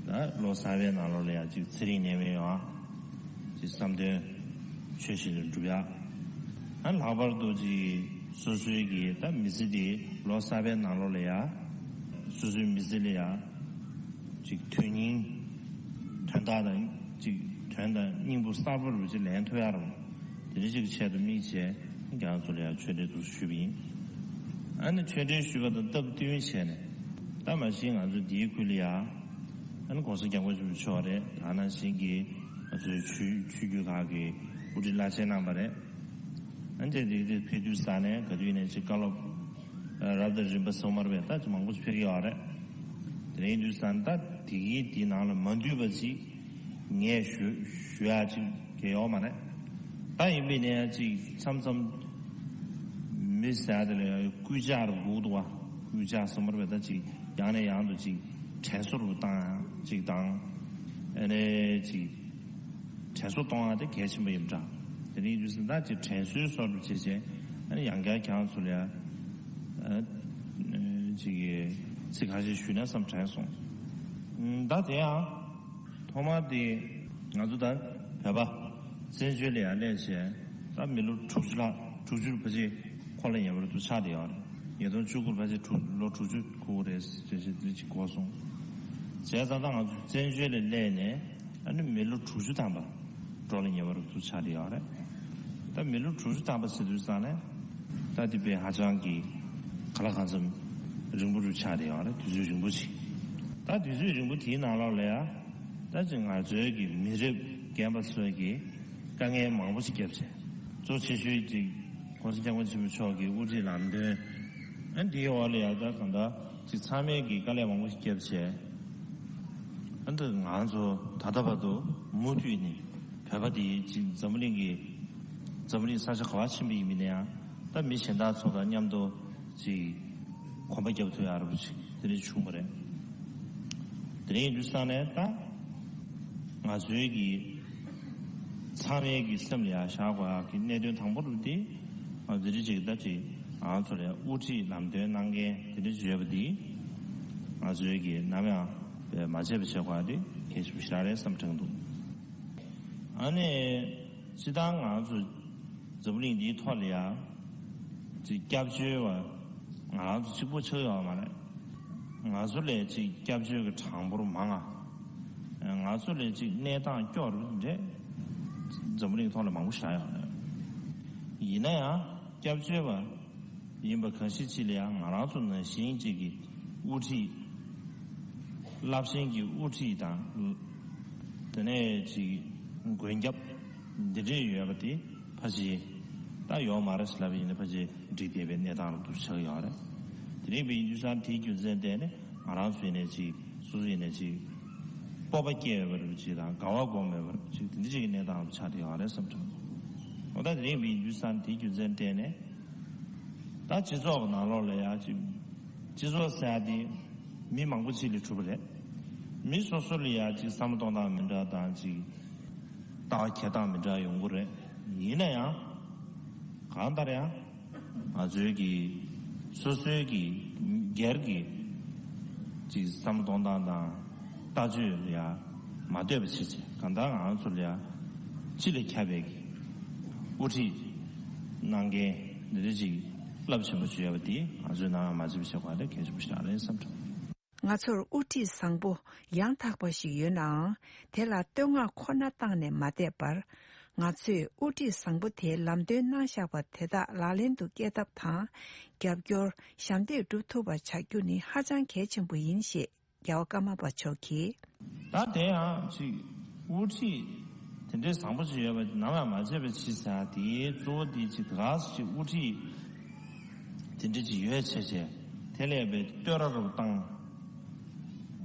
ད་ལོ་གསར་པའི་ནང་ལོགས་ལ་ཡང་ཅིག་ཚེ་རིང་ནད་མེད་ཡོང་ཅིག་བསམ་དོན་ཆོས་བཞིན་དུ་འགྲུབ་ཡག་ཨ་ལྷག་པར་དུ་ཅིག་སོ་སོའི་གི་ད་མི་ཚེ་དེ་ལོ་གསར་པའི་ནང་ལོགས་ལ་ཡང་སོ་སོའི་མི་ཚེ་ལ་ཡང་ཅིག་དོན་སྙིང་དོན་དག་དང་ཅིག་དོན་དང་སྙིང་པོ་གསར་པ་རུ་ཅིག་ལེན་ཐུབ་ཡག་རུ་དེ་འདྲ་ཅིག་ཆེད་དུ་དམིགས་བྱས་རྒྱ་མཚོ་ལ་ཡང་ཆོས་འབྲེལ་དུ་ཞུས་པ་ཡིན། ཨ་ནི་ཆོས་འབྲེལ་ཞུས་པ་དང་སྟབས་བསྟུན་བྱས་ནས་ད་མ་གཞི་ང་ཚོ་འདིའི་ཁུལ་ལ་ཡང་ཨ་ནི་༸གོང་ས་༸སྐྱབས་མགོན་ཆེན་པོ་མཆོག་རེད། ད་ནང་བཞིན་གྱི་ང་ཚོའི་ཆོས་ཆོས་བརྒྱུད་ཁག་གི་དབུ་ཁྲིད་བླ་ཆེན་རྣམ་པ་རེད། ཨ་ནི་དེ་དེ་ཕེབས་དུས་ས་ནས་ག་དུས་ནས་ཅིག་བཀའ་སློབ་རབ་དང་རིམ་པ་སོ་མར་བས་ད་ཅིག་མང་པོ་ཞིག་ཕེབས་ཀྱི་ཡོད་རེད། དེ་ཡིན་དུས་ས་ནས་ད་དེ་གི་དེའི་ནང་ལ་མ་འདུས་པ་ཅིག་ངས་ཞུ་ཞུ་ཡག་ཅིག་གལ་ཡོད་མ་རེད། ད་ཡིན་པས་ནས་ཅིག་མཚམས་མཚམས་མི་ཟེར་དེ་ལ་སྐུལ་ལྕག་རུ་སྒུག་འདུག་བ། སྐུལ་ལྕག་སོ་མར་བས་ད་ཅིག་ཡང་ནས་ཡང་དུ་ཅིག་དྲན་གསོ་རུ་བཏང་ཅིག་དང་། ཨ་ནི་ཅིག་དྲན་གསོ་གཏོང་ཡག་དེ་གལ་ཆེན་པོ་ཡིན་པ་འདྲ། དེ་ནས་ཡིན་དུས་ད་ཅིག་དྲན་གསོའི་སོར་དུ་བྱས་བྱས་ཨ་ནི་ཡང་བསྐྱར་ཁྱེད་རང་ཚོ་ལ་ཡང་ཅིག་གི་ཚིག་ཁ་ཤས་ཞུས་ན་བསམ་དྲན་སོང་། ད་དེ་ཡང་ཐོག་མར་དེ་ང་ཚོ་ད་བོད་པ་བཙན་བྱོལ་ལ་ཡང་སླེབས་བྱས་ད་མི་ལོ་དྲུག་ཅུ་ལྷག་དྲུག་ཅུ་ཕལ་ཆེར་འཁོར་ལ་ཉེ་བར་དུ་ཆགས་བསྡད་ཡོད་རེད། ཉིས་སྟོང་བཅུ་དགུ་ལ་ཕལ་ཆེར་དྲུག་ལོ་དྲུག་ཅུ་འཁོར་རེད་ཟེར་ཞེས་འདི་ཅིག་གོ་སོང་། བྱས་ཙང་ད་ང་ཚོ་བཙན་བྱོལ་ལ་སླེབས་ནས་ཨ་ནི་མི་ལོ་དྲུག་ཅུ་ཐམ་པ་འགྲོ་ལ་ཉེ་བར་དུ་ཆགས་བསྡད་ཡོད་རེད། ད་མི་ལོ་དྲུག་ཅུ་ཐམ་པ་ཟེར་དུས་ཙང་ནས་ད་འདི་དཔེ་ཧ་ཅང་གི་ག་ལ་གང་འཚམ་རིང་པོ་རུ་ཆགས་བསྡད་ཡོད་རེད། དུས་ཚོད་རིང་པོ་ཅིག་ད་དུས་ཚོད་རིང་པོ་དེའི་ནང་ལོགས་ལ་ཡང་ད་ཅིག་ང་ཚོའི་གི་མི་རབས་རྒན་པ་ཚོས་གི་དཀའ་ངལ་མང་པོ་ཞིག་བརྒྱབ་བྱས། གཙོ་ཆེ་ཤོས་ཅིག་༸གོང་ས་༸སྐྱབས་མགོན་ཆེན་པོ་མཆོག་གི་དབུ་ཁྲིད་ལམ་སྟོན་ཨ་འདིའི་འོག་ལ་ཡང་ད་གང་ལྟར་ཅིག་ཚང་མས་ཀྱི་དཀའ་ལས་མང་པོ་ཞིག་བརྒྱབ་བྱས། ཨ་འདི་ང་ཚོ་ད་ལྟ་བར་དུ་མུ་མཐུད་ནས་བོད་པ་འདི་ཅིག་འཛམ་བུ་གླིང་གི་འཛམ་བུ་གླིང་ས་ཆ་ག་བར་ཕྱིན་པ་ཡིན་མིན་ན་ཡང་ད་མི་གཞན་དག་ཚོ་དང་མཉམ་དུ་ཅིག་གོམ་པ་རྒྱབ་ཐུབ་ཡག་རུ་ཅིག་དེ་འདྲ་བྱུང་བ་རེད། དེ་རིང་དུས་སང་ནས་ད་ང་ཚོའི་གི་ཚང་མའི་གི་སེམས་ལ་ཡང་བཞག་དགོས་ཡག་གི་གནད་དོན་དང་པོ་རུ་དེ་ང་ཚོ་རི་ཅིག་ད་ཅིག་ང་ཚོ་ལ་དབུ་ཁྲིད་ལམ་སྟོན་གནང་མཁན་དེ་འདྲ་ཅིག་ཡོད་པ་དེ་ང་ཚོའི་གི་ནམ་ཡང་མ་བརྗེད་པ་བྱེད་དགོས་ཡག་དེ་གལ་ཆེན་པོ་ཞེ་དྲག་རེད་བསམ་དྲན་འདུག་ཨ་ནི་སྤྱིར་བཏང་ང་ཚོ་འཛམ་བུ་གླིང་འདིའི་ཐོག་ལ་ཡང་ཅིག་སྐྱབས་བཅོལ་བ་ང་ཚོ་གཅིག་པོ་ཆགས་ཡོད་མ་རེད། ང་ཚོ་ལས་ཅིག་སྐྱབས་བཅོལ་གྱི་གྲངས་འབོར་མང་ང་། ང་ཚོ་ལས་ཅིག་གནས་སྟངས་སྐྱོ་རུ་འདྲ་འཛམ་བུ་གླིང་ཐོག་ལ་མང་པོ་ཞིག་ཡོད་རེད། ཡིན་ན་ཡང་སྐྱབས་བཅོལ་བ་ཡིན་པ་གང་ཞིག་ཅིག་ལ་ཡང་ང་རང་ཚོ་ནང་བཞིན་ཅིག་གི་དབུ་ཁྲིད། རླབས་ཆེན་གྱི་དབུ་ཁྲིད་དང་། དེ་ནས་ཅིག་མགོན་སྐྱབས་འདི་འདྲས་ཡོད་པ་དེ་ཕལ་ཆེར་ད་ཡོད་མ་རེད་ཟེར་ལབ་པ་ཡིན་ན་ཕལ་ཆེར་འགྲིག་བསྡད་པའི་གནས་སྟངས་ལ་འདུག་ཆགས་ཡོད་རེད། དེ་རིང་བའི་ཡིན་དུས་ཙང་དེའི་རྒྱུ་མཚན་བརྟེན་ནས་ང་རང་ཚོ་ཡིན་ནའི་ཅིག་སོ་སོ་ཡིན་ནའི་ཅིག་སྤོབས་པ་སྐྱེ་བའི་རུ་ཅིག་དང་དགའ་བ་སྒོམ་པའི་རུ་ཅིག་དེ་འདྲ་ཅིག་གི་གནས་སྟངས་ལ་ཆགས་བསྡད་ཡོད་རེད་བསམ་དྲན། འོ་ད་དེ་རིང་བའི་ཡིན་དུས་ཙང་དེའི་རྒྱུ་མཚན་བརྟེན་ནས། ད་སྤྱི་ཚོགས་ཀྱི་ནང་ལོགས་ལ་ཡང་ཅིག་སྤྱི་ཚོགས་ཟེར་ཡ་དེ་མི་མང་པོ་ཅིག་ལས་གྲུབ་པ་རེད། མི་སོ་སོ་ལ་ཡང་ཅིག་བསམ་བློ་གཏོང་སྟངས་མི་འདྲ་དང་ཅིག་ལྟ་བ་འཁྱེར་སྟངས་མི་འདྲ་ཡོང་གི་རེད། ཡིན་ན་ཡང་གང་ལྟར་ཡང་ང་ཚོའི་གི་སོ་སོའི་གི་སྒེར་གྱི་ཅིག་བསམ་བློ་གཏོང་སྟངས་དང་། ལྟ་སྤྱོད་ལ་ཡང་མ་ལྟོས་པ་བྱེད་ཅིག་གང་ལྟར་ང་ཚོ་ལ་ཡང་སྤྱི་ལ་ཁྱབ་པའི་དབུ་ཁྲིད་གནང་མཁན་འདི་འདྲ་ཅིག་རླབས་ཆེན་པོ་ཅིག་ཡོད་པ་འདི་ང་ཚོས་ནམ་ཡང་མ་བརྗེད་པ་བྱེད་དགོས་པ་དེ་གལ་ཆེན་པོ་ཞིག་རེད་བསམ་དྲན། ང་ཚོར་དབུ་ཁྲིད་བཟང་པོ་ཡང་དག་པ་ཞིག་ཡོད་ནའང་དེ་ལ་བསྟོད་བསྔགས་ཁོ་ན་བཏང་ནས་མ་བསྡད་པར། ང་ཚོས་དབུ་ཁྲིད་བཟང་པོ་དེའི་ལམ་སྟོན་གནང་བཞག་པ་དེ་དག་ལག་ལེན་དུ་བསྐྱལ་ཐབས་དང་། རྒྱབ་སྐྱོར་ཞབས་འདེགས་སྒྲུབ་ཐུབ་པ་བྱ་རྒྱུ་ནི་ཧ་ཅང་གལ་ཆེན་པོ་ཡིན་ཞེས། རྒྱལ་བ་ཀརྨ་པ་མཆོག་གིས། ད་དེ་ཡང་ཅིག་དབུ་ཁྲིད་དེ་འདྲའི་བཟང་པོ་ཅིག་ཡོད་པ་ནམ་ཡང་མ་བརྗེད་པ་ཅིག་ཟེར་ཡ་དེའི་གཙོ་བོ་དེ་ཅིག་ད་ག་ཅིག་དབུ་ཁྲིད་དེ་འདྲ་ཅིག་ཡོད་བྱས་བྱས་དེ་ལས་པའི་བསྟོད་ར་རུ་བཏང་།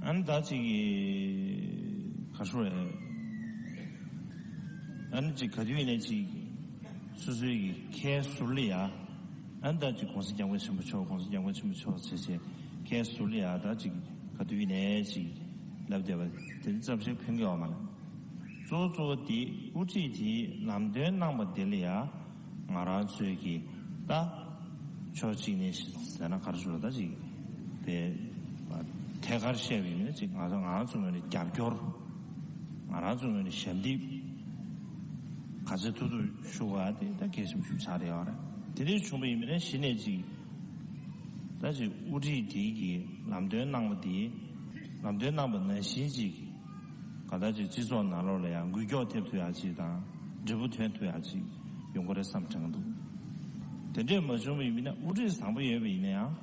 ཨ་ནི་ད་ཅིག་ག་ཧྲུ་རེད། ཨ་ནི་ཅིག་ག་དུས་ཡིན་ནའི་ཅིག་སོ་སོའི་གི་ཁའི་ཟུར་ལ་ཡ། ཨ་ནི་ད་ཅིག་གོང་ས་སྐྱབས་མགོན་ཆེན་པོ་མཆོག་གོང་ས་སྐྱབས་མགོན་ཆེན་པོ་མཆོག་བྱས་བྱས་ཁའི་ཟུར་ལ་ཡ་ད་ཅིག་ག་དུས་ཡིན་ནའི་ཅིག་ལབ་བསྡད་པ་དེ་ཙམ་ཞིག་ཕན་གྱི་ཡོད་མ་རེད། གཙོ་བོ་གཙོ་བོ་དེ་དབུ་ཁྲིད་དེས་ལམ་སྟོན་གནང་པ་དེ་ལ་ཡ། ང་རང་ཚོས་ཀྱིས་ད་ཕྱོགས་གཅིག་ནས་ཟེར་ན་ག་རེ་ཞུ་ལ་ད་ཅིག་དེ་ཐད་ཀར་བཤད་པ་ཡིན་ན་ཅིག་ང་ཚོ་ང་རང་ཚོའི་ངོས་ནས་རྒྱབ་སྐྱོར། ང་རང་ཚོའི་ངོས་ནས་ཞབས་འདེགས་ག་ཚོད་ཐུབ་ཐུབ་ཞུ་བ་དེ་ད་གལ་ཆེན་པོ་ཞིག་ཆགས་བསྡད་ཡོད་རེད། དེ་འདྲ་བྱུང་བ་ཡིན་ན་གཞི་ནས་ཅིག་ད་ཅིག་དབུ་ཁྲིད་དེ་གིས་ལམ་སྟོན་གནང་བ་དེ་ལམ་སྟོན་གནང་པ་ནང་བཞིན་ཅིག་གང་ལྟར་ཅིག་སྤྱི་ཚོགས་ནང་ལོགས་ལ་ཡང་འགུལ་སྐྱོད་ཐེབས་ཐུབ་ཡག་ཅིག་དང་འབྲས་བུ་ཐོན་ཐུབ་ཡག་ཅིག་ཡོང་གི་རེད་བསམ་དྲན་གྱི་འདུག་དེ་འདྲས་མ་བྱུང་བ་ཡིན་ན་དབུ་ཁྲིད་བཟང་པོ་ཡོད་པ་ཡིན་ན་ཡང་།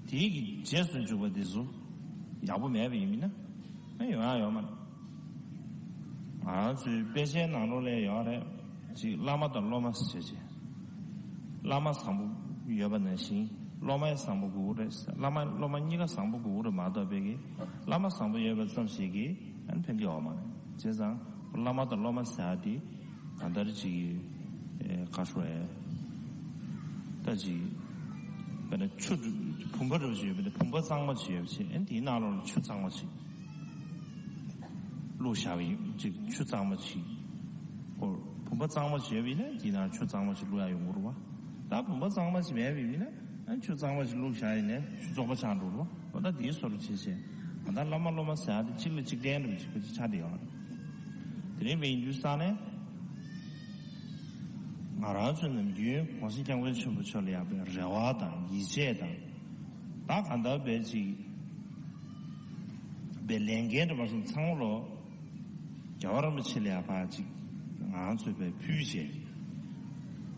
དེའི་གི་རྗེས་སུ་འཇུག་པ་དེ་ཚོ་ཡག་པོ་མེད་པ་ཡིན་ན་ཡང་ཡོང་ཡག་ཡོད་མ་རེད། ང་རང་ཚོའི་དཔེ་ཆའི་ནང་ལོགས་ལ་ཡོད་རེད། ཅིག་བླ་མ་དང་སློབ་མ་ཟེར་བྱས། བླ་མ་བཟང་པོ་ཡོད་པ་ནང་བཞིན་སློབ་མ་ཡང་བཟང་པོ་དགོས་ཀྱི་རེད། བླ་མ་སློབ་མ་གཉིས་ཀ་བཟང་པོ་དགོས་ཀྱི་རེད་མ་གཏོགས་པའི་གི་བླ་མ་བཟང་པོ་ཡོད་པ་ཙམ་ཞིག་གིས་ཨ་ནི་ཕན་གྱི་ཡོད་མ་རེད། བྱས་ཙང་བླ་མ་དང་སློབ་མ་ཟེར་ཡ་དེ་གང་ལྟར་ཅིག་ཨེ་ག་ཧྲུ་ཨེ་ད་ཅིག་དཔེར་ན་ཆུ་བུམ་པ་འདྲ་བ་ཞིག་ཡོད་པ་དེ་བུམ་པ་གཙང་མ་ཞིག་ཡོད་པ་ཞིག་ཨ་ནི་དེའི་ནང་ལོགས་ལ་ཆུ་གཙང་མ་ཞིག་བླུགས་བཞག་པ་ཡིན་ཅིག་ཆུ་གཙང་མ་ཞིག་ཧོ། བུམ་པ་གཙང་མ་ཞིག་ཡོད་པ་ཡིན་ན་དེའི་ནང་ཆུ་གཙང་མ་ཞིག་བླུགས་ཡག་ཡོང་གི་རེད་བ། ད་བུམ་པ་གཙང་མ་ཞིག་མེད་པ་ཡིན་ན་ཨ་ཆུ་གཙང་མ་ཞིག་བླུགས་བཞག་ཡིན་ནའི་ཆུ་བཙོག་པ་ཆགས་འགྲོ་རེད་བ། འོ་ད་དེའི་བཟོ་འདྲ་བྱས་བྱས་ང་ད་བླ་མ་སློབ་མ་ཟེར་ཡག་དེ་གཅིག་ལ་གཅིག་བརྟེན་འདྲ་བ་ཞིག་ཁོ་ཅིག་ཆགས་བསྡད་ཡོད་རེད། དེ་རིང་བའི་ཡིན་དུས་ས་ནས་ང་རང་ཚོ་ནམ་རྒྱུན་གོང་ས་སྐྱབས་མགོན་ཆེན་པོ་མཆོག་ལ་ཡག་པའི་རེ་བ་དང་ཡིད་ཆེས་དང་ད་གང་ལྟར་བས་ཅིག་པའི་ལས་འགན་འདྲ་བ་སོང་ཚང་མ་ལོ། རྒྱལ་བ་རིན་པོ་ཆེ་ལ་ཡ་ཕར་ཅིག་ང་རང་ཚོས་པའི་ཕུལ་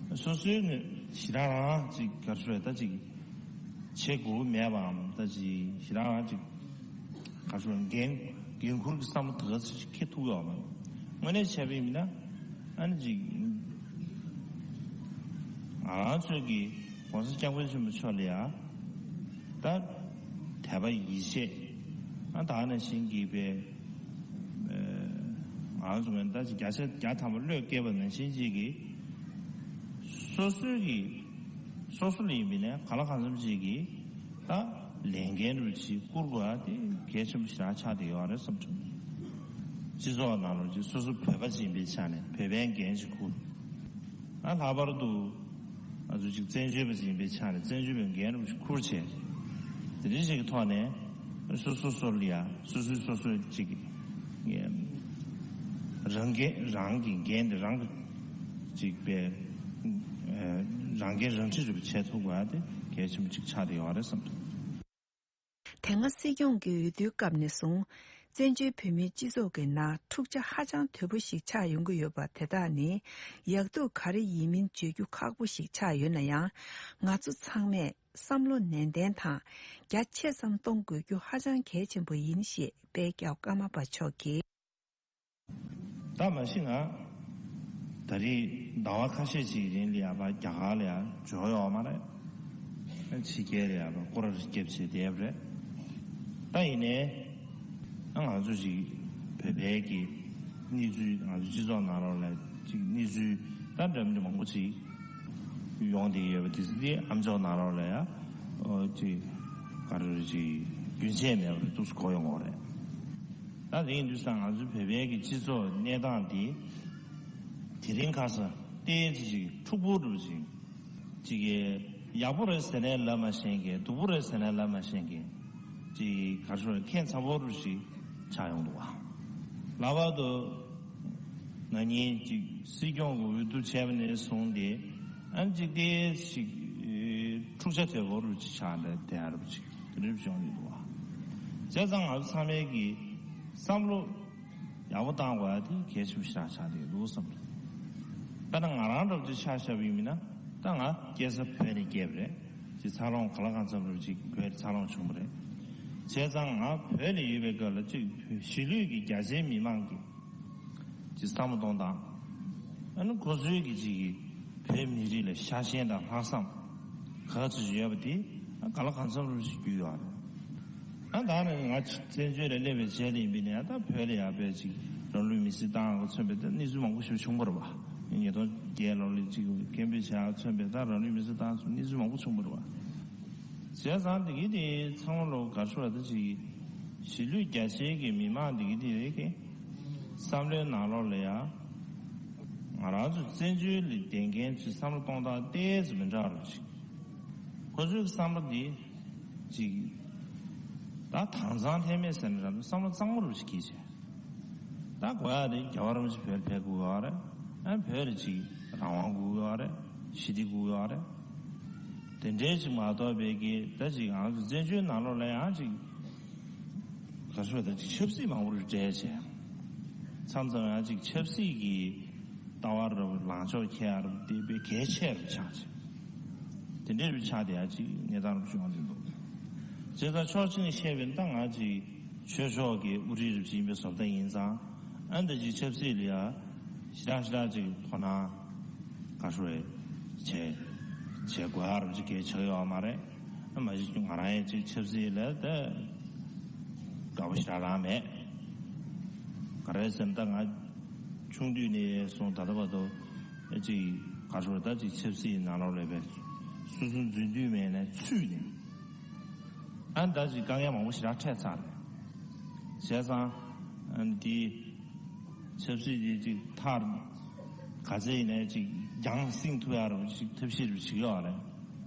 བྱས། སོ་སོའི་ངོས་ཞེ་དྲག་རང་ཅིག་ག་རེ་ཞུ་ད་ཅིག་བྱེད་དགོས་མེད་པའམ་ད་ཅིག་ཞེ་དྲག་རང་ཅིག་ག་རེ་ཞུ་འགན་འགན་འཁུར་གྱི་བསམ་བློ་དེ་ག་ཚོད་ཅིག་འཁྱེར་ཐུབ་ཡོད་མ་རེད། དངོས་གནས་བྱས་པ་ཡིན་ན་ཨ་ནི་ཅིག་ང་རང་ཚོས་ཀྱི་༸གོང་ས་༸སྐྱབས་མགོན་ཆེན་པོ་མཆོག་ལ་ཡ་ད་དད་པ་ཡིད་ཆེས་ཨ་ད་ནང་བཞིན་གྱི་པའི། ང་རང་ཚོ་ངོས་ནས་ད་ཅིག་བརྒྱ་ཆ་བརྒྱ་ཐམ་པ་བློས་བཀལ་བ་ནང་བཞིན་ཅིག་གིས་སོ་སོའི་གི་སོ་སོ་ལ་ཡིན་པ་ནས་གང་ལ་གང་འཚམ་ཅིག་གིས་ད་ལས་འགན་རུ་ཅིག་བསྐུར་དགོས་ཨ་དེ་གལ་ཆེན་པོ་ཞེ་དྲག་ཆགས་བསྡད་ཡོད་རེད་བསམ་བྱུང་། སྤྱི་ཚོགས་ནང་ལ་ཅིག་སོ་སོ་བོད་པ་ཅིག་ཡིན་པའི་ཆ་ནས་བོད་པའི་འགན་ཅིག་འཁུར། ཨ་ལྷག་པར་དུ་ང་ཚོ་ཅིག་བཙན་བྱོལ་བ་ཅིག་ཡིན་པའི་ཆ་ནས་བཙན་བྱོལ་བའི་འགན་རུ་ཅིག་འཁུར་བྱས། དེ་འདྲ་ཞིག་གི་ཐོག་ནས་སོ་སོ་སོ་ལ་ཡ་སོ་སོས་སོ་སོའི་ཅིག་རང་འགན་རང་གི་འགན་དེ་རང་གི་ཅིག་པའི་རང་འགན་རང་འཁྲི་རུ་བྱས་ཐུབ་དགོས་ཡ་དེ་གལ་ཆེན་པོ་ཅིག་ཆགས་བསྡད་ཡོད་རེད་བསམ་ཐུབ། དེ་སྔ་སྲིད་སྐྱོང་གི་འོས་བསྡུའི་སྐབས་ནས་བཟུང་། བཙན་བྱོལ་བོད་མིའི་སྤྱི་ཚོགས་ཀྱི་ནང་འཁྲུག་ཆ་ཧ་ཅང་དོད་པོ་ཞིག་ཆགས་ཡོང་གི་ཡོད་པ་དེ་དག་ནི་ཡག་སྡུག་ག་རེ་ཡིན་མིན་བརྗོད་རྒྱུ་ཁག་པོ་ཞིག་ཆགས་ཡོད་ན་ཡང་། ང་ཚོ་ཚང་མས་བསམ་བློ་ནན་ཏན་དང་རྒྱ་ཆེ་ཙམ་གཏོང་དགོས་རྒྱུ་ཧ་ཅང་གལ་ཆེན་པོ་ཡིན་ཞེས་དཔལ་སྐྱབས་ཀརྨ་པ་མཆོག་གིས། ད་མ་གཞི་ང་ད་རེས་ཟླ་བ་ཁ་ཤས་ཅིག་རིང་ལ་ཡ་ཕར་རྒྱ་གར་ལ་ཡ་འབྱོར་ཡོད་མ་རེད། ཕྱི་རྒྱལ་ལ་ཡ་ཕར་སྐོར་ར་རྒྱབ་བྱས་བསྡད་པ་རེད། ད་ཡིན་ནའི་ང་ཚོ་ཅིག་བོད་པའི་གི་གནས་ཚུལ་ང་ཚོ་སྤྱི་ཚོགས་ནང་ལོགས་ལ་ཅིག་གནས་ཚུལ་ད་འདྲ་མི་འདྲ་མང་པོ་ཅིག་ཡོང་བསྡད་ཡོད་པ་དེ་ཚོ་དེ་ཨ་མཆོག་ནང་ལོགས་ལ་ཡ་ཨོ་ཅིག་ག་རེ་རེད་ཅིག་རྒྱུན་ཆད་མེད་པར་ཏོག་ཙམ་གོ་ཡོང་གི་རེད། ད་དེ་ཡིན་དུས་ཙང་ང་ཚོའི་བོད་པའི་གི་སྤྱི་ཚོགས་གནས་སྟངས་དེ་དེ་རིང་ཁ་སང་ཏོག་ཙམ་ཅིག་འཁྲུག་པོ་འདྲ་པོ་ཅིག་ཅིག་གི་ཡག་པོ་རེད་ཟེར་ནའི་ལབ་མ་ཤེས་མཁན། སྡུག་པོ་རེད་ཟེར་ནའི་ལབ་མ་ཤེས་མཁན་ཅིག་ག་རེ་ཟེར་ཁྱད་མཚར་པོ་འདྲ་པོ་ཞིག་ཆགས་ཡོང་འདུག་བ། ལྷག་པར་དུ་ང་གཉིས་ཅིག་སྲིད་སྐྱོང་གི་འོས་བསྡུ་བྱས་པ་ནས་བཟུང་སྟེ་ཨ་ནི་ཅིག་ཏོག་ཙམ་ཅིག་འཁྲུག་ཆ་དོད་པོ་འདྲ་པོ་ཅིག་ཆགས་འདྲ་དེ་འདྲ་པོ་ཅིག་དེ་འདྲ་བྱུང་ཡོད་འདུག་བ། བྱས་ཙང་ང་ཚོ་ཚང་མས་ཀྱི་བསམ་བློ་ཡག་པོ་བཏང་དགོས་ཡ་དེ་གལ་ཆེན་པོ་ཞེ་དྲག་ཆགས་བསྡད་འདུག་བསམ་རེད། དཔེར་ན་ང་རང་འདྲ་པོ་ཅིག་ཆ་བཞག་པ་ཡིན་མིན་ན་ད་ང་སྐྱེས་ས་བོད་ནས་སྐྱེས་པ་རེད། ཅིག་འཚར་ལོངས་གང་ལ་གང་འཚམ་འདྲ་པོ་ཅིག་བོད་འཚར་ལོངས་བྱུང་བ་རེད། བྱས་ཙང་ང་བོད་ལ་ཡོད་པའི་སྐབས་ལ་གཅིག་གཞིས་ལུས་ཀྱི་རྒྱ་ཆེའི་མི་མང་གི་གཅིག་བསམ་བློ་གཏོང་སྟངས། ཨ་ནི་ཁོ་ཚོའི་གི་གཅིག་གི་བོད་མི་རིགས་ལ་ཤ་ཞེན་དང་ལྷག་བསམ་ག་ཚོད་ཅིག་ཡོད་པ་དེ་ག་ལ་གང་འཚམ་རུ་ཞིག་རྒྱུས་ཡོད་རེད། ཨ་ད་ནི་ང་བཙན་བྱོལ་ལ་སླེབས་པའི་རྗེས་ལ་ཡིན་པ་ཡིན་ན་ད་བོད་ལ་ཡར་བོད་ཅིག་རང་ལུས་མེར་སྲེག་བཏང་གི་མཚོན་པའི་ད་གནས་ཚུལ་མང་པོ་ཞིག་བྱུང་བ་རེད་བ། ཉིས་སྟོང་བརྒྱད་ལོ་ལ་ཅིག་སྐད་འབོད་བྱས་མཚོན་པའི་ད་རང་ལུས་མེར་སྲེག་བཏང་སོང་གནས་ཚུལ་མང་པོ་བྱུང་བ་རེད་བ། བྱས་ཙང་དེ་གི་དེ་ཚང་མ་ལོ་གར་ཤོར་བ་ད་ཅིག་གཞིས་ལུས་རྒྱ་ཆེའི་གི་མི་མང་དེ་གི་དེ་རེད་གི། བསམ་བློའི་ནང་ལོགས་ལ་ཡ། ང་རང་ཚོ་བཙན་བྱོལ་ལ་བསྡད་མཁན་ཚོའི་བསམ་བློ་གཏོང་སྟངས་ཏོག་ཙམ་མི་འདྲ་བ་རུ་ཅིག་ཁོ་ཚོའི་བསམ་བློ་འདི་ཅིག་ད་དྭངས་གཙང་ལྷད་མེད་ཟེར་ན་ར་བསམ་བློ་གཙང་མ་རུ་ཅིག་སྐྱེས་བྱས། ད་དགོས་ཡ་དེ་རྒྱལ་བ་རིན་པོ་ཆེ་བོད་ལ་ཕེབས་དགོས་ཡོད་རེད། ཨ་བོད་ལ་ཅིག་རང་དབང་དགོས་ཡོད་རེད། ཞི་བདེ་དགོས་ཡོད་རེད། དེ་འདྲའི་ཅིག་མ་གཏོགས་པའི་གི་ད་ཅིག་ང་ཚོ་བཙན་བྱོལ་ནང་ལོགས་ལ་ཡང་ཅིག་ག་ཚོད་ད་ཅིག་ཆབ་སྲིད་མང་པོ་རུ་འདྲེས་བྱས། མཚམས་མཚམས་ཡང་ཅིག་ཆབ་སྲིད་ཀྱི་ལྟ་བ་རུ་ལངས་ཕྱོགས་ཁྱེར་རུ་དེ་དཔེ་གལ་ཆེ་རུ་ཆགས་བྱས། དེ་འདྲའི་རུ་ཆགས་དེ་ཡང་ཅིག་གནས་སྟངས་རུ་བྱུང་བ་འདུག་བྱས་ཙང་ཕྱོགས་གཅིག་ནས་བཤད་པའི་ད་ང་ཅིག་ཆོས་ཕྱོགས་ཀྱི་དབུ་ཁྲིད་རུ་ཅིག་ཡིན་པའི་བཟོ་ལྟ་ཡིན་ཙང་། ཨ་འདི་ཅིག་ཆབ་སྲིད་ལ་ཡ་ཞེ་དྲག་ཞེ་དྲག་ཅིག་དོ་སྣང་ག་ཚོད་བྱས་བྱས་དགོས་ཡ་རུ་ཅིག་གལ་ཆགས་ཡོད་མ་རེད། ཨ་མ་གཞི་ང་རང་ཡང་ཅིག་ཆབ་སྲིད་ལ་ད་དགའ་པོ་ཞེ་དྲག་རང་མེད། ག་རེ་ཟེར་ན་ད་ང་ཆུང་དུས་ནས་བཟུང་ད་ལྟ་བར་དུ་ཨ་ཅིག་ག་ཚོད་ད་ཅིག་ཆབ་སྲིད་ནང་ལོགས་ལ་བས་སོ་སོ་འཛུལ་དུས་མེད་ནས་ཚུད་ནས། ཨ་ནི་ད་ཅིག་དཀའ་ངལ་མང་པོ་ཞེ་དྲག་འཕྲད་ཚར་རེད། བྱས་ཙང་ཨ་ནི་དེ་ཆབ་སྲིད་དེ་ཅིག་ཐར་ག་ཚད་ཡིན་ནའི་ཅིག་རྒྱང་སྲིང་ཐུབ་ཡ་རུ་ཅིག་ཐབས་ཤེས་རུ་བྱེད་ཀྱི་ཡོད་རེད།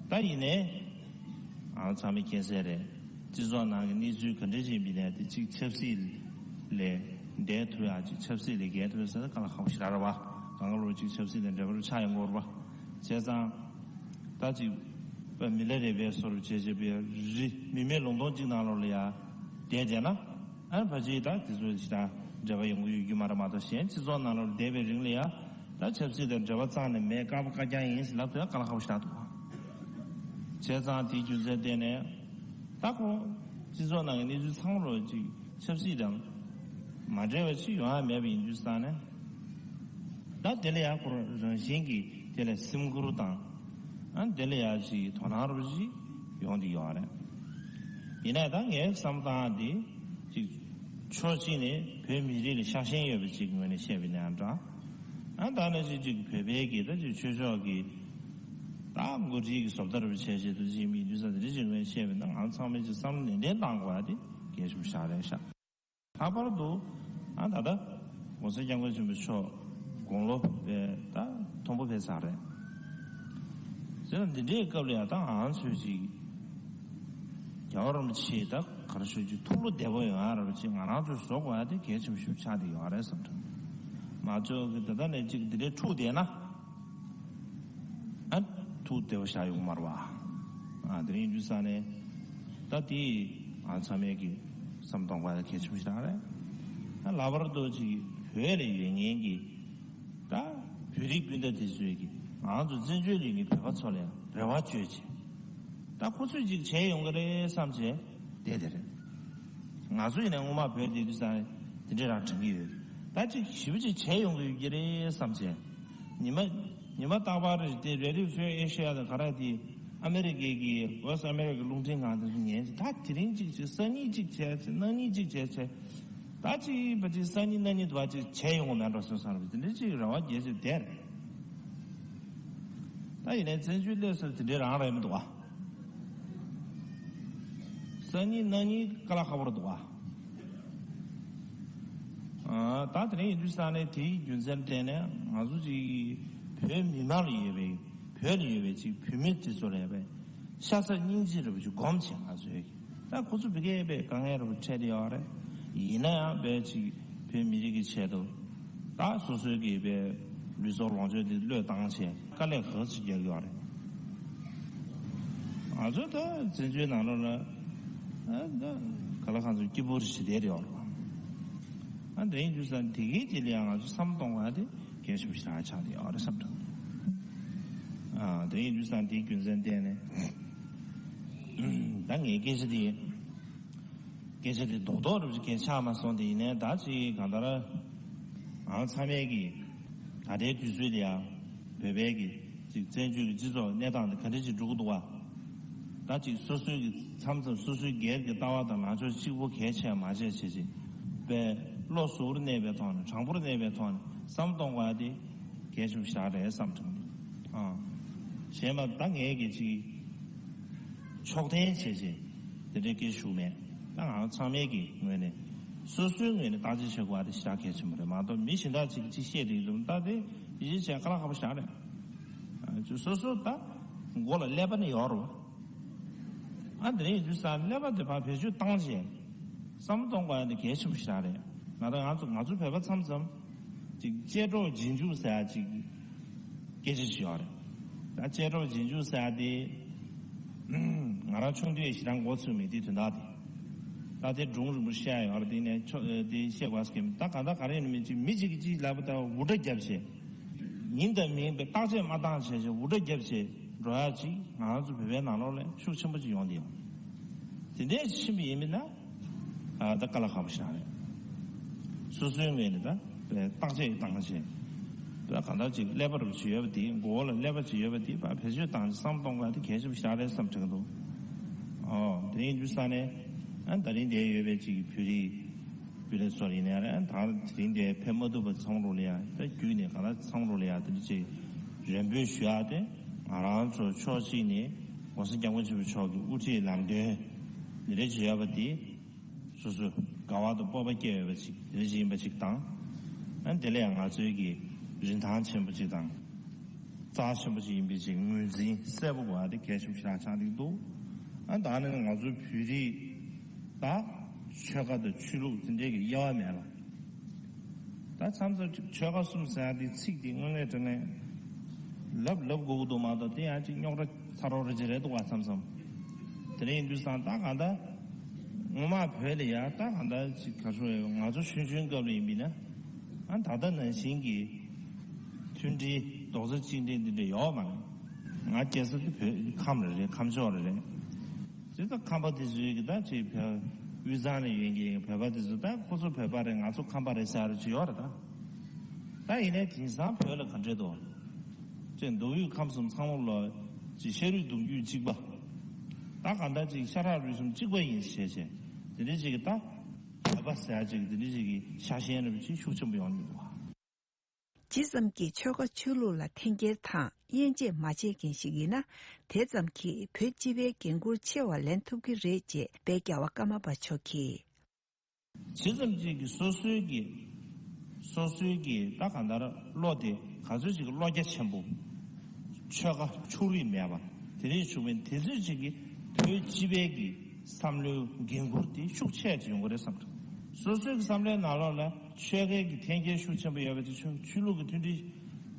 ད་ཡིན་ནའི་ཨ་ཚང་མས་མཁྱེན་གསལ་རེད། སྤྱི་ཚོགས་ནང་གི་གནས་ཚུལ་ག་འདྲ་ཅིག་ཡིན་པ་ཡིན་ནའི་དེ་ཅིག་ཆབ་སྲིད་ལས་འདས་ཐུབ་ཡ་ཅིག་ཆབ་སྲིད་ལས་བརྒལ་ཐུབ་ཡ་ཟེར་ན་དཀའ་ལས་ཁག་པོ་ཞེ་དྲག་རེད་བ། གང་ག་ལོར་ཅིག་ཆབ་སྲིད་དང་འབྲེལ་བ་རུ་ཆགས་ཡོང་གི་ཡོད་རེད་བ། བྱས་ཙང་། ད་ཅིག་པ་མི་ལ་རས་པའི་སོར་བྱེད་བྱེད་པའི་རི་མི་མེད་ལུང་སྟོང་གཅིག་ནང་ལོགས་ལ་ཡ་བསྡད་བསྡད་ན། ཨ་ནི་ཕལ་ཆེར་ད་དེ་ཚོ་ཞེ་དྲག་འབྲེལ་བ་ཡོང་གི་ཡོད་རྒྱུ་མ་རེད་མ་གཏོགས་གཞན་སྤྱི་ཚོགས་ནང་ལོགས་བསྡད་པའི་རིང་ལ་ཡ་ད་ཆབ་སྲིད་དང་འབྲེལ་བ་རྩ་ནས་མེད་དཀར་པོ་དཀར་རྐྱང་ཡིན་ཟེར་ལབ་དུས་ཡ་དཀའ་ལས་ཁག་པོ་ཞེ་དྲག་འདུག་བ། བྱས་ཙང་དེའི་རྒྱུ་མཚན་བརྟེན་ནས་ད་ཁོ་སྤྱི་ཚོགས་ནང་གི་གནས་ཚུལ་ཚང་མ་ལོགས་ཅིག་ཆབ་སྲིད་དང་མ་འབྲེལ་བ་ཅིག་ཡོང་ཡ་མེད་པ་ཡིན་དུས་ཙང་ནས། ད་དེ་ལ་ཡང་ཁོ་རང་བཞིན་གྱིས་དེ་ལ་སེམས་ཁུར་དང་། ཨ་དེ་ལ་ཡང་ཅིག་དོ་སྣང་རུ་ཅིག་ཡོང་གི་ཡོད་རེད། ཡིན་ནའི་ད་ངའི་བསམ་སྟངས་འདི་ཅིག་ཕྱོགས་གཅིག་ནས་བོད་མི་རིགས་ལ་ཤ་ཞེན་ཡོད་པ་ཅིག་ངོས་ནས་བཤད་པ་ཡིན་ན་འདྲ། ཨ་ད་ནི་ཅིག་ཅིག་བོད་པའི་གི་ད་ཅིག་ཆོས་ཕྱོགས་ཀྱི་ད་འགོ་ཁྲིད་ཀྱི་བཟོ་ལྟ་རུ་བྱས་བྱས་དུ་ཅིག་མི་འདུག་ས་དེ་འདྲ་ཅིག་ངོས་ནས་བཤད་པ་ཡིན་ན་ང་ཚང་མས་ཅིག་བསམ་བློ་ནན་ཏན་གཏང་དགོས་པ་དེ་གལ་ཆེན་པོ་ཞིག་རེད་ཤག་ལྷག་པར་དུ་ཨ་ད་ལྟ་༸གོང་ས་༸སྐྱབས་མགོན་ཆེན་པོ་མཆོག་དགུང་ལོ་དཔེ་ད་མཐོན་པོ་ཕེབས་ཚར་རེད། བྱས་ན་འདི་འདྲའི་སྐབས་ལ་ཡང་ད་ང་ཚོས་ཅིག་རྒྱལ་བ་རིན་པོ་ཆེ་ད་ག་རེ་ཞུ་རྒྱུ་ཐུགས་བློ་བདེ་པོ་ཡོང་ཡ་ར་ཅིག་ང་རང་ཚོས་བཟོ་དགོས་ཡ་དེ་གལ་ཆེན་པོ་ཞིག་ཆགས་བསྡད་ཡོད་རེད་བསམ་དྲན། མ་ཚོད་ཀྱི་ད་ལྟ་ནས་ཅིག་འདི་འདྲའི་འཁྲུག་བསྡད་ན། ཨ་ཐུགས་བདེ་བོ་བཞག་ཡོང་མ་རེད་བ། ཨ་དེ་རིང་འདུག་ས་ནས་ད་དེ་ང་ཚང་མས་ཀྱི་བསམ་གཏོང་དགོས་ཡ་གལ་ཆེན་པོ་ཞིག་རེད། ཨ་ལྷག་པར་དུ་ཅིག་བོད་ལ་ཡོད་མཁན་གྱི་ད་བོད་རིགས་སྤུན་ཟླ་དེ་ཚོས་ཀྱི་ང་ཚོ་བཙན་བྱོལ་ལ་ཡོད་མཁན་བོད་པ་ཚོ་ལ་ཡང་རེ་བ་བཅོལ་བྱས། ད་ཁོ་ཚོས་ཅིག་བྱས་ཡོང་གི་རེད་བསམ་བྱས་བསྡད་དེ་རེད། ང་ཚོ་ཡིན་ན་སྔོན་མ་བོད་དེ་དུས་ཙང་དེ་འདྲས་རང་དྲན་གྱི་ཡོད། ད་ཅིག་ཞིབ་ཅིག་བྱས་ཡོང་གི་ཡོད་ཀྱི་རེད་བསམ་བྱས། ཉི་མ་ཉི་མ་རྟག་པར་དེ་རེ་ཌི་ཡོ་ཧྥི་རི་ཨེ་ཤི་ཡ་དང་ག་རེ་དེ་ཨ་མེ་རི་ཀའི་གི་ཝེ་སི་ཨ་མེ་རི་ཀའི་རླུང་འཕྲིན་ཁང་དེ་ཚོ་ཉན་ཅིག་ད་དེ་རིང་ཅིག་ཅིག་སང་ཉིན་ཅིག་བྱས་ཚེ་གནངས་ཉིན་ཅིག་བྱས་ཚེ་ད་ཅིག་བ་ཅིག་སང་ཉིན་གནངས་ཉིན་དུ་བ་ཅིག་བྱས་ཡོང་གི་མེད་འགྲོ་སོང་བསམ་རེད། དེ་འདྲ་ཅིག་རེ་བ་རྒྱས་ཅིག་བསྡད་རེད། ད་ཡིན་ནའི་བཙན་བྱོལ་སླེབས་ཚར་དེ་འདྲའི་རང་རེད་མི་འདུག་ཨ། སང་ཉིན་གནངས་ཉིན་དཀའ་ལས་ཁག་པོ་རེད་འདུག་ཨ། ཨ། ད་དེ་རིང་ཡིན་དུས་ས་ནས་དེའི་རྒྱུ་མཚན་བརྟེན་ནས་ང་ཚོ་ཅིག་བོད་མི་མང་ལ་ཡོད་པའི་བོད་ལ་ཡོད་པའི་ཅིག་བོད་མི་དེ་ཚོ་ལ་ཡོད་པའི་ཤ་ཚ་སྙིང་རྗེ་རེད་པ་ཅིག་སྒོམ་བྱས་ང་ཚོས་ད་ཁོ་ཚོ་བི་ཀའི་པའི་དཀའ་ངལ་རེད་པ་འཕྲད་དེ་ཡོད་རེད། ཡིན་ན་ཡང་པའི་ཅིག་བོད་མི་རིགས་ཀྱི་ཆེད་དུ་ད་སོ་སོའི་གི་པའི་ལུས་སྲོག་ལོངས་སྤྱོད་དེ་བློས་བཏང་བྱས་དཀའ་ལས་ག་ཚོད་རྒྱག་གི་ཡོད་རེད། ང་ཚོ་ད་བཙན་བྱོལ་ནང་ལོགས་ལ་ཨ་ད་ག་ལ་གང་ཚོད་སྐྱིད་པོ་རེ་ཞིག་བསྡད་ཡོད་རེད། ཨ་དེ་ཡིན་དུས་ཙང་དེ་གའི་རྗེས་ལ་ཡང་ང་ཚོ་བསམ་གཏོང་བ་དེ་གལ་ཆེན་པོ་ཞིག་ཆགས་ཆགས་བསྡད་ཡོད་རེད་བསམ་འདུག་ཨ་དེ་ཡིན་དུས་ཙང་དེའི་རྒྱུ་མཚན་བརྟེན་ནས་ད་ངའི་སྐད་ཆ་དེ་ཡིན། སྐད་ཆ་དེ་རྡོག་རྡོག་རུ་གས་ཆགས་མ་སོང་དེ་ཡིན་ནའི་ད་ཅིག་གང་ལྟར་ང་ཚང་མས་ཀྱི་ད་ལྟའི་དུས་ཚོད་དེ་ཡང་བོད་པའི་གི་ཅིག་བཙན་བྱོལ་གྱི་སྤྱི་ཚོགས་གནས་སྟངས་དེ་ག་འདྲ་ཅིག་འགྲོ་གི་འདུག་བ། ད་ཅིག་སོ་སོའི་གི་མཚམས་མཚམས་སོ་སོའི་སྒེར་གྱི་ལྟ་བ་དང་ལངས་ཕྱོགས་གཅིག་པོ་གལ་ཆེ་མ་བྱས་བྱས་བྱས་པའི་བློ་གཟུ་བོར་གནས་པའི་ཐོག་ནས་དྲང་པོར་གནས་པའི་ཐོག་ནས་བསམ་གཏོང་དགོས་ཡ་དེ་གལ་ཆེན་པོ་ཞིག་རེད་བསམ་དྲན་འདུག་ཨ། གཞན་པ་ད་ངས་གི་ཅིག་ཕྱོགས་འཐེན་བྱས་བྱས་དེ་འདྲའི་སྐད་ཞུ་མེད། ད་ང་ཚང་མའི་གི་ངོས་ནས་སོ་སོའི་ངོས་ནས་བརྟག་དཔྱད་བྱེད་དགོས་པ་དེ་ཞེ་དྲག་གལ་ཆེན་པོ་རེད་མ་གཏོགས་མི་གཞན་དག་ཅིག་ཅིག་བཤད་དེ་ཡིན་ད་དེ་ཡིད་ཆེས་བྱས་དཀའ་ལས་ཁག་པོ་ཞེ་དྲག་རེད། ཨ་ཅིག་སོ་སོ་ད་མགོ་ལ་ཀླད་པ་ནི་ཡོད་རེད་བ། ཨ་དེ་རིང་ཡིན་དུས་ས་ཀླད་པ་དེ་ཕར་བེད་སྤྱོད་བཏང་བྱས་བསམ་བློ་གཏོང་དགོས་ཡ་དེ་གལ་ཆེན་པོ་ཞེ་དྲག་རེད། ང་ད་ང་ཚོ་ང་ཚོ་བོད་པ་མཚམས་མཚམས་ཅིག་གཅེས་གྲོགས་རྗེས་འཇུག་ཟེར་ཡ་ཅིག་སྐད་ཆ་ཞིག་ཡོད་རེད། ད་གཅེས་གྲོགས་རྗེས་འཇུག་ཟེར་ཡ་དེ་ང་རང་ཆུང་དུས་ཞེ་དྲག་མགོ་ཚོས་མེད་དུས་དོན་དག་དེ་ད་དེ་སྒྲུང་རིང་པོ་བཤད་ཡོད་རེད། དེ་ནས་ཆོ་དེ་བཤད་དགོས་སྐད་ད་ག་ད་ག་རེ་ཡིན་མིན་ཅིག་མི་གཅིག་གིས་གཅིག་ལབ་པ་ལྟ་བུ་འུར་སྒྲ་བརྒྱབ་བྱས་ཡིན་དང་མིན་པའི་བརྟག་དཔྱད་མ་བཏང་བྱས་བྱས་འུར་སྒྲ་བརྒྱབ་བྱས་འགྲོ་ཡ་ཅིག་ང་རང་ཚོ་བོད་པའི་ནང་ལོགས་ལ་ཤུགས་ཆེན་པོ་ཅིག་ཡོང་བསྡད་ཡོད། དེ་འདྲའི་ཕྱིན་པ་ཡིན་མིན་ན། ཨ་ད་དཀའ་ལས་ཁག་པོ་ཞིག་རེད། སོ་སོའི་ངོས་ནས་ད་བརྟག་དཔྱད་བཏང་བྱས། ད་གང་ལྟར་ཅིག་ཀླད་པ་རུ་ཅིག་ཡོད་པ་དེ་མགོ་བོ་ལ་ཀླད་པ་ཅིག་ཡོད་པ་དེ་ཕར་བེད་སྤྱོད་བཏང་བྱས་བསམ་གཏོང་དགོས་དེ་གལ་ཆེན་པོ་ཞིག་རེད་བསམ་དྲན་གྱི་འདུག་ཨོ་དེ་ཡིན་དུས་ས་ནས་ཨ་ད་རིང་འདིར་ཡོད་པའི་ཅིག་བོད་རིགས་བོད་རིགས་ཚོ་ཡིན་ནའི་རེད། ད་དེ་རིང་འདིར་ཕེབས་མ་ཐུབ་པ་ཚང་མ་ལོགས་ལ་ཡ་ད་བརྒྱུད་ནས་གང་ལྟར་ཚང་མ་ལོགས་ལ་ཡ་དེ་འདྲ་ཅིག་རེ་འབོད་ཞུ་ཡ་དེ་ང་རང་ཚོ་ཕྱོགས་གཅིག་ནས་༸གོང་ས་༸སྐྱབས་མགོན་ཆེན་པོ་མཆོག་གི་དབུ་ཁྲིད་ལམ་སྟོན་འདི་འདྲ་ཅིག་ཡོད་པ་དེ། སོ་སོ་དགའ་བ་དང་སྤོབས་པ་སྐྱེ་འོས་པ་ཅིག་དེ་འདྲ་ཅིག་ཡིན་པ་ཅིག་དང་། ཨ་དེ་ལས་ཡང་ང་ཚོའི་གི་རིན་ཐང་ཆེན་པོ་ཅིག་དང་། རྩ་ཆེན་པོ་ཅིག་ཡིན་པའི་ཅིག་ངོས་འཛིན་གསལ་པོ་དགོས་པ་དེ་གལ་ཆེན་པོ་ཞེ་དྲག་ཆགས་བསྡད་འདུག་ཨ་ད་ནི་ང་ཚོའི་བོད་རིགས་ད་ཆོལ་ཁ་དང་ཆོས་ལུགས་དེ་འདྲའི་གི་དབྱེ་བ་མེད་པ། ད་མཚམས་མཚམས་ཅིག་ཆོལ་ཁ་གསུམ་ཟེར་ཡ་དེ་ཚིག་དེ་དངོས་གནས་དྲང་གནས་ལབ་ལབ་དགོས་ཀྱི་འདུག་མ་གཏོགས་དེ་ཡང་ཅིག་རྙོག་དྲ་ཚ་རོགས་རེ་ཅིག་རེད་འདུག་བ་མཚམས་མཚམས། དེ་འདྲ་ཡིན་དུས་ཙང་ད་གང་ལྟར་སྔོན་མ་བོད་ལ་ཡ་ད་གང་ལྟར་ཅིག་ག་ཚོད་ང་ཚོ་ཆུང་ཆུང་སྐབས་ལ་ཡིན་པས་ན་ཨ་ད་ལྟ་ནང་བཞིན་གྱི་མཐུན་སྒྲིལ་རྡོག་རྩ་གཅིག་སྒྲིལ་འདི་འདྲ་ཡོད་མ་རེད། ང་སྐྱེས་ས་དེ་བོད་ཁམས་རེ་རེད། ཁམས་ཕྱོགས་རེ་རེད། དེ་ད་ཁམས་པ་དེ་ཚོའི་གི་ད་ཅིག་བོད་དབུས་གཙང་ནས་ཡོང་གི་བོད་པ་དེ་ཚོ་ད་ཁོ་ཚོ་བོད་པ་རེད། ང་ཚོ་ཁམས་པ་རེད་ཟེར་ཡ་ཅིག་ཡོད་རེད་ད། ད་ཡིན་ནའི་དེང་སང་བོད་ལ་ག་འདྲས་འདུག་ཅེས་མདོ་དབུས་ཁམས་གསུམ་ཚང་མ་ལ་ཅིག་ཤ་རུས་གདུང་རྒྱུད་གཅིག་པ། ད་གང་ལྟར་ཅིག་ཤ་ཁྲག་རུས་གསུམ་གཅིག་པ་ཡིན་ཞེས་བྱས་དེ་འདྲས་ཅིག་གི་ད་བོད་པ་ཟེར་ཡ་ཅིག་དེ་འདྲས་ཅིག་གི་ཤ་ཞེན་རབ་ཅིག་ཤུགས་ཆེན་པོ་ཡོང་གི་འདུག་ཇི་ཙམ་གྱིས་ཆོལ་ཁ་ཆོས་ལུགས་ལ་འཐེན་འཁྱེར་དང་དབྱེ་འབྱེད་མ་བྱེད་མཁན་ཞིག་ཡིན་ན། དེ་ཙམ་གྱིས་བོད་སྤྱི་པའི་འགན་ཁུར་ཆེ་བ་ལེན་ཐུབ་ཀྱི་རེད་ཅེས་དཔལ་རྒྱལ་བ་ཀརྨ་པ་མཆོག་གིས། ཇི་ཙམ་གྱིས་ཀྱི་སོ་སོའི་གི་སོ་སོའི་གི་ད་གང་ལྟར་བློ་དེ་ག་ཚོད་ཅིག་གི་བློ་རྒྱ་ཆེན་པོ། ཆོལ་ཁ་ཕྱོགས་རིས་མེད་པ་དེ་རིགས་བྱུང་བའི་དེ་ཚོད་ཅིག་གི་བོད་སྤྱི་པའི་གི་བསམ་བློའི་འགན་ཁུར་དེ་ཤུགས་ཆེ་ཅིག་ཡོང་གི་རེད་བསམ་འདུག་སོ་སོའི་གི་བསམ་བློའི་ནང་ལོགས་ལ་ཆོལ་ཁའི་གི་འཐེན་འཁྱེར་ཤུགས་ཆེན་པོ་ཡོད་པ་དེ་ཆོས་ཆོས་ལུགས་ཀྱི་མཐུན་སྒྲིལ་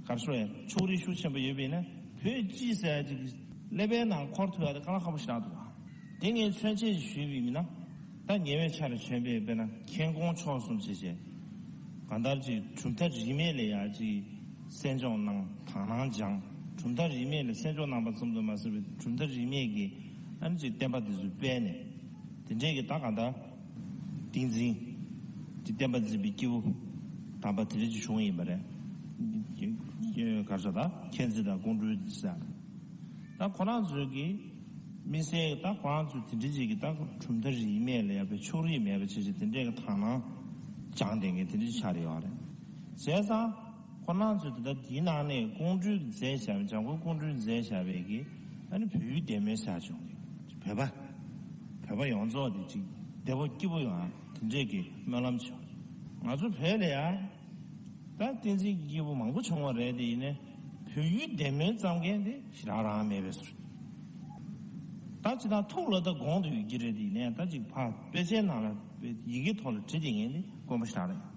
གར་སོ་ཡ་ཕྱོགས་རིས་ཤུགས་ཆེན་པོ་ཡོད་པས་ན་བོད་སྤྱི་ཟེར་ཡ་ཅིག་གི་ཀླད་པའི་ནང་འཁོར་ཐུབ་ཡ་དེ་དཀའ་ལས་ཁག་པོ་ཞིག་རག་འདུག་བ། དེ་ངས་མཚོན་བྱེད་ཞུས་པ་ཡིན་ན། ད་ཉེ་བའི་ཆར་བྱོན་པའི་དཔེར་ན་མཁྱེན་ཀོང་མཆོག་གསུམ་ཞེས་བྱས། གང་ལྟར་གྱི་གྲུབ་མཐའ་རིས་མེད་ལ་ཡ་གཅིག་གསན་སྦྱོང་གནང་དག་སྣང་སྦྱངས། གྲུབ་མཐའ་རིས་མེད་ལ་གསན་སྦྱོང་གནང་པ་ཙམ་དུ་མ་ཟད་པའི་གྲུབ་མཐའ་རིས་མེད་ཀྱི་ཨ་ནི་གཅིག་བསྟན་པ་འདི་ཚོ་སྤེལ་ནས། དེ་འདྲས་ཀྱི་ད་གང་ལྟར་ཏིང་འཛིན་གྱི་བསྟན་པ་འཛིན་པའི་སྐྱེས་བུ་དམ་པ་དེ་འདྲས་ཀྱི་བྱུང་ཡིན་པ་རེད། གར་ས་ད་མཁྱེན་བརྩེ་དང་ཀོང་སྤྲུལ་ཟེར། ད་ཁོ་རང་ཚོའི་གི་དམིགས་བསལ་ད་ཁོ་རང་ཚོའི་དེ་འདྲ་ཅིག་གི་ད་གྲུབ་མཐའ་རིས་མེད་ལ་ཡ་པའི་ཕྱོགས་རིས་མེད་པ་བྱས་བྱས་དེ་འདྲའི་གི་དག་སྣང་སྦྱངས་བསྡད་མཁན་དེ་འདྲ་ཅིག་ཆགས་ཡོད་རེད། བྱས་ཙང་ཁོ་རང་ཚོའི་དེ་ད་དེའི་ནང་ནས་ཀོང་སྤྲུལ་མཛད་བཞག་པའི་འཇམ་མགོན་ཀོང་སྤྲུལ་མཛད་བཞག་པའི་གི་ཨ་ནི་བོད་ཡུལ་བདེ་མོའི་ས་བྱུང་གི་བོད་པ་བོད་པ་ཡོངས་རྫོགས་དེ་ཅིག་བདེ་པོ་སྐྱིད་པོ་ཡོང་ཨ་དེ་འདྲའི་གི་སྨོན་ལམ་བྱུང་། ང་ཚོ་བོད་ལ་ཡ། ད་བསྟན་འཛིན་གྱི་སྐྱེས་བུ་མང་པོ་བྱུང་བ་རེད་དེ་ཡིན་ནའི་བོད་ཡུལ་བདེ་མོའི་བསམ་མཁན་དེ་ཞེ་དྲག་རང་མེད་པའི་ཟུར། ད་ཅི་ད་ཐུགས་ལ་ད་དགོངས་དུ་ཡོད་ཀྱི་རེད་དེ་ཡིན་ནའི་ད་ཅིག་ཕ་དཔེ་ཆའི་ནང་ལ་ཡི་གེ་ཐོག་ལ་བྲིས་དེ་ངན་དེ་དཀོན་པོ་ཞེ་དྲག་རེད།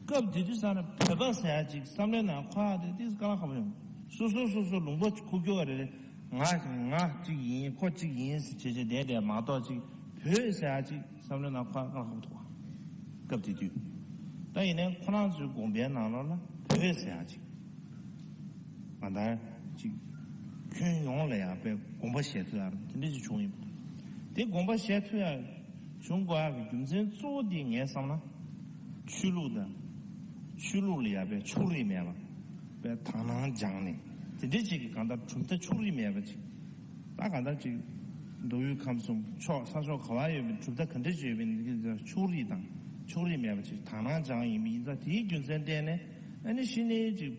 སྐབས་དེ་དུས་ས་ན་བོད་པ་ཟེར་ཡ་ཅིག་བསམ་བློའི་ནང་འཁོར་ཡ་དེ་ཏིག་དཀའ་ལས་ཁག་པོ་ཡོང་། སོ་སོ་སོ་སོ་ལུང་པ་ཁུག་ཀྱོག་རེ་རེ། ང་ང་གཅིག་ཡིན་ཁོ་གཅིག་ཡིན་ཟེར་བྱས་བྱས་བསྡད་བསྡད་མ་གཏོགས་གཅིག་བོད་ཟེར་ཡ་གཅིག་བསམ་བློའི་ནང་ཁ་ཁ་ཁ་ཐུག་སྐབས་དེ་དུས། ད་ཡིན་ནའི་ཁོ་རང་ཚོའི་དགོངས་པའི་ནང་ལོགས་ལ་བོད་ཟེར་ཡ་གཅིག་ང་ད་གཅིག་ཁྱོན་ཡོངས་ལ་ཡ་པའི་དགོངས་པ་བཞེས་ཐུབ་ཡ་དེ་འདྲ་ཅིག་བྱུང་ཡིན་པ། དེ་དགོངས་པ་བཞེས་ཐུབ་ཡ་ བྱུང་དགོས་ཡག་གི་རྒྱུ་མཚན་གཙོ་བོ་དེ་ངས་བསམ་ན། ཆོས་ལུགས་དང་། ཆོས་ལུགས་ལ་ཡ་པའི་ཕྱོགས་རིས་མེད་པ། པའི་དག་སྣང་སྦྱངས་ནས། དེ་འདྲའི་ཅིག་གི་གང་ལྟར་གྲུབ་མཐའ་ཕྱོགས་རིས་མེད་པ་ཅིག་ད་གང་ལྟར་ཅིག་མདོ་དབུས་ཁམས་གསུམ་ཕྱོགས་ས་ཕྱོགས་ག་བ་ཡོད་པའི་གྲུབ་མཐའ་ག་འདྲ་ཅིག་ཡོད་པའི་འདི་གི་ཕྱོགས་རིས་དང་ཕྱོགས་རིས་མེད་པ་ཅིག་དག་སྣང་སྦྱངས་ཡིན་པ་ཡིན་ཙང་དེའི་རྒྱུ་མཚན་བརྟེན་ནས་ཨ་ནི་གཞི་ནས་ཅིག་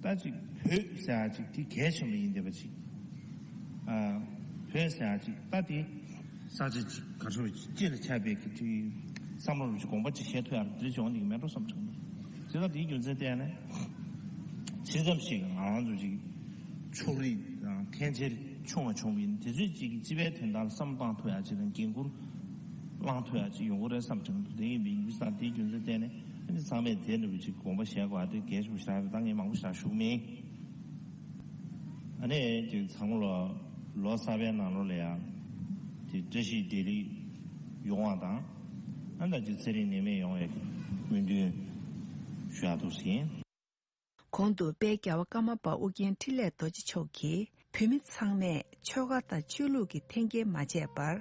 ད་ཅིག་བོད་ཟེར་ཡ་ཅིག་དེ་གལ་ཆེན་པོ་ཡིན་བསྡད་པ་ཅིག་ཨ། བོད་ཟེར་ཡ་ཅིག་ད་དེ་ས་ཆ་ཅིག་ག་ཚོད་ཅིག་ལ་ཆགས་པའི་གི་དུས་བསམ་བློ་རུ་ཅིག་དགོངས་པ་ཅིག་བཞེས་ཐུབ་ཡ་རུ་དེ་བྱུང་འདི་གི་མེད་འགྲོ་བསམ་དྲན་འདུག་དེ་ལ་དེའི་རྒྱུ་མཚན་བལྟས་ནས་ཇི་ཙམ་ཞིག་ང་རང་ཚོ་ཅིག་ཕྱོགས་རིས་དང་འཐེན་འཁྱེར་ཆུང་བ་བྱུང་བ་ཡིན་དེ་ཚོས་ཅིག་གི་སྤྱི་པའི་དོན་དག་ལ་བསམ་བློ་བཏང་ཐུབ་ཡ་ཅིག་དང་འགན་འཁུར་བླང་ཐུབ་ཡ་ཅིག་ཡོང་གི་རེད་བསམ་དྲན་འདུག་དེ་ཡིན་པའི་ཡིན་དུས་ད་དེའི་རྒྱུ་མཚན་བལྟས་ནས་ཨ་ནི་ཚང་མས་དེ་འདྲ་བོ་ཅིག་དགོངས་པ་བཞེས་དགོས་ཨ་དེ་གལ་ཆེན་པོ་ཞིག་རེད་ད་ངས་མང་པོ་ཞིག་ཞུ་མིན། ཨ་ནི་ཅིག་ཚང་མ་ལོ་ལོ་གསར་པའི་ནང་ལོགས་ལ་ཡང་ཅིག་བཀྲ་ཤིས་བདེ་ལེགས་ཡོང་བ་དང་ཨ་ནི་ཅིག་ཚེ་རིང་ནད་མེད་ཡོང་བའི་སྨོན་འདུན་ཞུ་ཡག་འདུག་ཟིན། གོང་དུ་དཔལ་རྒྱལ་བ་ཀརྨ་པ་ཨོ་རྒྱན་འཕྲིན་ལས་རྡོ་རྗེ་མཆོག་གིས་བོད་མི་ཚང་མས་ཆོལ་ཁ་དང་ཆོས་ལུགས་ཀྱི་འཐེན་འཁྱེར་མ་བྱས་པར་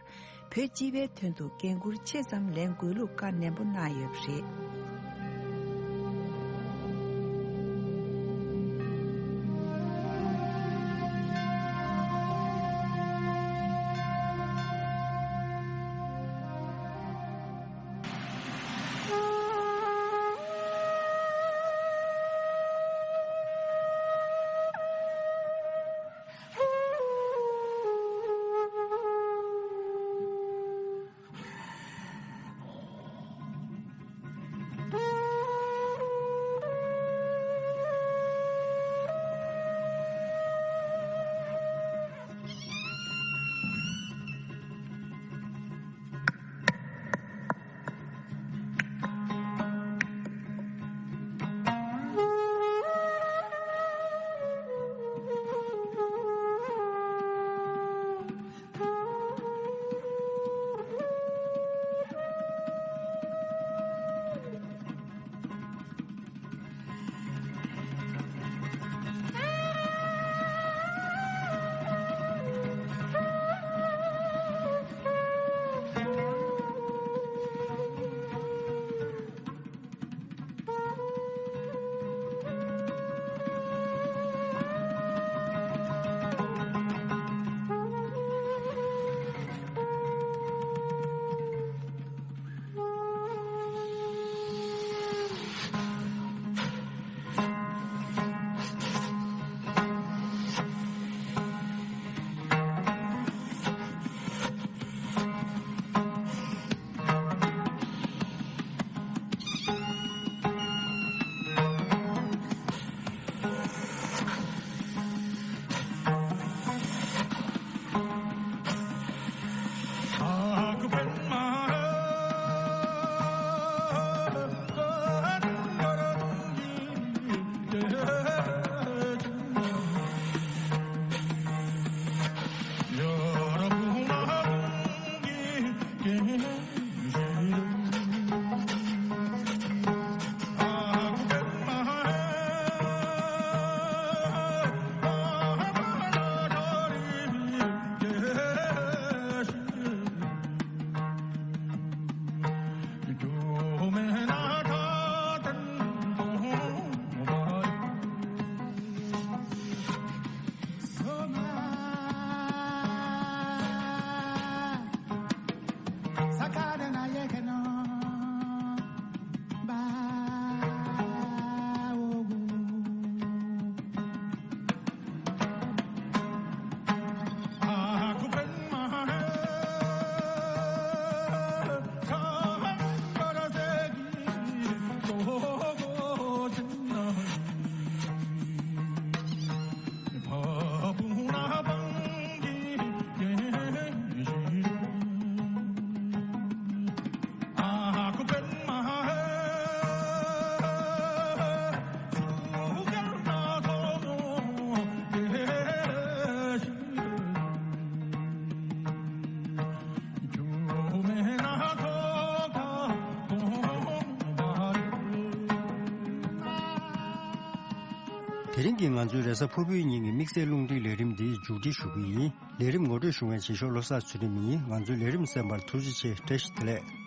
བོད་སྤྱི་པའི་དོན་དུ་འགན་འཁུར་ཆེ་ཙམ་ལེན་དགོས་ལུགས་བཀའ་ནན་པོ་གནང་ཡོད་པ་རེད། དེ་རིང་གི་ང་ཚོའི་རེས་གཟའ་ཕུར་བུའི་ཉིན་གྱི་དམིགས་བསལ་རླུང་འཕྲིན་ལས་རིམ་འདི་མཇུག་སྒྲིལ་ཞུ་གི་ཡིན། ལས་རིམ་ངོ་སྤྲོད་ཞུ་མཁན་བྱེད་ཤོག་བློ་བཟང་ཚུལ་ཁྲིམས་ཡིན། ང་ཚོའི་ལས་རིམ་གསན་པར་ཐུགས་རྗེ་ཆེ། བཀྲ་ཤིས་བདེ་ལེགས།